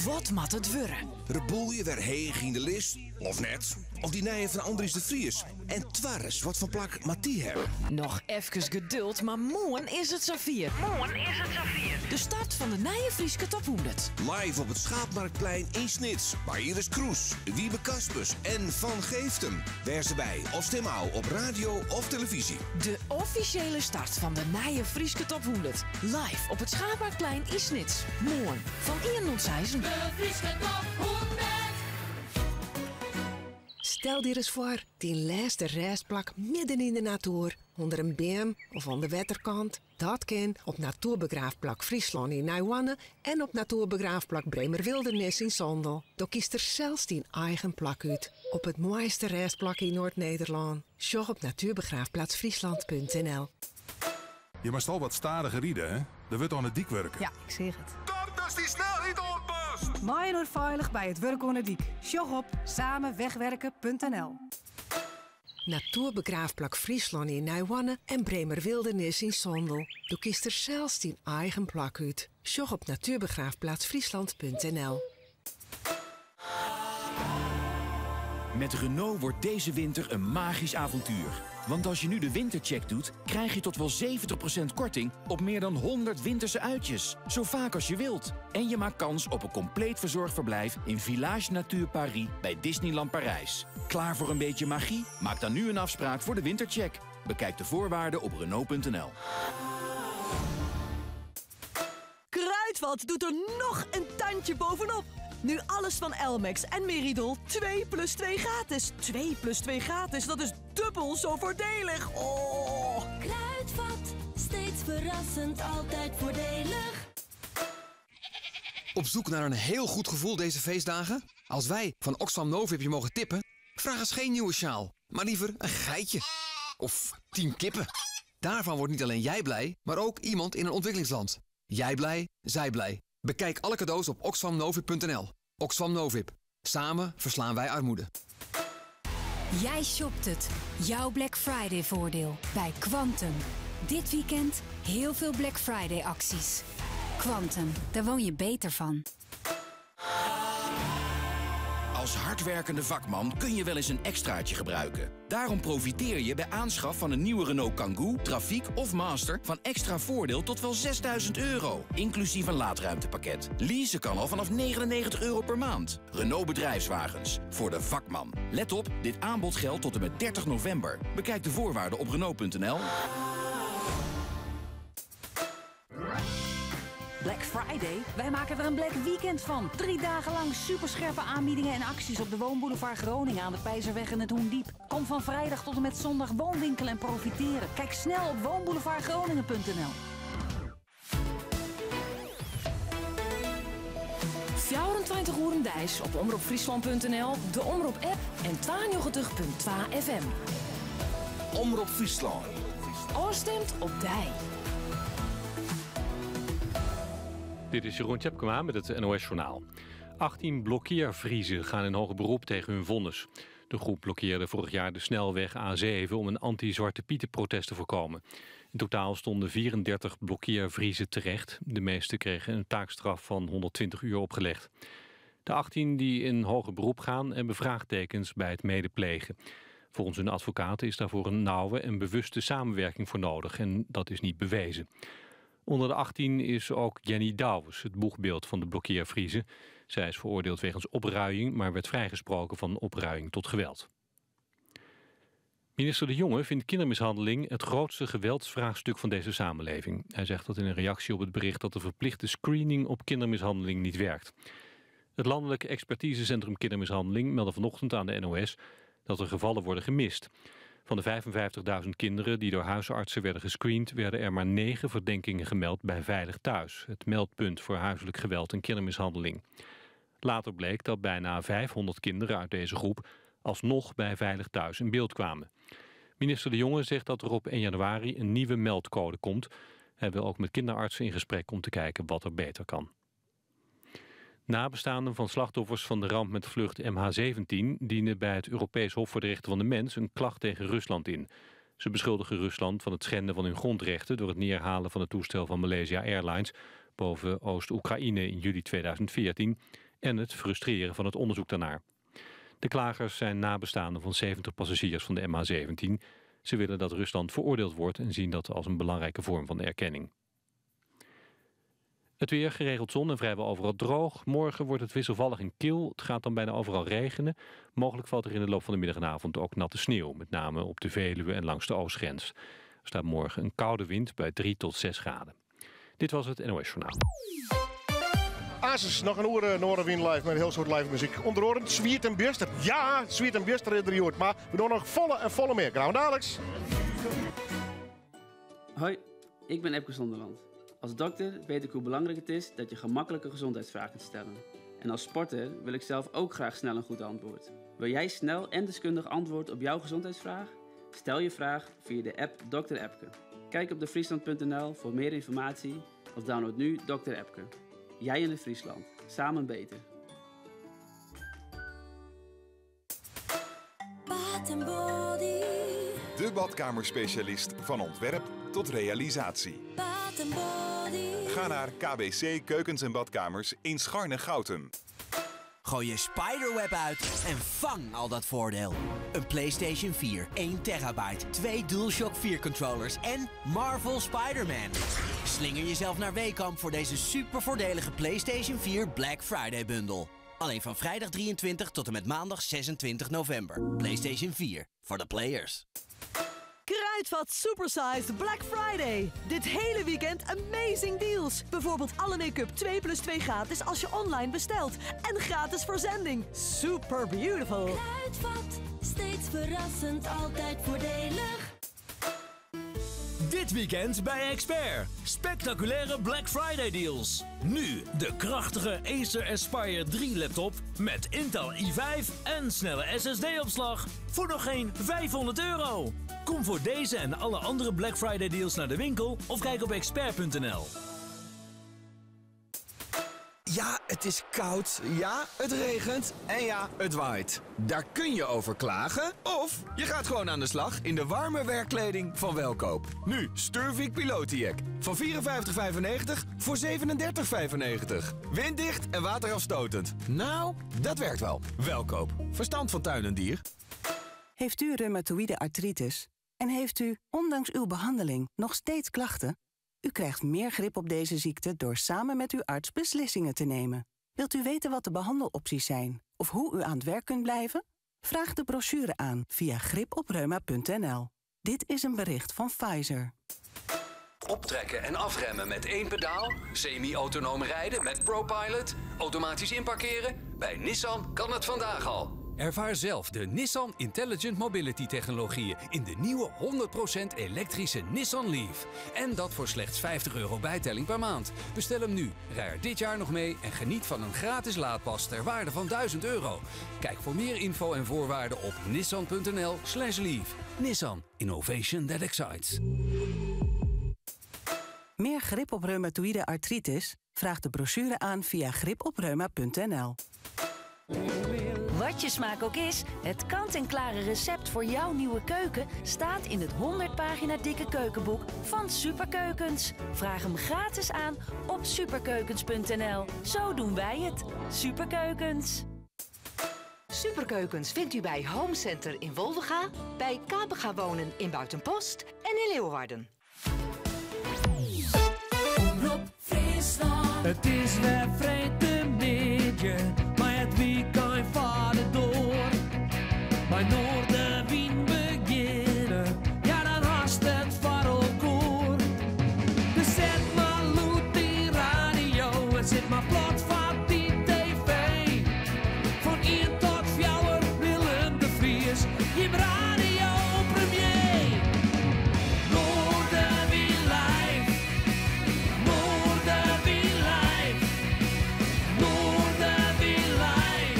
Wat moat it wurde? Reboelje wer heech yn de list, of net? Of dy nije fan Andries de Vries? En Twarres, wat foar plak moat dy hawwe? Noch efkes geduld, mar moarn is it safier. Moarn is it safier. De start fan de nije Fryske Top 100. Live op it Schaapmarktplein yn Snits by Iris Kroes, Wiebe Kaspers en Van Geeften. Wês derby of stim ôf op radio of televyzje. De offisjele start fan de nije Fryske Top 100. Live op it Schaapmarktplein yn Snits. Moarn fan ien oant seizen. De Fryske Top 100! Stel dy ris foar, dyn lêste rêstplak midden yn de natoer, ûnder in beam of oan de wetterkant. Dat kin op Natoerbegraafplak Fryslân yn Nijhoarne en op Natoerbegraafplak Bremerwildernis yn Sondel. Do kiest der sels dyn eigen plak út, op it moaiste rêstplak yn Noard-Nederlân. Sjoch op natuurbegraafplaatsfriesland.nl. Je moatst al wat stadiger ride, hè? Der wurdt oan de dyk wurke. Ja, ik seach it. Datst dy snelheid oanpast! Mei-inoar feilich by it wurk oan 'e dyk. Sjoch op samenwegwerken.nl. Natoerbegraafplak Fryslân yn Nijhoarne en Bremerwildernis yn Sondel. Do kiest der sels dyn eigen plak út. Sjoch op natuurbegraafplaatsfriesland.nl. Met Renault wordt deze winter een magisch avontuur. Want als je nu de wintercheck doet, krijg je tot wel 70% korting op meer dan 100 winterse uitjes. Zo vaak als je wilt. En je maakt kans op een compleet verzorgd verblijf in Village Nature Paris bij Disneyland Parijs. Klaar voor een beetje magie? Maak dan nu een afspraak voor de wintercheck. Bekijk de voorwaarden op Renault.nl. Kruidvat doet er nog een tandje bovenop. Nu alles van Elmex en Meridol 2 plus 2 gratis. 2 plus 2 gratis, dat is dubbel zo voordelig. Oh. Kruidvat, steeds verrassend, altijd voordelig. Op zoek naar een heel goed gevoel deze feestdagen? Als wij van Oxfam Novib je mogen tippen, vraag eens geen nieuwe sjaal, maar liever een geitje. Of 10 kippen. Daarvan wordt niet alleen jij blij, maar ook iemand in een ontwikkelingsland. Jij blij, zij blij. Bekijk alle cadeaus op oxfamnovib.nl. Oxfam Novib. Samen verslaan wij armoede. Jij shopt het. Jouw Black Friday voordeel bij Quantum. Dit weekend heel veel Black Friday acties. Quantum, daar woon je beter van. Als hardwerkende vakman kun je wel eens een extraatje gebruiken. Daarom profiteer je bij aanschaf van een nieuwe Renault Kangoo, Trafiek of Master van extra voordeel tot wel 6000 euro. Inclusief een laadruimtepakket. Leasen kan al vanaf 99 euro per maand. Renault Bedrijfswagens. Voor de vakman. Let op, dit aanbod geldt tot en met 30 november. Bekijk de voorwaarden op Renault.nl. Black Friday? Wij maken er een Black Weekend van. 3 dagen lang superscherpe aanbiedingen en acties op de Woonboulevard Groningen aan de Pijzerweg en het Hoendiep. Kom van vrijdag tot en met zondag woonwinkelen en profiteren. Kijk snel op woonboulevardgroningen.nl. 24 uur deis op omropfriesland.nl, de Omrop app en 92.2 FM. Omrop Friesland. Oorstemt op dij. Dit is Jeroen Tjepkema met het NOS Journaal. 18 blokkeervriezen gaan in hoger beroep tegen hun vonnis. De groep blokkeerde vorig jaar de snelweg A7 om een anti-Zwarte Pieten-protest te voorkomen. In totaal stonden 34 blokkeervriezen terecht. De meeste kregen een taakstraf van 120 uur opgelegd. De 18 die in hoger beroep gaan hebben vraagtekens bij het medeplegen. Volgens hun advocaat is daarvoor een nauwe en bewuste samenwerking voor nodig en dat is niet bewezen. Onder de 18 is ook Jenny Douwes, het boegbeeld van de blokkeervriezen. Zij is veroordeeld wegens opruiing, maar werd vrijgesproken van opruiing tot geweld. Minister De Jonge vindt kindermishandeling het grootste geweldsvraagstuk van deze samenleving. Hij zegt dat in een reactie op het bericht dat de verplichte screening op kindermishandeling niet werkt. Het Landelijk Expertisecentrum Kindermishandeling meldde vanochtend aan de NOS dat er gevallen worden gemist. Van de 55.000 kinderen die door huisartsen werden gescreend, werden er maar 9 verdenkingen gemeld bij Veilig Thuis, het meldpunt voor huiselijk geweld en kindermishandeling. Later bleek dat bijna 500 kinderen uit deze groep alsnog bij Veilig Thuis in beeld kwamen. Minister De Jonge zegt dat er op 1 januari een nieuwe meldcode komt. Hij wil ook met kinderartsen in gesprek om te kijken wat er beter kan. Nabestaanden van slachtoffers van de ramp met vlucht MH17 dienen bij het Europees Hof voor de Rechten van de Mens een klacht tegen Rusland in. Ze beschuldigen Rusland van het schenden van hun grondrechten door het neerhalen van het toestel van Malaysia Airlines boven Oost-Oekraïne in juli 2014 en het frustreren van het onderzoek daarnaar. De klagers zijn nabestaanden van 70 passagiers van de MH17. Ze willen dat Rusland veroordeeld wordt en zien dat als een belangrijke vorm van erkenning. Het weer, geregeld zon en vrijwel overal droog. Morgen wordt het wisselvallig en kil. Het gaat dan bijna overal regenen. Mogelijk valt er in de loop van de middag en avond ook natte sneeuw. Met name op de Veluwe en langs de oostgrens. Er staat morgen een koude wind bij 3 tot 6 graden. Dit was het NOS Journaal. Asus, nog een oer Noardewyn live met een heel soort live muziek. Onder oren Swiet en Bjuster. Ja, Swiet en Bjuster in de joert. Maar we doen nog volle en volle meer. Gaan we dadelijk. Hoi, ik ben Epke Zonderland. Als dokter weet ik hoe belangrijk het is dat je gemakkelijke gezondheidsvragen kunt stellen. En als sporter wil ik zelf ook graag snel een goed antwoord. Wil jij snel en deskundig antwoord op jouw gezondheidsvraag? Stel je vraag via de app Dr. Epke. Kijk op defriesland.nl voor meer informatie of download nu Dr. Epke. Jij en de Friesland. Samen beter. Bath and Body. De badkamerspecialist van ontwerp tot realisatie. Bath and Body. Ga naar KBC Keukens en Badkamers in Scharnegoutum. Gooi je spiderweb uit en vang al dat voordeel. Een PlayStation 4, 1 terabyte, 2 DualShock 4 controllers en Marvel Spider-Man. Slinger jezelf naar Wehkamp voor deze super voordelige PlayStation 4 Black Friday bundle. Alleen van vrijdag 23 tot en met maandag 26 november. PlayStation 4, voor de players. Kruidvat Kruidvat Supersized Black Friday. Dit hele weekend amazing deals. Bijvoorbeeld alle make-up 2 plus 2 gratis als je online bestelt. En gratis verzending. Super beautiful. Kruidvat, steeds verrassend, altijd voordelig. Dit weekend bij Expert. Spectaculaire Black Friday deals. Nu de krachtige Acer Aspire 3 laptop met Intel i5 en snelle SSD-opslag voor nog geen 500 euro. Kom voor deze en alle andere Black Friday deals naar de winkel of kijk op expert.nl. Ja, het is koud. Ja, het regent. En ja, het waait. Daar kun je over klagen. Of je gaat gewoon aan de slag in de warme werkkleding van Welkoop. Nu Sturvik Pilotiek. Van 54,95 voor 37,95. Winddicht en waterafstotend. Nou, dat werkt wel. Welkoop. Verstand van tuin en dier. Heeft u reumatoïde artritis en heeft u, ondanks uw behandeling, nog steeds klachten? U krijgt meer grip op deze ziekte door samen met uw arts beslissingen te nemen. Wilt u weten wat de behandelopties zijn of hoe u aan het werk kunt blijven? Vraag de brochure aan via gripopreuma.nl. Dit is een bericht van Pfizer. Optrekken en afremmen met één pedaal, semi-autonoom rijden met ProPilot, automatisch inparkeren. Bij Nissan kan het vandaag al. Ervaar zelf de Nissan Intelligent Mobility technologieën in de nieuwe 100% elektrische Nissan Leaf. En dat voor slechts 50 euro bijtelling per maand. Bestel hem nu, rij er dit jaar nog mee en geniet van een gratis laadpas ter waarde van 1000 euro. Kijk voor meer info en voorwaarden op nissan.nl/slash leaf. Nissan, innovation that excites. Meer grip op reumatoïde artritis? Vraag de brochure aan via gripopreuma.nl. Wat je smaak ook is, het kant-en-klare recept voor jouw nieuwe keuken staat in het 100 pagina dikke keukenboek van Superkeukens. Vraag hem gratis aan op superkeukens.nl. Zo doen wij het. Superkeukens. Superkeukens vindt u bij Home Center in Wolvega, bij KPG Wonen in Buitenpost en in Leeuwarden. Omrop Fryslân. It is wer freedtemiddei, mar it wykein foar de doar. By Noardewyn begjinne, ja dan hast it foar elkoar. Dus set mar lûd dyn radio en sit mar plat foar dyn TV. Fan ien tot fjouwer Willem de Vries, jim radiopremier. Noardewyn live, Noardewyn live, Noardewyn live,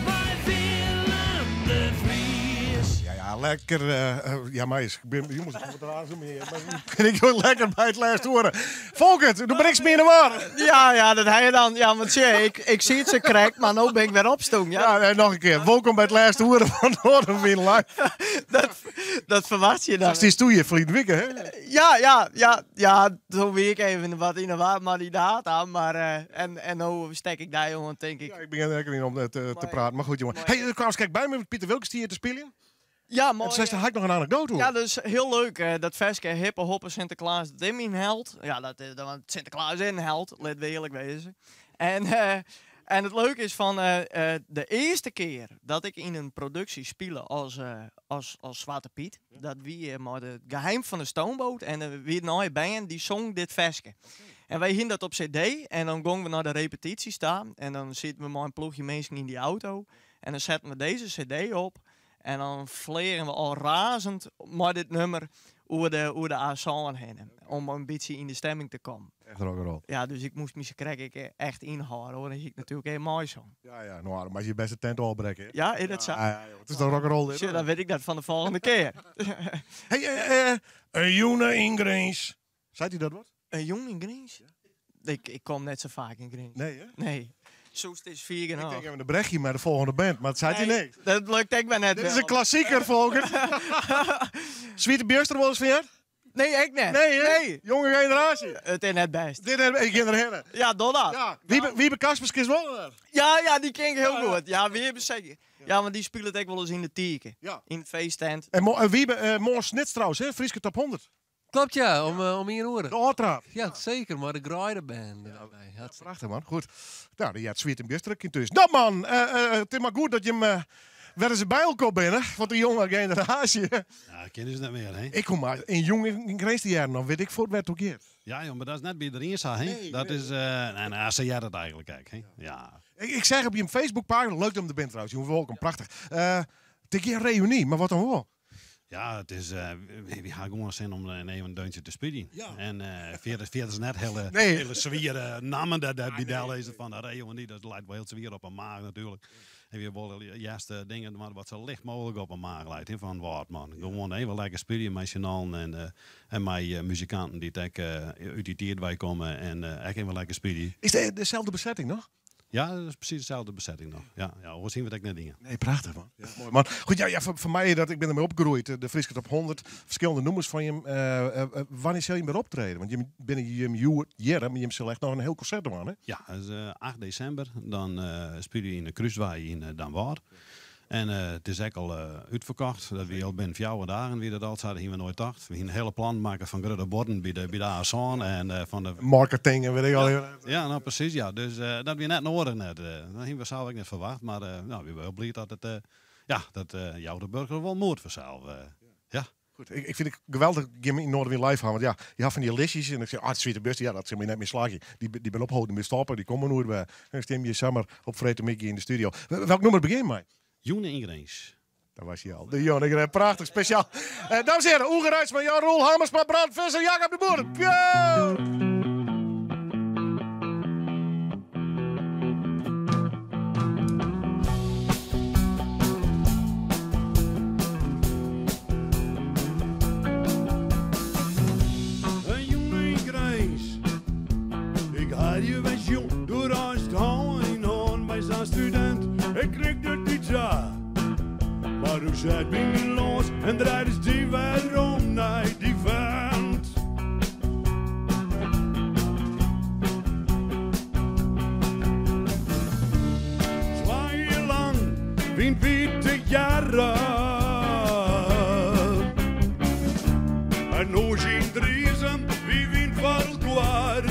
mei Willem de Vries. Ja, ja, lekker. Ja, maar is, ik ben, jongens, ik moet er zo meer. Maar ben ik wel lekker bij het laatst horen. Volkert, doe maar niks meer naar waar. Ja, ja, dat hij dan. Ja, want zie, ik zie het zo correct, maar nu ben ik weer opstoen. Ja. Ja, en nog een keer. Welkom bij het laatste horen van Noardewyn Live. Dat verwacht je dan. Dat is toe je vriend Wikke, hè? Ja, ja, ja, ja, zo weet ik even wat in de waar, maar die data. Maar, en nu stek ik daar, jongen, denk ik. Ja, ik begin er lekker in om te praten. Maar goed, jongen. Hey, er kwam kijk bij me met Pieter Wilkes die hier te spelen. Ja, mooi. En toen zei ze, had ik nog een anekdote hoor. Ja, dat is heel leuk. Dat verske hippe hoppe Sinterklaas, dat is mijn held. Ja, want Sinterklaas is een held, laat we eerlijk wezen. En het leuke is van de eerste keer dat ik in een productie speelde als Zwarte Piet. Dat wie maar het geheim van de stoomboot en wie het nou band, die zong dit verske. En wij hingen dat op cd en dan gingen we naar de repetitie staan. En dan zitten we maar een ploegje mensen in die auto. En dan zetten we deze cd op. En dan fleren we al razend maar dit nummer over de A7 heen. Om een beetje in de stemming te komen. Echt rock'n'roll. Ja, dus ik moest me krek ik echt inhouden hoor. Dat is natuurlijk heel mooi zo. Ja, ja, nou, maar je beste tent al breken, hè? Ja, is dat zo? Ja, ja, joh, het is dan rock'n'roll, dit, Tja, hoor. dan weet ik dat van de volgende keer. Hey, een jongen in Grins. Zei hij dat wat? Een jongen in Grins? Ik kom net zo vaak in Grins. Nee, hè? Nee. Soest is vier en Ik half. denk even een brechtje met de volgende band, maar het zei hij Nee, niks. Dat lukt ik maar net Dit is wel. een klassieker, Volker. Sweete Björster wel eens van jou? Nee, ik net. Nee, hè? Nee. Jonge generatie. Het is net best. Dit heb ik in de Ja, doe dat. Ja. Wiebe Kaspers is wel er. Ja, ja, die ken ik heel goed. Ja, Wiebe zeker. Ja, want die speelt het ook wel eens in de tieken. Ja. In het feesttent. En Wiebe, Moor Snits trouwens, hè? Frieske top 100. Klopt, ja, om hier horen. De Oortraap. Ja, zeker, maar de Graiderband erbij. Ja, prachtig, man. Goed. Nou, die had Sweet en Björster intussen. Nou, man, het is maar goed dat je hem Wer se by elkoar binne, want de jonge generaasje. Ja, kinne se net mear, hè? Ik kom mar in jong yn Grins te hearren, dan wit ik fuort wêr't it oer giet. Ja, jong, mar dat is net by iderien sa, hè? Nee, dat nee. is, nee, nee, sa heart it eigentlik ek, hè? Ja. Ik seach op jim Facebookpagina, leuk dat jim der binne trouwens, jong, wolkom, prachtich. It is gjin reüny, mar wat dan wol? Ja, it is, wy ha gewoan sin om even in deuntje te spyljen. En fierder, fierder is net hiele, Nee. hiele swiere nammen dêr dêr by dellizze fan de reüny. Dat leit wol hiel swier op 'e maach natuerlik. En wy wolle earst dingen dwaan wat sa licht mooglik op 'e maach leit, hè, fan Wâldman. Gewoan even lekker spylje mei syn allen en mei muzikanten dy't ek út dy tiid wei komme en ek even lekker spylje. Is it deselde besetting noch? Ja, dat is presys deselde besetting noch. Ja, ja, oars hiene we it ek net dien. Nee, prachtich man. Ja, moai man. Goed, ja, ja, foar my, dat, ik bin dermei opgroeid, de Fryske Top 100, ferskillende nûmers fan jim. Wannear sil jim wer optrede? Want jim binne jim hjoed hjir, mar jim sille echt noch in hiel konsert dwaan, hè? Ja, dat is 8 desimber. Dan spylje we yn de Krúswei yn Damwâld. En it is ek al útferkocht. Dat wie al binnen 4 dagen wie dat al sa, dat hiene we noait tocht. We hiene hiele plannen makke fan grutte buorden by de A7 en fan de Marketing en wit ik al. Ja, ja, nou presys, ja. Dus dat wie net noadich net. Dat hiene we sels ek net ferwacht, mar nou, we binne hiel bliid dat it, ja, dat jout de burger wol moed fansels. Ja. Goed, ik fyn it geweldich jim yn Noardewyn live ha, want ja, je ha fan dy listjes en ik sis, ah, it Swiete Bist, ja, dat sil my net mear slagje. Dy binne opholden, dy stoppe, dy komme noait wer. Dan stim je samar op freedtemiddei yn de studio. Welk nûmer begjin mei? Jûn yn Grins. Daar was hij al. De Jûn yn Grins, prachtich, spesjaal. Dames en heren, Oege Reitsma, Jan Roel Hammersma, Brand Visser, Jacob de Boer. Pjoe! Een jûn yn Grins. Ik ha je wer sjoen, doe reist hân yn hân mei sa'n studint. Ik knikte dy ta, mar doe seist by my lâns en draaidest dy werom nei dy fint. Twa jier lang wienen wy tegearre. En no syn Driezum, wy wienen foar elkoar.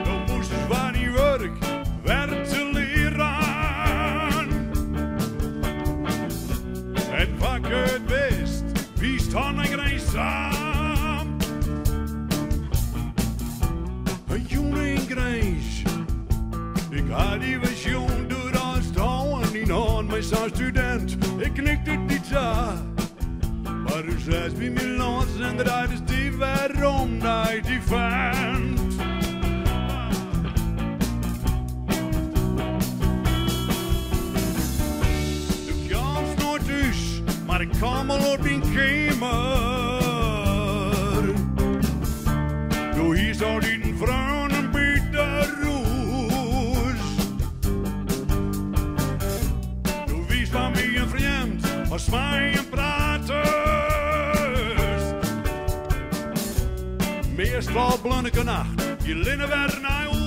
Do moastest fan dyn wurk wer te learen. En foar't ik it wist, wiest han en Grins saam. In jûn yn Grins. Ik ha dy wer sjoen, doe reist hân yn hân mei sa'n studint. Ik knikte dy ta, mar doe seist by my lâns en draaidest dy werom nei dy fint. Do kaamst noait thús, mar ik kaam al op dyn keamer. Do hiest altyd in freon by de rûs. Do wiest foar my in frjemd, as my in pratest. Meastal bleaun ik in nacht, je linne wer nei hûs.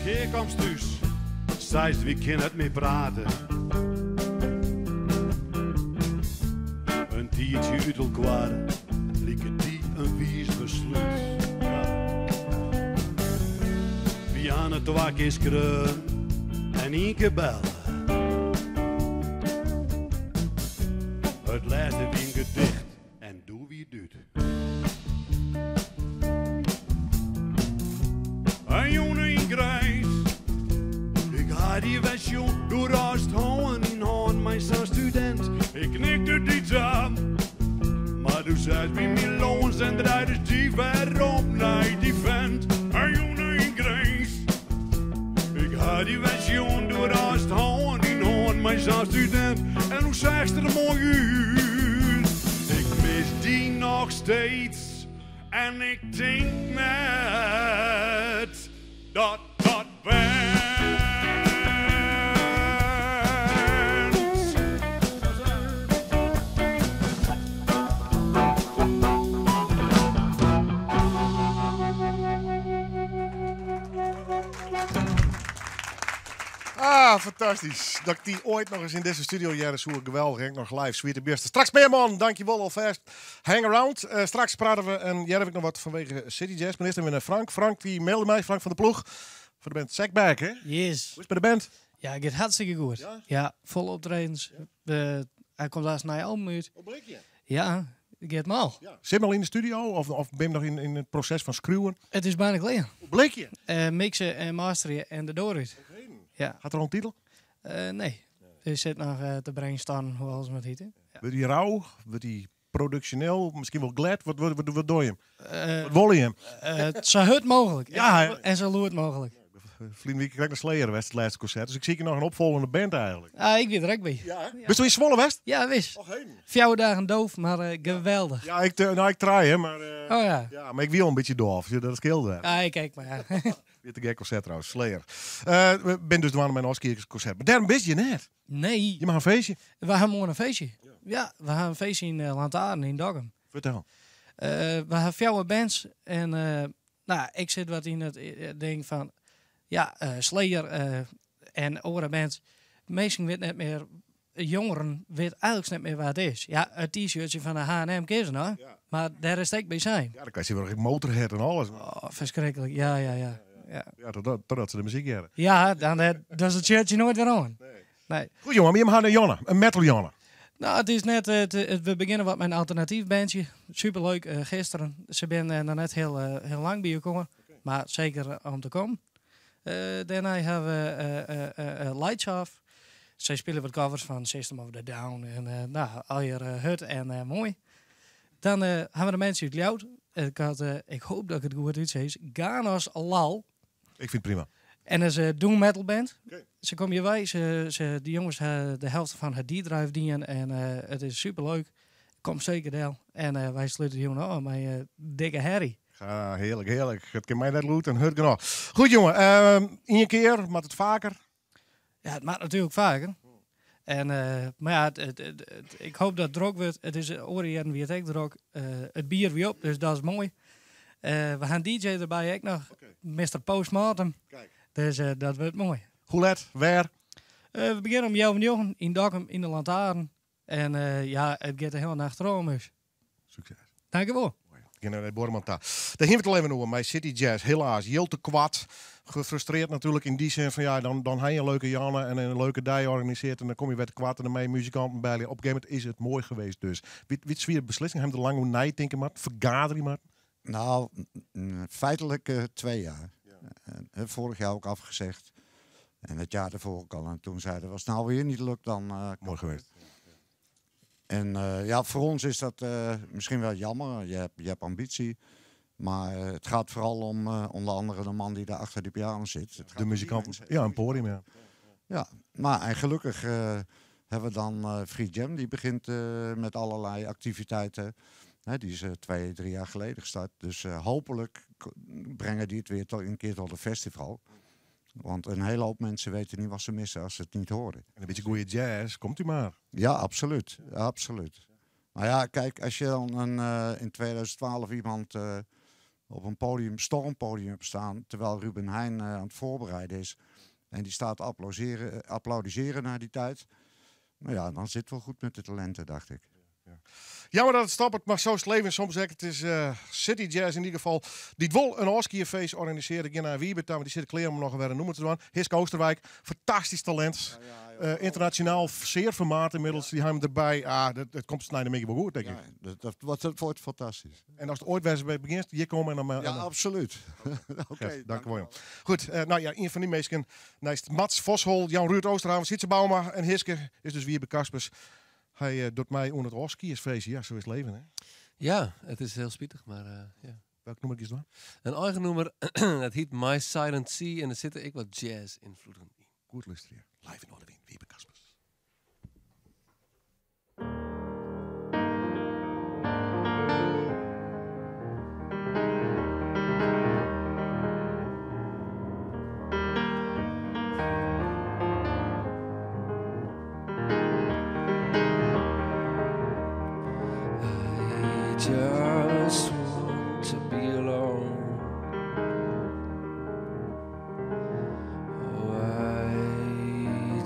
Kear komst thús, seist wy kinne net mear prate. In tiidsje út elkoar like dy in wiis beslút. Wy hawwe twa kear skreaun en ien kear belle. It lêste wie in gedicht en doe wie it út. In jûn yn Grins. Ik ha dy wer sjoen, doe reist hân yn hân mei sa'n studint. Ik knikte dy ta, mar doe seist by my lâns en draaidest dy werom nei dy fint. In jûn yn Grins. Ik ha dy wer sjoen, doe reist hân yn hân mei sa'n studint. En hoe seachst der moai út. Ik mis die nog steeds. En ik denk net dat dat went. Ah, fantastisch. Dat ik die ooit nog eens in deze studio jaren zoek. Geweldig, hè? Nog live. Sweet de beste. Straks meer, man. Dankjewel alvast. Hang around. Straks praten we en jij heb ik nog wat vanwege City Jazz. Maar eerst even naar Frank. Frank die mailde mij. Frank van de Ploeg. Voor de band Sackback, hè? Yes. Hoe is het met de band? Ja, het gaat hartstikke goed. Ja, vol optredens. Hij komt laatst naar je album uit. Ja, het gaat mal. Zit je al in de studio of ben je nog in het proces van schreeuwen? Het is bijna klaar. Blikje? Mixen en masteren en de door uit. Ja. Gaat er al een titel? Nee. Er zit nog te brainstormen, hoe alles met heet. Ja. Wordt die rauw? Wordt die productioneel? Misschien wel glad? Wat doe je hem? Wat wil je hem? Zo hard mogelijk. Ja, hè? En zo loerd mogelijk. Vriend, ik krijg naar Slayer West, het laatste concert. Dus ik zie hier nog een opvolgende band eigenlijk. Ah, ik ben er ook bij. Ja, hè? Bist u in Zwolle West? Ja, wist. 4 dagen doof, maar geweldig. Ja, ik draai, hè, maar, Oh, ja. ja, maar ik wil een beetje doof. Ja, dat scheelde. Ah, ik kijk maar. Ja. Weer te gek concert trouwens, Slayer. We ben dus dwaan met een Oscar concert. Maar daarom wist je net. Nee. Je mag een feestje. We gaan morgen een feestje. Ja, we gaan een feestje in Lantaarn in Dokkum. Vertel. We hebben 4 bands en ik zit wat in het ding van... Ja, Slayer en andere bands. Meesten weet net meer, jongeren weet eigenlijk net meer waar het is. Ja, het t-shirtje van de H en M kiezen, hoor. Ja. Maar daar is het ook bij zijn. Ja, dan kan je wel Motorhead en alles. Oh, verschrikkelijk, ja, ja, ja. Ja, ja, totdat ze de muziek hebben. Ja, dan dat is het shirtje nooit weer aan. Nee. Nee. Goed jongen, maar je hebt een Jonne, een metal Jonne. Nou, het is net, we beginnen wat met een alternatief bandje. Superleuk, gisteren. Ze zijn nog net heel lang bij gekomen, maar zeker om te komen. Daarna hebben we Lights Off. Zij spelen wat covers van System of a Down en al je hut en mooi. Dan hebben we de mensen uit Ljout. Ik hoop dat ik het goed uitzeg. Ganos Lal. Ik vind het prima. En dat is een doom metal band. Ze komen hierbij. Die jongens hebben de helft van het D-Drive dienen. En het is superleuk. Kom zeker deel. En wij sluiten hier nog met dikke herrie. Ja, heerlijk, heerlijk. Het kan mij net loot en hurt genoeg. Goed, jongen. Eén keer, maar het vaker? Ja, het maakt natuurlijk vaker. En maar ja, ik hoop dat het druk wordt. Het is Orient wie het ook druk. Het bier weer op, dus dat is mooi. We gaan DJ erbij ook nog. Mister Postmortem. Dus dat wordt mooi. Hoe let? Waar? We beginnen om jou en Jochen in Dokkum in de Lantaarn. En het gaat de hele nacht erom, dus. Succes. Dank je wel. Ik ga naar de Borman daar. Daar hebben we het al even over. Bij City Jazz, helaas, heel te kwad. Gefrustreerd natuurlijk in die zin van ja, dan heb je een leuke Janne en een leuke dag organiseert en dan kom je weer te kwad en dan mee muzikanten bij je. Op een gegeven moment is het mooi geweest dus. Wie is de beslissing? Hebben we er lang over nadenken, maar vergaderen maar? Nou, feitelijk 2 jaar. Vorig jaar ook afgezegd. En het jaar daarvoor ook al. En toen zeiden we, als het nou weer niet lukt, dan Mooi geweest. En voor ons is dat misschien wel jammer. Je hebt ambitie. Maar het gaat vooral om onder andere de man die daar achter die piano zit. Het gaat De om die muzikant. mensen. Ja, een podium, ja. Ja, maar en gelukkig hebben we dan Free Jam. Die begint met allerlei activiteiten. Hè, die is 2, 3 jaar geleden gestart. Dus hopelijk brengen die het weer een keer tot een festival. Want een hele hoop mensen weten niet wat ze missen als ze het niet horen. En een beetje goede jazz, komt u maar. Ja, absoluut. Absoluut. Maar ja, kijk, als je dan in 2012 iemand op een podium, stormpodium hebt staan, terwijl Ruben Heijn aan het voorbereiden is en die staat applaudisseren naar die tijd. Nou ja, dan zit het wel goed met de talenten, dacht ik. Ja. Jammer dat het stopt, maar zo is het leven soms. Het is City Jazz in ieder geval. Die wil een Oskierfeest organiseren. Ik ga naar Wiebert, maar die zit klaar om nog weer een noemer te doen. Hiske Oosterwijk, fantastisch talent. Internationaal zeer vermaard inmiddels. Die hebben erbij. Ah, dat komt snijden een beetje wel goed, denk Ja, ik. dat wordt fantastisch. En als het ooit bij begint, hier komen en dan Ja, en dan absoluut. Oké, Oké, dank dank u wel, jong. Goed, nou ja, een van die mensen. Naast Mats Voshol, Jan Ruud Oosterhaven, Sietse Bouma en Hiske is dus Wiebe Kaspers. Hij doet mij onder het Oskiersfeestje. Ja, zo is het leven, hè? Ja, het is heel spietig, maar ja. Welk noem ik eens dan? Een eigen nummer, het heet My Silent Sea en er zitten ik wat jazz-invloeden in. Goed luisteren. Live in Noardewyn, Wiebe Kaspers. Thank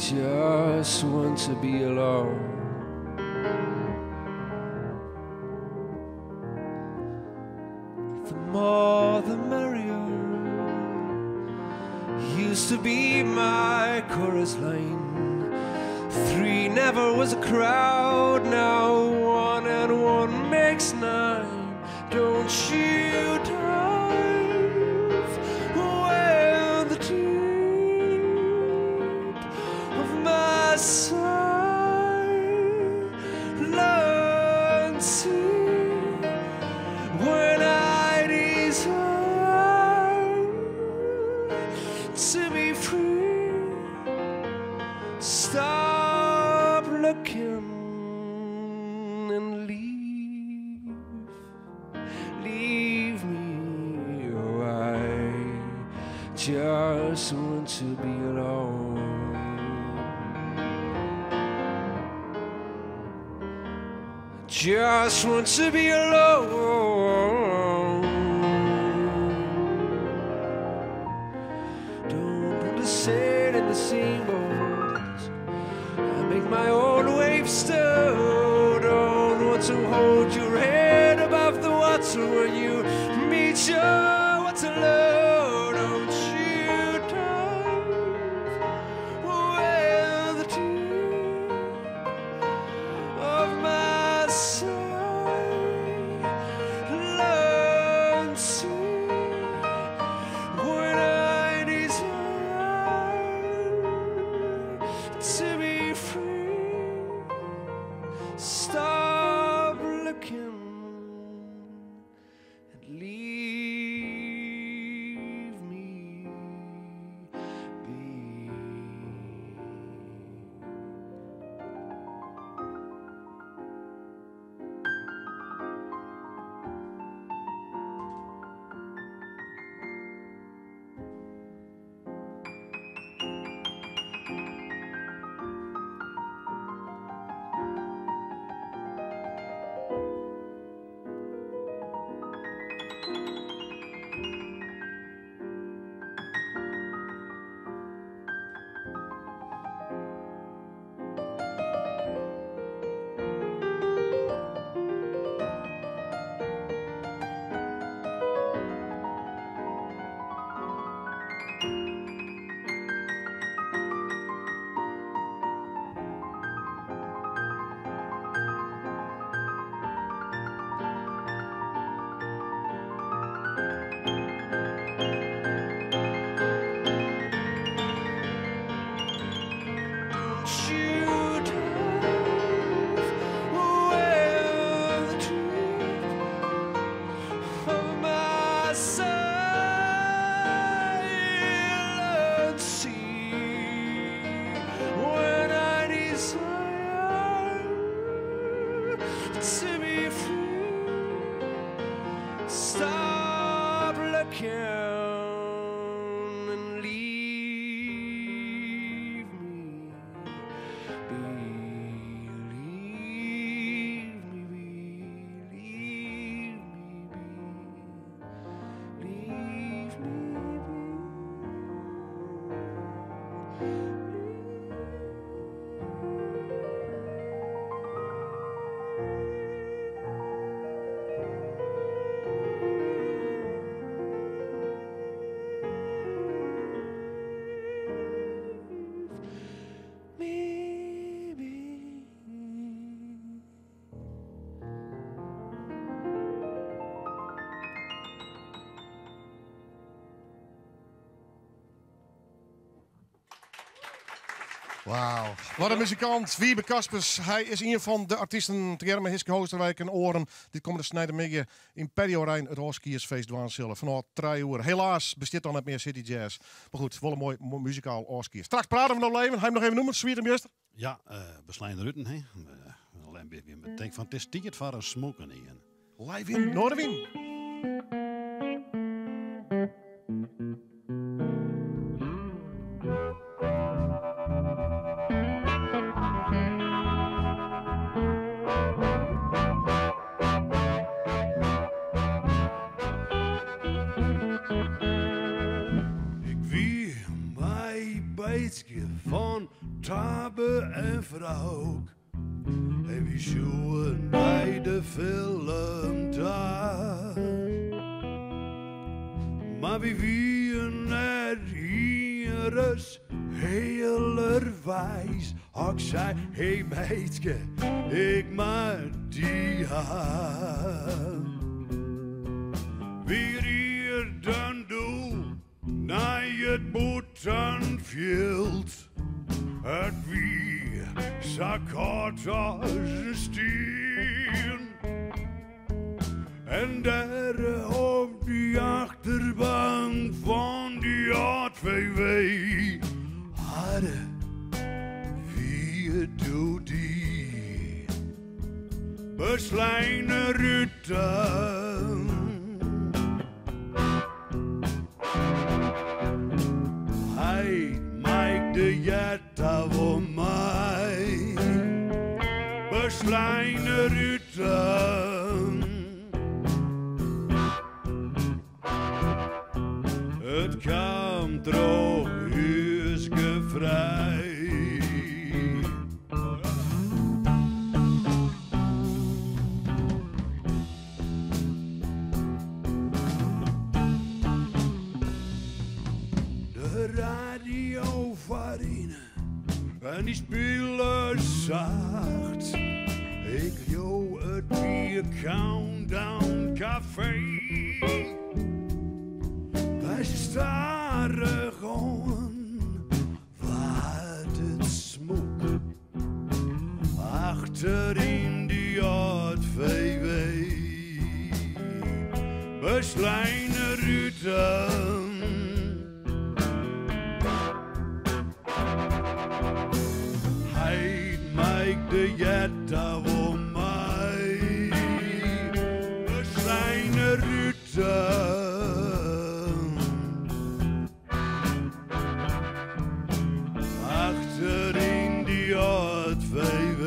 just want to be alone. The more the merrier used to be my chorus line. Three never was a crowd, now one and one makes nine. Don't you dive when the deep of my silent sea when I desire to be free. Stop looking and leave, leave me. Oh, I just want to be alone. Just want to be alone. Don't want to sit in the same boat. I make my own waves still. Don't want to hold your head above the water when you meet your Waterloo. Don't you dive where the deep of my silent sea when I desire to be free. Stop looking and leave me be. Don't you dive where the deep of my silent sea when I desire to be free. Stop looking and leave me be. Leave me be. Leave me be. Leave me be. Me be. Wauw. Wat een muzikant. Wiebe Kaspers. Hij is een van de artiesten. Tegearre mei Hiske Oosterwijk en Oren. Dit komt de snijdermiddag in Patio Rijn het Oskiersfeest dwaan zullen. Vanaf 3 uur. Helaas bestaat dan net meer City Jazz. Maar goed, wel een mooi muzikaal Oskiers. Straks praten we nog even. Hij hem nog even noemen. Sweet hem juist. Ja, beslijnd Rutten, hè. Alleen ben je denk van het is ticket voor een smoken hier. Live in Noardewyn. Ik wie mij Beitske van Tabe en Frouk. En wy sjoen by de film ta. Mar wy wienen net ienris healerweis. Ik sei, hey meidske, ik moat dy ha. Wy rieden doe nei it bûtenfjild. It wie sa kâld as in stien. En dêr op dy achterbank fan dy âld VW hadden wy it doe dien. Besleine ruten. Heit, Mike de Jetta wol mei. Besleine ruten. It kaam troch ús gefrij. De radio foaryn en dy spile sacht. Ik leau it wie Countdown Café. By stadichoan waard it smûk achter yn dy âld VW. Besleine ruten. Heit Mike de Jetta wol mei. Besleine ruten. Achter yn dy âld VW.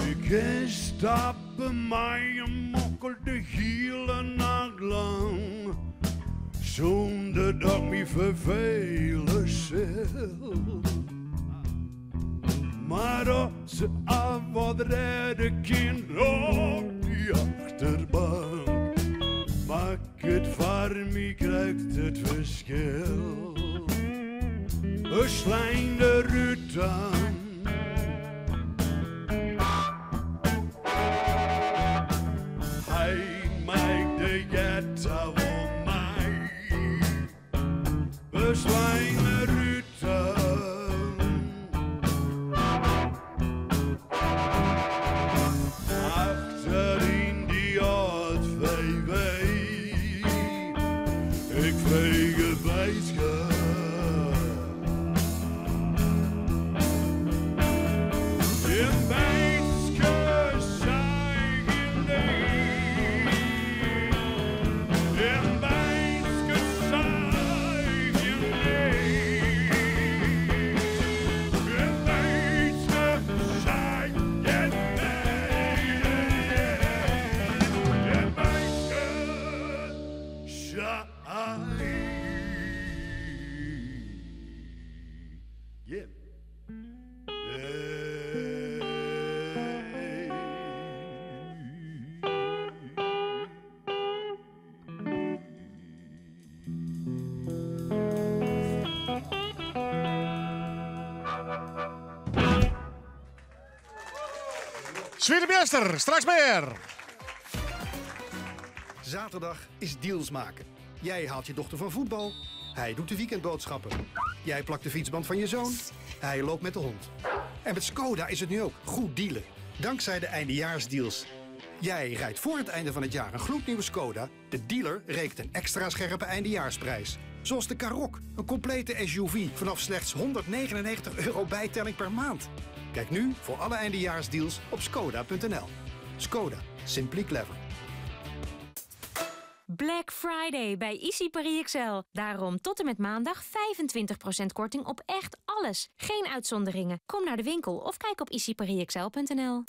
Ik kin stappe mei in mokkel de hiele nacht lang, sûnder dat ik my ferfele sil. Mar as se al wat rêde kin op dy achterbank, makket foar my krekt it ferskil. Besleine ruten. Heit Mike de Jetta wol mei. Besleine ruten. Achter yn dy âld VW. Ik frege Wietske. Swieterbjester, straks mear! Zaterdag is deals maken. Jij haalt je dochter van voetbal. Hij doet de weekendboodschappen. Jij plakt de fietsband van je zoon. Hij loopt met de hond. En met Skoda is het nu ook goed dealen. Dankzij de eindejaarsdeals. Jij rijdt voor het einde van het jaar een gloednieuwe Skoda. De dealer rekent een extra scherpe eindejaarsprijs. Zoals de Karoq, een complete SUV vanaf slechts 199 euro bijtelling per maand. Kijk nu voor alle eindejaarsdeals op skoda.nl. Skoda, simply clever. Black Friday bij Ici Paris XL. Daarom tot en met maandag 25% korting op echt alles. Geen uitzonderingen. Kom naar de winkel of kijk op iciparisxl.nl.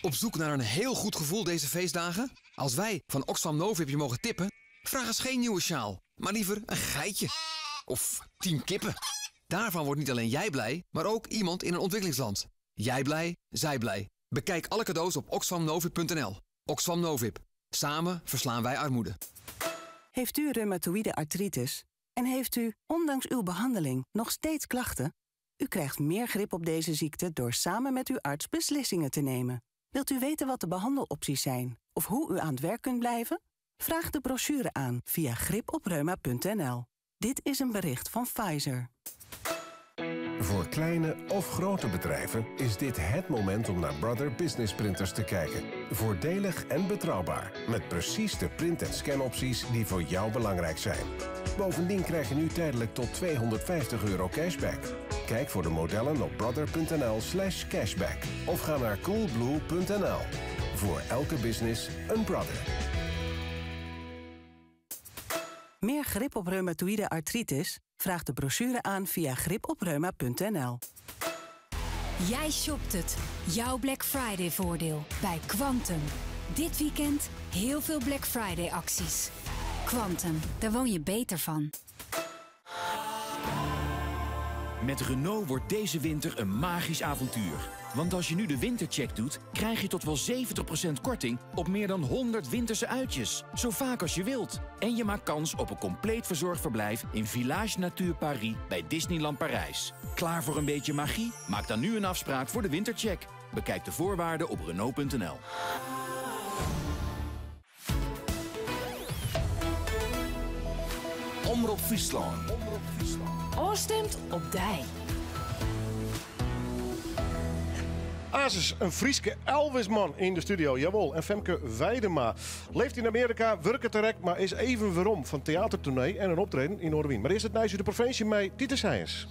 Op zoek naar een heel goed gevoel deze feestdagen? Als wij van Oxfam Novib je mogen tippen, vraag eens geen nieuwe sjaal, maar liever een geitje. Of 10 kippen. Daarvan wordt niet alleen jij blij, maar ook iemand in een ontwikkelingsland. Jij blij, zij blij. Bekijk alle cadeaus op oxfamnovib.nl. Oxfam Novib. Samen verslaan wij armoede. Heeft u reumatoïde artritis en heeft u, ondanks uw behandeling, nog steeds klachten? U krijgt meer grip op deze ziekte door samen met uw arts beslissingen te nemen. Wilt u weten wat de behandelopties zijn of hoe u aan het werk kunt blijven? Vraag de brochure aan via gripopreuma.nl. Dit is een bericht van Pfizer. Voor kleine of grote bedrijven is dit het moment om naar Brother Business Printers te kijken. Voordelig en betrouwbaar. Met precies de print- en scanopties die voor jou belangrijk zijn. Bovendien krijg je nu tijdelijk tot 250 euro cashback. Kijk voor de modellen op brother.nl slash cashback. Of ga naar coolblue.nl. Voor elke business een Brother. Meer grip op reumatoïde artritis? Vraag de brochure aan via gripopreuma.nl. Jij shopt het. Jouw Black Friday voordeel bij Quantum. Dit weekend heel veel Black Friday acties. Quantum, daar woon je beter van. Met Renault wordt deze winter een magisch avontuur. Want als je nu de wintercheck doet, krijg je tot wel 70% korting op meer dan 100 winterse uitjes. Zo vaak als je wilt. En je maakt kans op een compleet verzorgd verblijf in Village Nature Paris bij Disneyland Parijs. Klaar voor een beetje magie? Maak dan nu een afspraak voor de wintercheck. Bekijk de voorwaarden op Renault.nl. Omrop Fryslân. Oorstemt op dij. Asis, een Frieske Elvisman in de studio, jawel. En Femke Weidema leeft in Amerika, werkt terecht, maar is even werom van theatertournee en een optreden in Noardewyn. Maar eerst het nijs uit de provincie met Titus Heijens.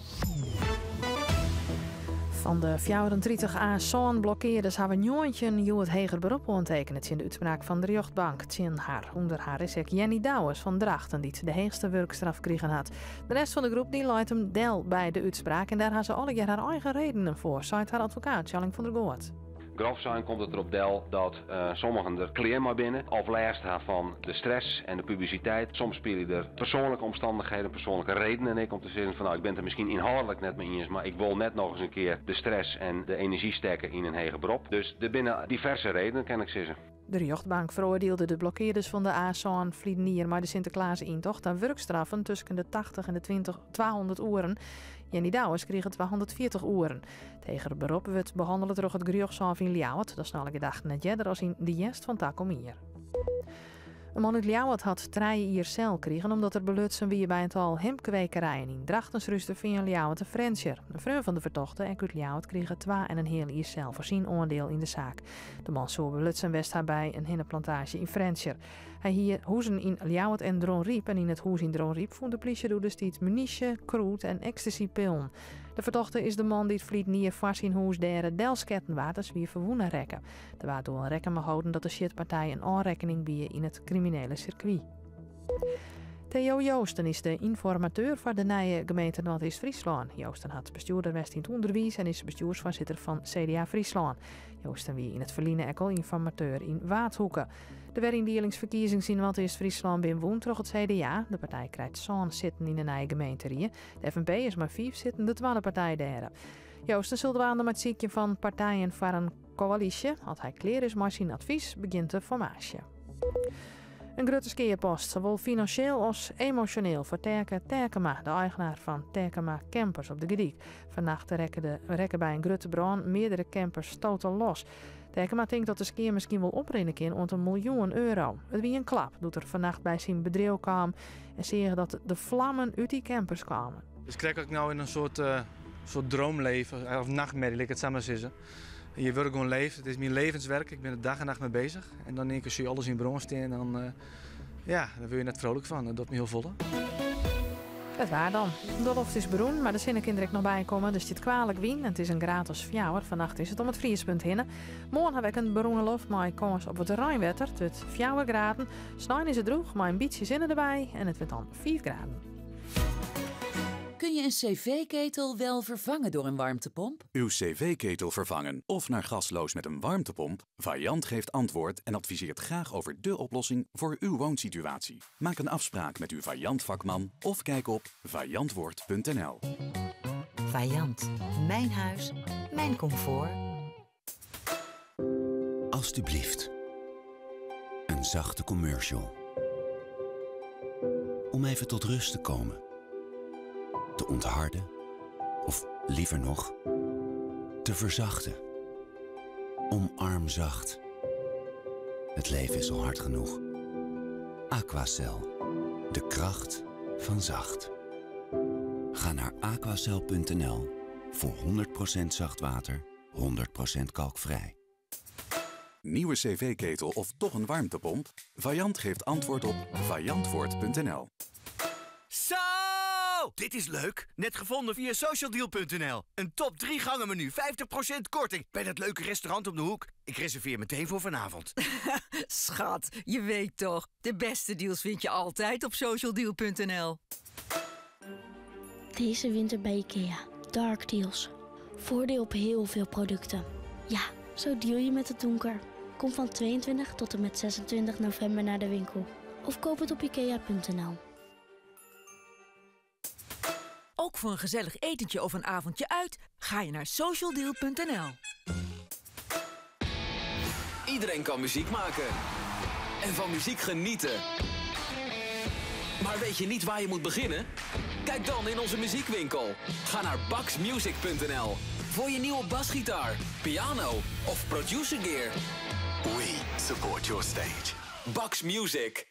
Fan de 34 A-Sân blokkearders hawwe njoggentjin hjoed heger berop oantekene tsjin de útspraak fan de rjochtbank tsjin har. Under har is ek Jenny Douwes fan Drachten dy't de heechste wurkstraf krigen hat. De rest fan de groep dy leit him del by de útspraak en dêr ha se allegear har eigen redenen foar, seit har advokaat Tjalling van der Goot. Grof sein komt it derop del dat sommigen der klear mei binne of lêst ha fan de stress en de publisiteit. Soms spylje der persoanlike omstannichheden, persoanlike redenen ek om te sizzen fan nou ik bin it der miskien ynhâldlik net mei iens, mar ik wol net noch ris in kear de stress en de enerzjy stekke yn in heger berop. Dus der binne diverse redenen kin ik sizze. De rjochtbank feroardielde de blokkearders fan de A sân ferline jier mei de Sinteklaas-yntocht ta wurkstraffen tusken de 80 en de 20, 200 oeren. Jenny Douwes krige 240 oeren. It heger berop wurdt behannele troch it gerjochtshôf yn Ljouwert. Dat is nei alle gedachten net earder as yn de hjerst fan takom jier. In man út Ljouwert hat trije jier sel krigen omdat er belutsen wie by in tal himpkwekerijen yn Drachten, Surhústerfean, Ljouwert en Frjentsjer. In freon fan de fertochte, ek út Ljouwert, krige twa en in heal jier sel foar syn oandiel yn de saak. De man soe belutsen west ha by in hinneplantaazje yn Frjentsjer. Hy hie huzen yn Ljouwert en Dronryp en yn it hûs yn Dronryp fûn de plysje doedestiids munysje, krûd en ecstasypillen. De fertochte is de man dy't ferline jier foar syn hûs dêre delsketten waard en swier ferwûne rekke. Der waard doe al rekken mei holden dat de sjitpartij in ôfrekkening wie yn it kriminele sirkwy. Theo Joosten is de ynformateur foar de nije gemeente Noardeast-Fryslân. Joosten hat bestjoerder west yn it ûnderwiis en is bestjoersfoarsitter fan CDA Fryslân. Joosten wie yn it ferline ek al ynformateur yn Waadhoeke. De weryndielingsferkiezings yn Noardeast-Fryslân binne wûn troch it CDA. De partij krijt sân sitten yn de nije gemeenterie. De FNP is mei fiif sitten de twadde partij dêre. Joosten sil dwaande mei it sykjen fan partijen foar in koälysje. As hy klear is mei syn advys, begjint de formaasje. In grutte skeapost, sawol finansjeel as emosjoneel foar Terke Terkema, de eigenaar fan Terkema Campers op De Gerdyk. Fannacht rekke de rekke by in grutte brân meardere campers total los. Terkema tinkt dat de skea miskien wol oprinne kin oant in miljoen euro. It wie in klap doe't er fannacht by syn bedriuw kaam en seach dat de flammen út dy campers kamen. Dus krekt as ik no yn in soart, eh, soart droom leef, of nachtmerrie, lit ik it sa mar sizze. Je wurde gewoan leefd, it is myn levenswerk, ik bin der dag en nacht mei bezich. En dan yn ien kear sjoch je alles yn brân stean, dan, eh, ja, dan wurd je net vrolijk fan. Dat docht my hiel folle. It waar dan. De loft is berûn, mar de sinne kin der ek noch by komme. Der stiet kwalik wyn en it is in graad as fjouwer. Fannacht is it om it friespunt hinne. Moarn ha we ek in berûne loft mei kâns op wat reinwetter. It wurdt fjouwer graden. Snein is it drûch mei in bytsje sinne derby en it wurdt dan fiif graden. Kun je een cv-ketel wel vervangen door een warmtepomp? Uw cv-ketel vervangen of naar gasloos met een warmtepomp? Vaillant geeft antwoord en adviseert graag over dé oplossing voor uw woonsituatie. Maak een afspraak met uw Vaillant vakman of kijk op vaillantwoord.nl. Vaillant, mijn huis, mijn comfort. Alsjeblieft. Een zachte commercial. Om even tot rust te komen. Te ontharden. Of liever nog, te verzachten. Omarm zacht. Het leven is al hard genoeg. Aquacel. De kracht van zacht. Ga naar aquacel.nl voor 100% zacht water, 100% kalkvrij. Nieuwe cv-ketel of toch een warmtepomp? Vaillant geeft antwoord op vaillantwoord.nl. Zo! Dit is leuk. Net gevonden via socialdeal.nl. Een top 3 gangen menu, 50% korting bij dat leuke restaurant om de hoek. Ik reserveer meteen voor vanavond. Schat, je weet toch, de beste deals vind je altijd op socialdeal.nl. Deze winter bij IKEA. Dark deals. Voordeel op heel veel producten. Ja, zo deal je met het donker. Kom van 22 tot en met 26 november naar de winkel. Of koop het op ikea.nl. Ook voor een gezellig etentje of een avondje uit ga je naar socialdeal.nl. Iedereen kan muziek maken. En van muziek genieten. Maar weet je niet waar je moet beginnen? Kijk dan in onze muziekwinkel. Ga naar baxmusic.nl voor je nieuwe basgitaar, piano of producer gear. We support your stage. Bax Music.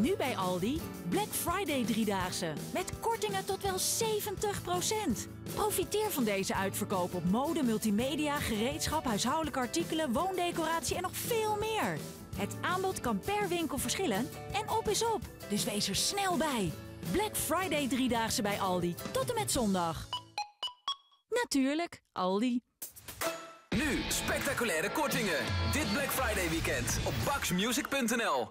Nu bij Aldi Black Friday driedaagse met kortingen tot wel 70%. Profiteer van deze uitverkoop op mode, multimedia, gereedschap, huishoudelijke artikelen, woondecoratie en nog veel meer. Het aanbod kan per winkel verschillen en op is op. Dus wees er snel bij. Black Friday driedaagse bij Aldi. Tot en met zondag. Natuurlijk, Aldi. Nu spectaculaire kortingen. Dit Black Friday weekend op baxmusic.nl.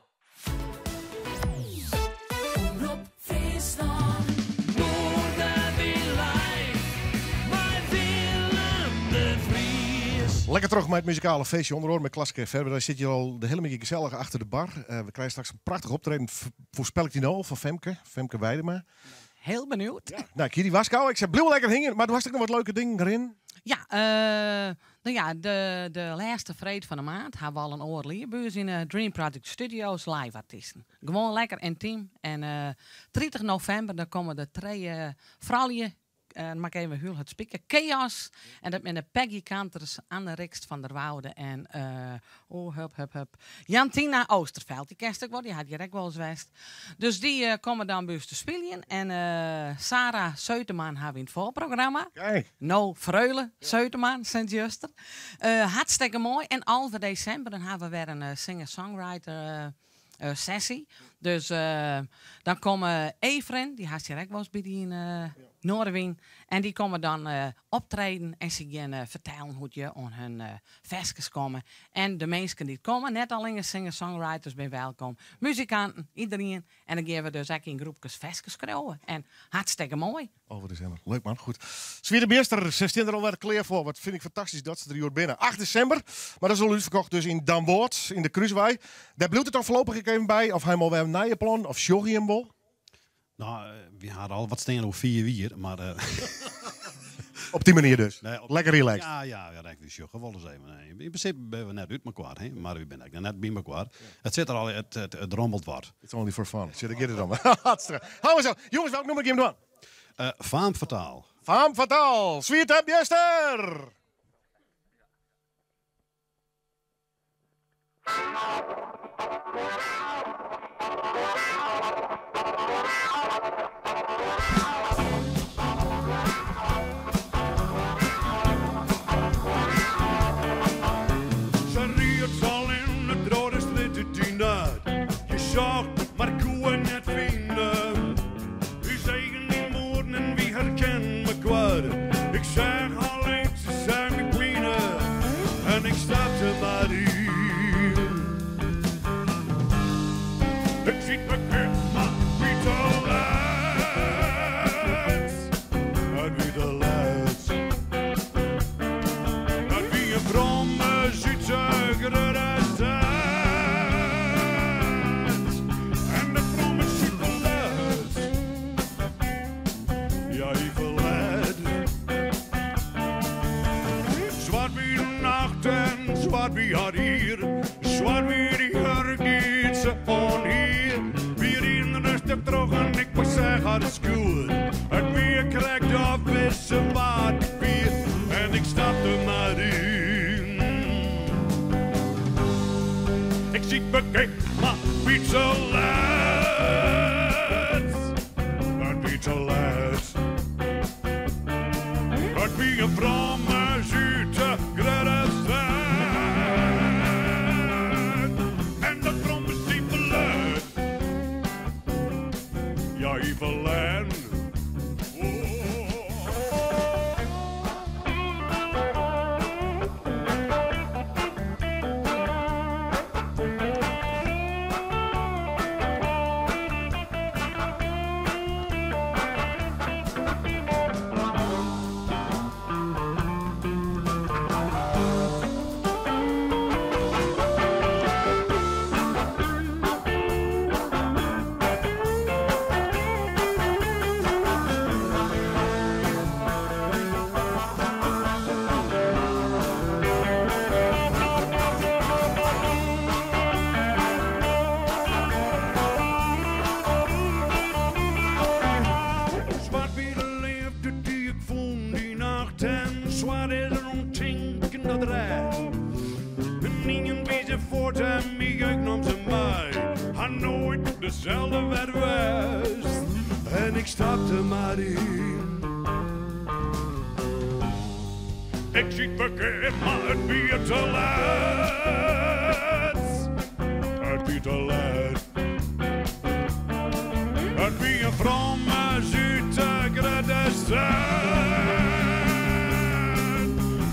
Omrop Fryslân. Noardewyn live. Mei Willem de Vries. Lekker terug met het muzikale feestje onder met Klaske Verber. Daar zit je al de hele middag gezellig achter de bar. We krijgen straks een prachtig optreden. Voorspel ik die nou van Femke, Femke Weidema. Heel benieuwd. Ja. Nou, Kiri Waskou, ik zei, blijf lekker hingen. Maar toen was ik nog wat leuke dingen erin. Ja, nou ja, de laatste vreed van de maand hebben we al een oorlierbeurs in Dream Project Studios live artiesten. Gewoon lekker intiem. En 30 november dan komen de twee vrouwen, mag ik even heel het spieken, Chaos. En dat met de Peggy Kanters, Anne Rikst van der Woude en oh, hup, hup, hup, Jantina Oosterveld. Die kent ik wel, die had hier ook wel eens west. Dus die komen dan bij ons te spelen. En Sarah Seuteman hebben we in het voorprogramma. Kijk. No, Freule Seuteman, Sint-Juster. Hartstikke mooi. En 11 december dan hebben we weer een singer-songwriter sessie. Dus dan komen Efren, die had hier ook wel eens bij die in Noardewyn. En die komen dan optreden en ze gaan vertellen hoe je aan hun ferskes komen. En de mensen die komen, net alleen de singer-songwriters zijn welkom. Muzikanten, iedereen. En dan gaan we dus ook in groepjes ferskes skriuwen. En hartstikke mooi. Over december. Leuk man, goed. Swiere Beerster, ze staan er alweer klaar voor. Wat vind ik fantastisch dat ze er hier binnen. 8 december, maar dat is al uitverkocht dus in Damwâld, in de Kruiswei. Daar bloedt het dan voorlopig even bij. Of hij al weer een nieuwe plan, of sjogge je hem wel? Nou, we hadden al wat staan over 4 uur, maar Op die manier dus. Nee, op- Lekker relaxed. Ja, ja, ja, we sjogge wol eens even. Nee, in principe ben we net út mekoar, hè, mar we binne ek net by mekoar. It sit der al, it rommelt wat. It's only for fun. Sit, giet it om. Hartstikke. Hou maar zo. Jongens, welk nûmer gean we dwaan? Femme Fatale. Femme Fatale. Swiet en Bjuster! Se ried allinne troch de strjitte dy nacht. Je socht, mar koe net fine. Us eagen dy moeten en wy herkenden mekoar. Ik seach har leed, se seach myn pine. En ik stapte mar yn. Ik siet ferkeard, mar wie te let. It wie te let. It wie in fromme Súdse grutte tet. En dat fromme superlet. Ja, hy ferlet. Swart wie de nacht en swart wie har hier. Swart wie de jurk dy't se oan hie. Wy rieden rêstich troch en ik beseach har skoer. It wie krekt of wist se wa't ik wie. En ik stapte mar yn. Ik siet ferkeard, mar wie te let. It wie te let. It wie in fromme Súdse grutte fet. En dat fromme sipellet. Ja, hy ferlern. Swart wie de leafde dy't ik fûn dy nacht en swart is er oan tinken dat rêdt. Ynienen wie se fuort en myn jeugd naam se mei. Hat noait deselde wer west. En ik stapte mar yn. Ik siet ferkeard, mar it wie te let. It wie te let. It wie in fromme Súdse grutte set.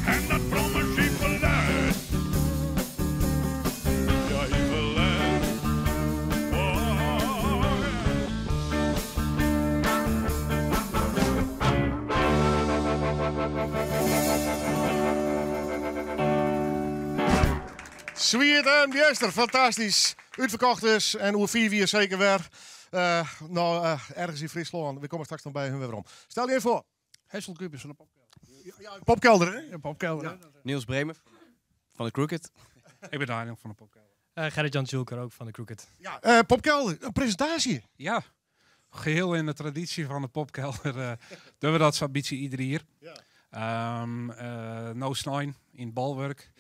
En dat fromme sipellet. Ja, hy ferlern. Oh, Swiet en Bjuster, fantastysk. Útferkocht dus en oer 5 jier seker wer. No, ergens yn Fryslân. We komme straks noch by hun wer werom. Stel je even foar. Hessel Kupers fan de Popkelder. Ja, Popkelder, hè? Ja, Popkelder. Ja. Niels Bremer van de Crooked. Ik ben Daniel van de Popkelder. Gerrit-Jan Tjulker ook van de Crooked. Ja, Popkelder, in presintaasje. Ja, geheel in de traditie fan de Popkelder dogge we dat sa'n bytsje ieder jier. No snein yn it Bolwurk.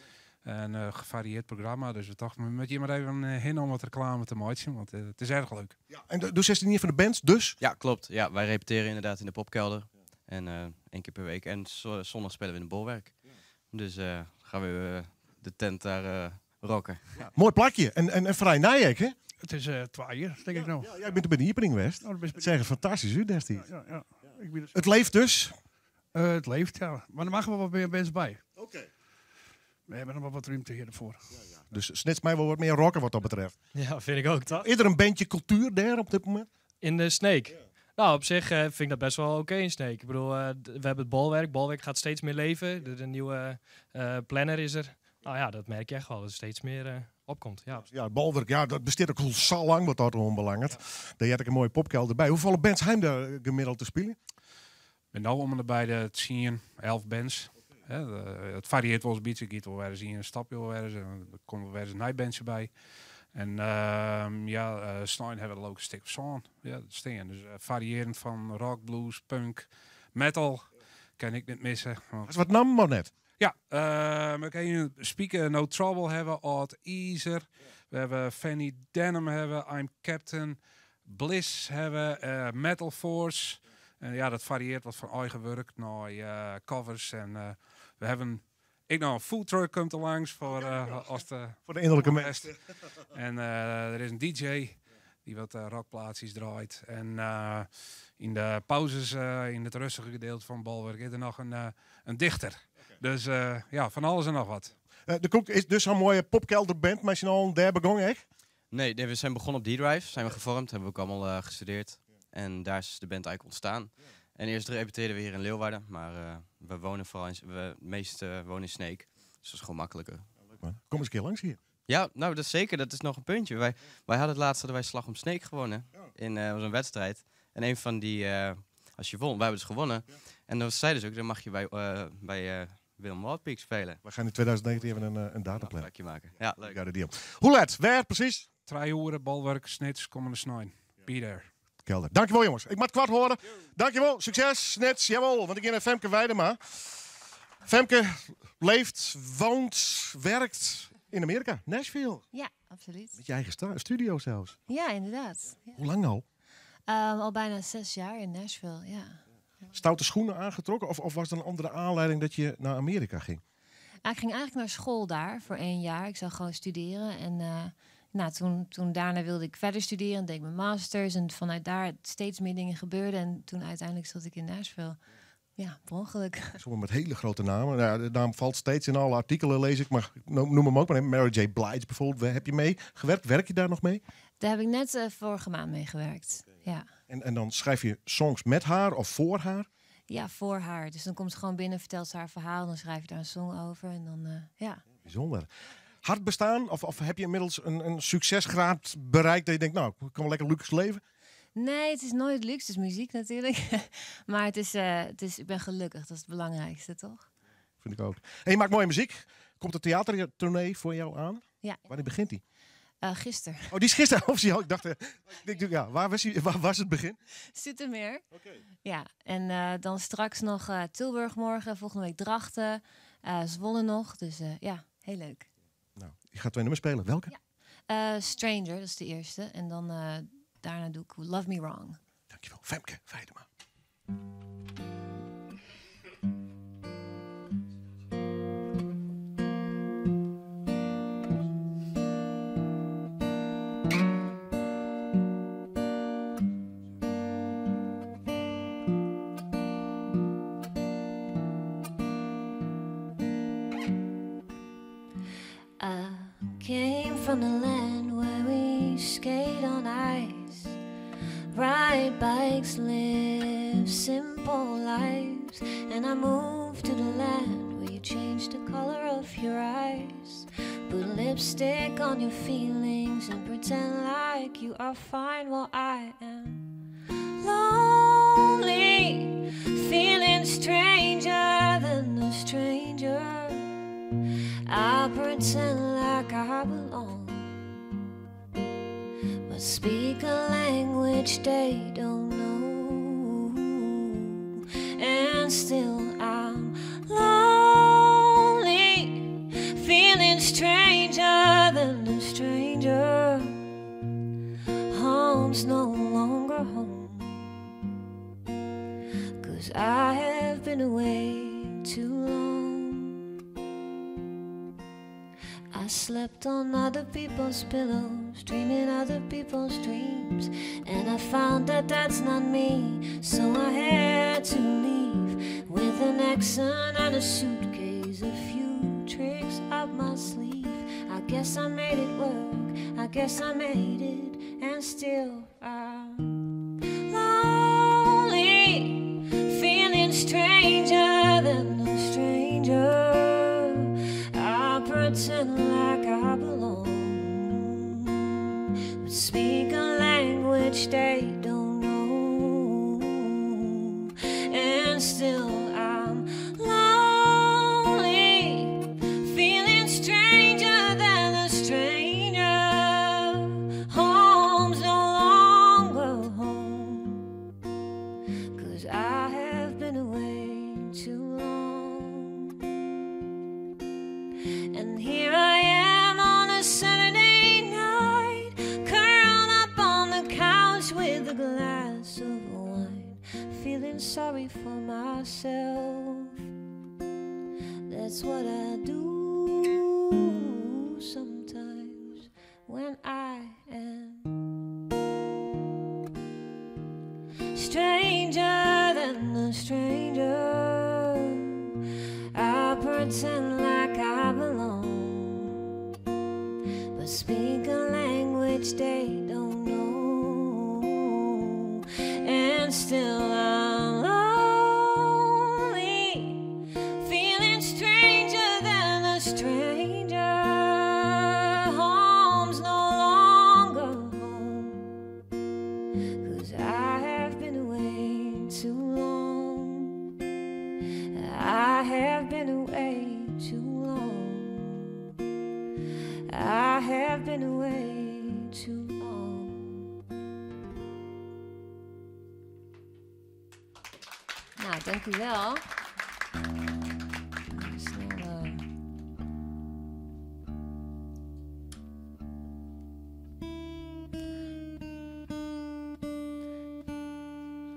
In gefarieerd programma, dus we tochten we moatte hjir mar even hinne om wat reklame te meitsjen, want it is erch leuk. Ja, en do sitst yn ien fan de bands, dus? Ja, klopt. Ja, wy repetearje ynderdaad yn de Popkelder. En één kear per week. En zondag spelen we in het Bolwerk. Dus gaan we de tent daar rocken. Ja, moai plakje. En frij nij ek, hè? It is 2 jier, tink ik no. Ja, ja, ik bin by de iepening west. Oh, dat bist It seach der fantastysk út destiids. Ja, ja, ja. Ik bin dus It leeft dus? It leeft, ja. Mar der moatte wol wat mear bands by. We hawwe noch wol wat romte hjirfoar. Ja, ja. Dus Snits mei wol wat mear rocken wat dat betreft. Ja, fyn ik ek, toch? Is der in bandje kultuer dêr op dit momint? In de Sneek? Ja. Nou, op zich vind ik dat best wel oké in Sneek. Ik bedoel, we hebben het Bolwerk. Bolwerk gaat steeds meer leven. De nieuwe planner is er. Nou ja, dat merk je echt wel. Dat er steeds meer opkomt. Ja. Ja, het Bolwerk, ja, dat bestiet ek al sa lang wat dat oanbelanget. Dêr hat ek in moaie popkelder by. Hoefolle bands ha jim dêr gemiddeld te spyljen? Ben no om en by de 10, 11 bands. Hè, it varieert wol in bytsje. Giet wol wer ris ien, stap je wol wer ris. En der komt wol wer ris in nij bandje by. En ja, snein hawwe we in stik of sân, ja, stean. Dus fariearjend fan rock, blues, punk, metal. Kin ik net misse. Is wat nammen of net? Ja, we kinne Spiker No Trouble hawwe, Odd Easer. We hawwe Fanny Denham hawwe, I'm Captain. Bliss hawwe, Metal Force. En ja, dat farieart wat fan eigen wurk nei covers. En we hawwe ek noch in foodtruck komt der langs foar as de Foar de ynnerlike mens. En der is in DJ dy't wat rockplaatsjes draait. En yn de pauzes, yn it rêstige gedeelte fan Bolwerk, is der noch in dichter. Dus ja, fan alles en noch wat. De Koek is dus sa'n moaie popkelderband, mar syn allen dêr begûn ek? Nee, we zijn begonnen op D-Drive, zijn we gevormd, hebben we ook allemaal gestudeerd. En daar is de band eigenlijk ontstaan. En eerst repeteerden we hier in Leeuwarden, maar we wonen vooral in, we meeste wonen in Sneek. Dus dat is gewoon makkelijker. Ja, leuk man. Kom eens een keer langs hier. Ja, nou dat is zeker. Dat is nog een puntje. Wij hadden het laatst hadden wij Slag om Sneek gewonnen. In was een wedstrijd. En een van die, als je won, wij hebben dus gewonnen. En dan zeiden ze ook, dan mag je bij Willem Waldpiek spelen. We gaan in 2019 even een datum plannen. Een maken. Ja, leuk. Ja, de deal. Hoe laat? Waar precies? 3 uur, Bolwerk, Snits, komende snein. Be there. Kelder. Dankjewel jongens. Ik moet kwart horen. Dankjewel. Succes, Snits. Jawel, want ik ga naar Femke Weidema. Femke leeft, woont, werkt in Amerika. Nashville. Ja, absoluut. Met je eigen studio zelfs. Ja, inderdaad. Ja. Hoe lang al? Al bijna 6 jaar in Nashville, ja. Stoute schoenen aangetrokken? Of was er een andere aanleiding dat je naar Amerika ging? Nou, ik ging eigenlijk naar school daar voor 1 jaar. Ik zou gewoon studeren. En toen daarna wilde ik verder studeren. Deed ik mijn masters. En vanuit daar steeds meer dingen gebeurden. En toen uiteindelijk zat ik in Nashville. Ja, per ongeluk. Sommige met hele grote namen. Nou, de naam valt steeds in alle artikelen, lees ik. Maar noem hem ook maar. Mary J. Blige bijvoorbeeld. Waar heb je mee gewerkt? Werk je daar nog mee? Daar heb ik net vorige maand mee gewerkt, ja. En dan schrijf je songs met haar of voor haar? Ja, voor haar. Dus dan komt ze gewoon binnen, vertelt ze haar verhaal. Dan schrijf je daar een song over. En dan, ja. Bijzonder. Hard bestaan? Of heb je inmiddels een succesgraad bereikt dat je denkt, nou, ik kan wel lekker luxe leven? Nee, het is nooit luxe. Het is muziek natuurlijk. Maar ik ben gelukkig. Dat is het belangrijkste, toch? Vind ik ook. En je maakt mooie muziek. Komt de theatertournee voor jou aan? Ja. Wanneer begint die? Gisteren. Oh, die is gisteren officieel. Ik dacht ik denk, ja, waar was die, waar was het begin? Zoetermeer. Ja, en dan straks nog Tilburg morgen, volgende week Drachten, Zwolle nog. Dus ja, heel leuk. Nou, je gaat 2 nummers spelen. Welke? Ja. Stranger, dat is de eerste. En dan daarna doe ik Love Me Wrong. Dankjewel. Femke Weidema. I came from the land where we skate on ice, ride bikes, live simple lives. And I moved to the land where you change the color of your eyes, put lipstick on your feelings and pretend like you are fine while I am lonely, feeling stranger than a stranger. I pretend like I belong, but speak a language they don't know. And still I'm lonely, feeling stranger than a stranger. Home's no longer home, because I have been away too long. I slept on other people's pillows, dreaming other people's dreams. And I found that that's not me, so I had to leave. With an accent and a suitcase, a few tricks up my sleeve. I guess I made it work, I guess I made it, and still I'm lonely, feeling stranger than a stranger. I pretend like I belong, but speak a language they don't know. And still And here I am on a Saturday night, curled up on the couch with a glass of wine, feeling sorry for myself. That's what I do sometimes when I am stranger than a stranger. I pretend like I belong, but speak a language they don't know, and still I'm lonely, feeling stranger than a stranger. Home's no longer home, 'cause I have been away too long. I have been away too long. I have been away too long. Nou, dank u wel. Snel,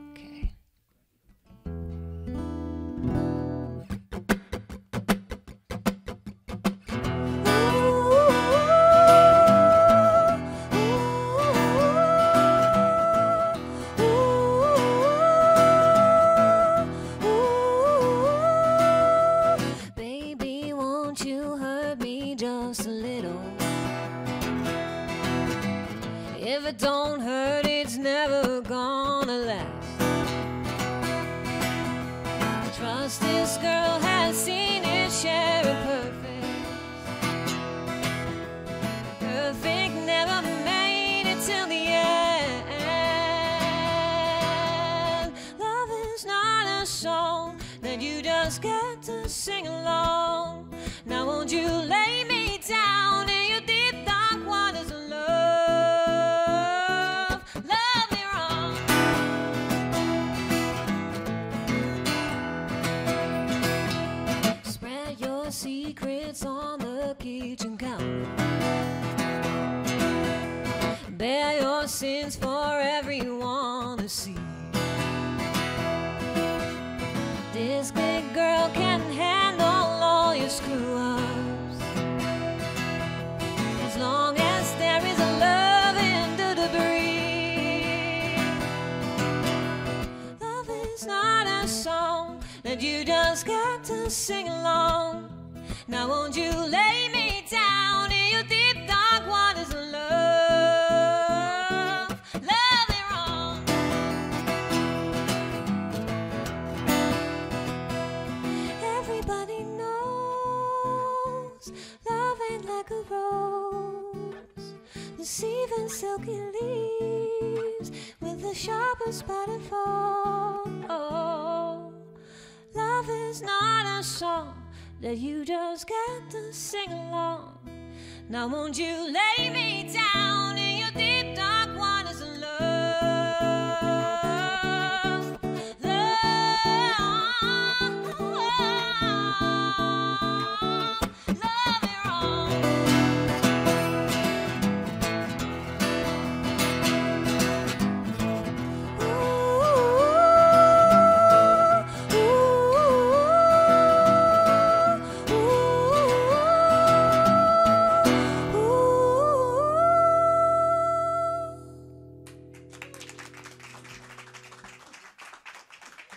Oké. Baby, won't you hurt me just a little? If it don't hurt, it's never gonna last. Trust this girl has seen its share of perfect. Perfect never made it till the end. Love is not a song that you just get to sing along. Now won't you lay me down in your deep dark waters of love? Love me wrong. Spread your secrets on the kitchen counter. Bear your sins for everyone to see. This big girl can handle all your screw ups. As long as there is a love in the debris. Love is not a song that you just got to sing along. Now won't you lay me down in your deep dark waters of love? Love me wrong. Everybody knows love ain't like a rose. Deceiving silky leaves with the sharpest butterfall. Love is not a song that you just get to sing along. Now won't you lay me down in your deep dark waters of love? Love, love me wrong.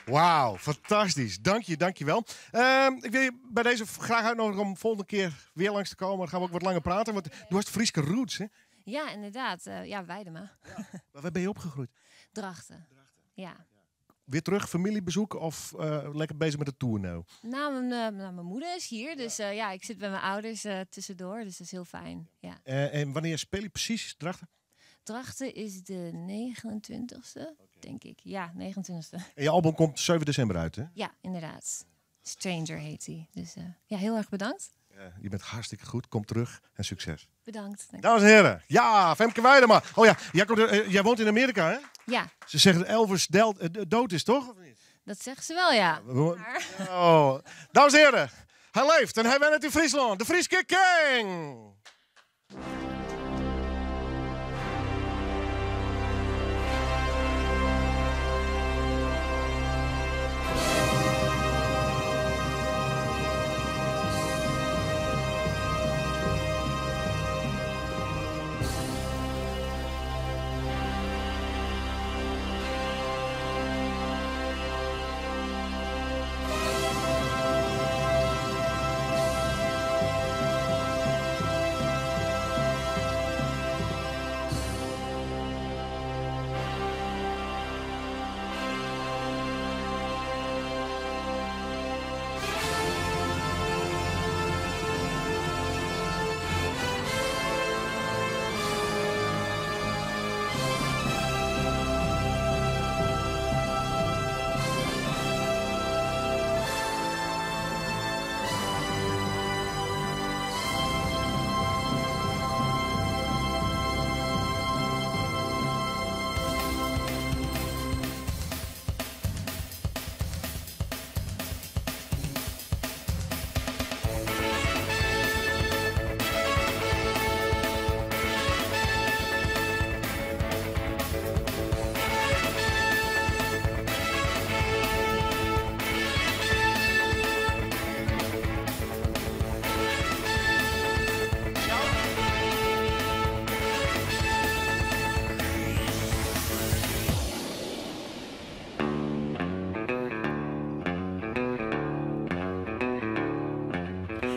Wauw, fantastisch. Dank je, dank je wel. Ik wil je bij deze graag uitnodigen om volgende keer weer langs te komen. Dan gaan we ook wat langer praten. Want du hast Frieske roots, hè? Ja, inderdaad. Ja, Weidema. Maar waar ben je opgegroeid? Drachten. Ja. Weer terug, familiebezoek of lekker bezig met de tour nou? Nou, mijn moeder is hier, dus ik zit bij mijn ouders tussendoor, dus dat is heel fijn. Ja. En wanneer speel je precies Drachten? Drachten is de 29e, denk ik. Ja, 29e. En je album komt 7 december uit, hè? Ja, inderdaad. Stranger heet hij. Dus heel erg bedankt. Ja, je bent hartstikke goed. Kom terug en succes. Bedankt. Dank Dames en heren. Ja, Femke Weidema. Oh ja, jij woont in Amerika, hè? Ja. Ze zeggen dat Elvis dood is, toch? Of niet? Dat zeggen ze wel, ja. Oh. Dames en heren, Hy leeft en hy wennet yn Fryslân, de Fryske King!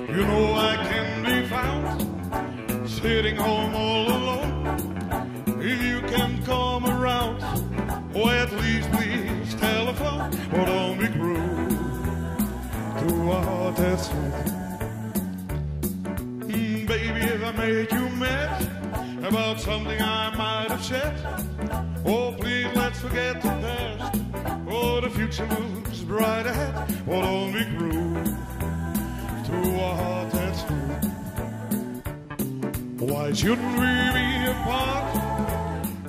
You know I can be found sitting home all alone. If you can come around, or at least please telephone. Or don't be cruel to a heart that's hurt. Baby, if I made you mad about something I might have said, oh please let's forget the past. Oh, the future looks bright ahead. Oh, don't be cruel to a heart that's true. Why shouldn't we be apart?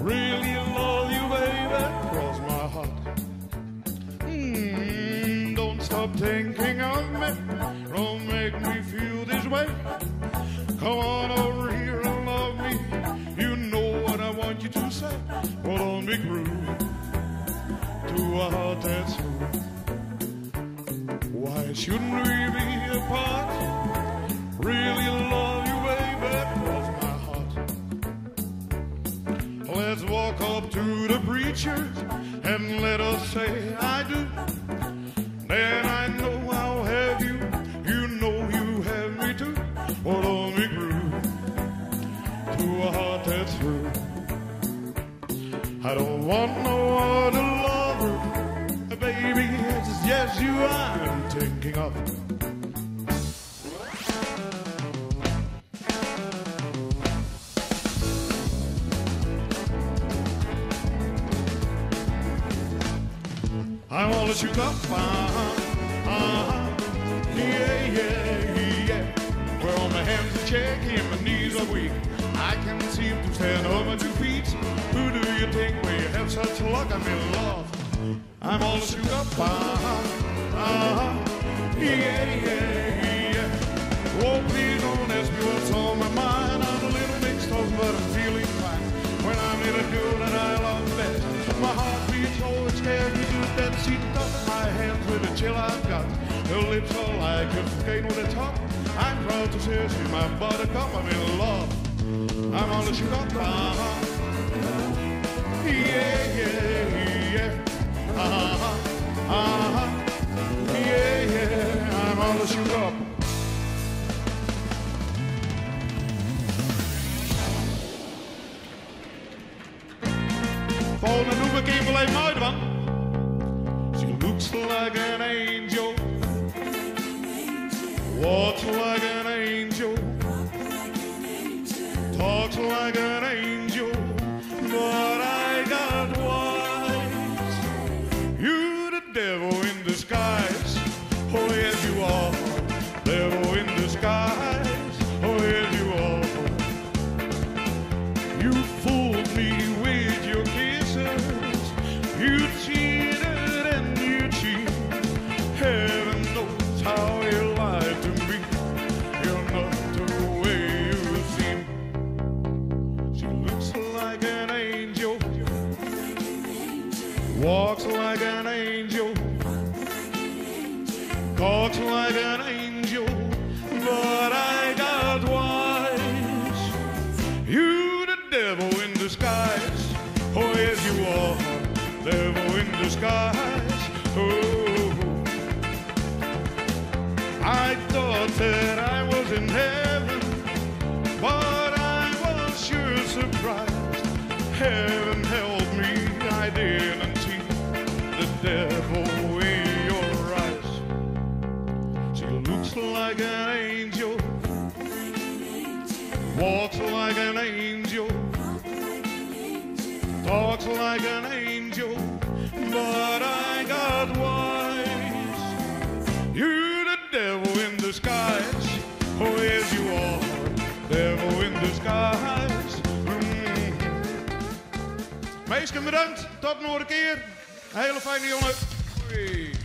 Really love you, baby, cross my heart. Don't stop thinking of me. Don't make me feel this way. Come on over here and love me. You know what I want you to say. Well, don't be cruel to a heart that's true. Why shouldn't we be apart? Really love you, baby, cross my heart. Let's walk up to the preacher and let us say I do. Then I know I'll have you. You know you have me too. Oh, don't be cruel to a heart that's true. I don't want no other lover, baby. It's just you I'm thinking of. I wanna shoot up, uh-huh, uh-huh, yeah, yeah, yeah. Well, my hands are shaky and my knees are weak. I can't seem to stand on my 2 feet. Who do you think we have such luck? I'm in love. I'm all shook up, uh-huh, uh-huh, yeah, yeah, yeah. Oh, please don't ask me what's on my mind. I'm a little mixed up, but I'm feeling fine. When I'm in a girl that I love best, my heart beats, oh, it scares me to death. She touched my hands with a chill I've got. Her lips are like a volcano that's hot. I'm proud to say she's my buttercup. I'm in love. I'm all shook up, uh-huh. Yeah, yeah, yeah. Uh-huh, uh-huh. Yeah, yeah. I'm all shook up. Volgende noem ik even even uit, man. She looks like an angel. Walks like an angel. Talks like an angel. But I got wise. You the devil in disguise. Oh yes you are. Devil in disguise. Oh yes you are. You fooled me with your kisses. You cheated and you cheat. Heaven knows how you lied to me. Talks like an angel, but I got wise. You the devil in disguise. Oh yes you are, devil in disguise. Oh, I thought that I was in heaven, but I was sure surprised. Heaven help me, I didn't see the devil in your eyes. She looks like an angel, walks like an angel, talks like an angel, but I got wise. You're the devil in disguise. Oh yes, you are, devil in disguise. Meesken bedankt. Tot nog een keer. Een hele fijne jongen. Hoi.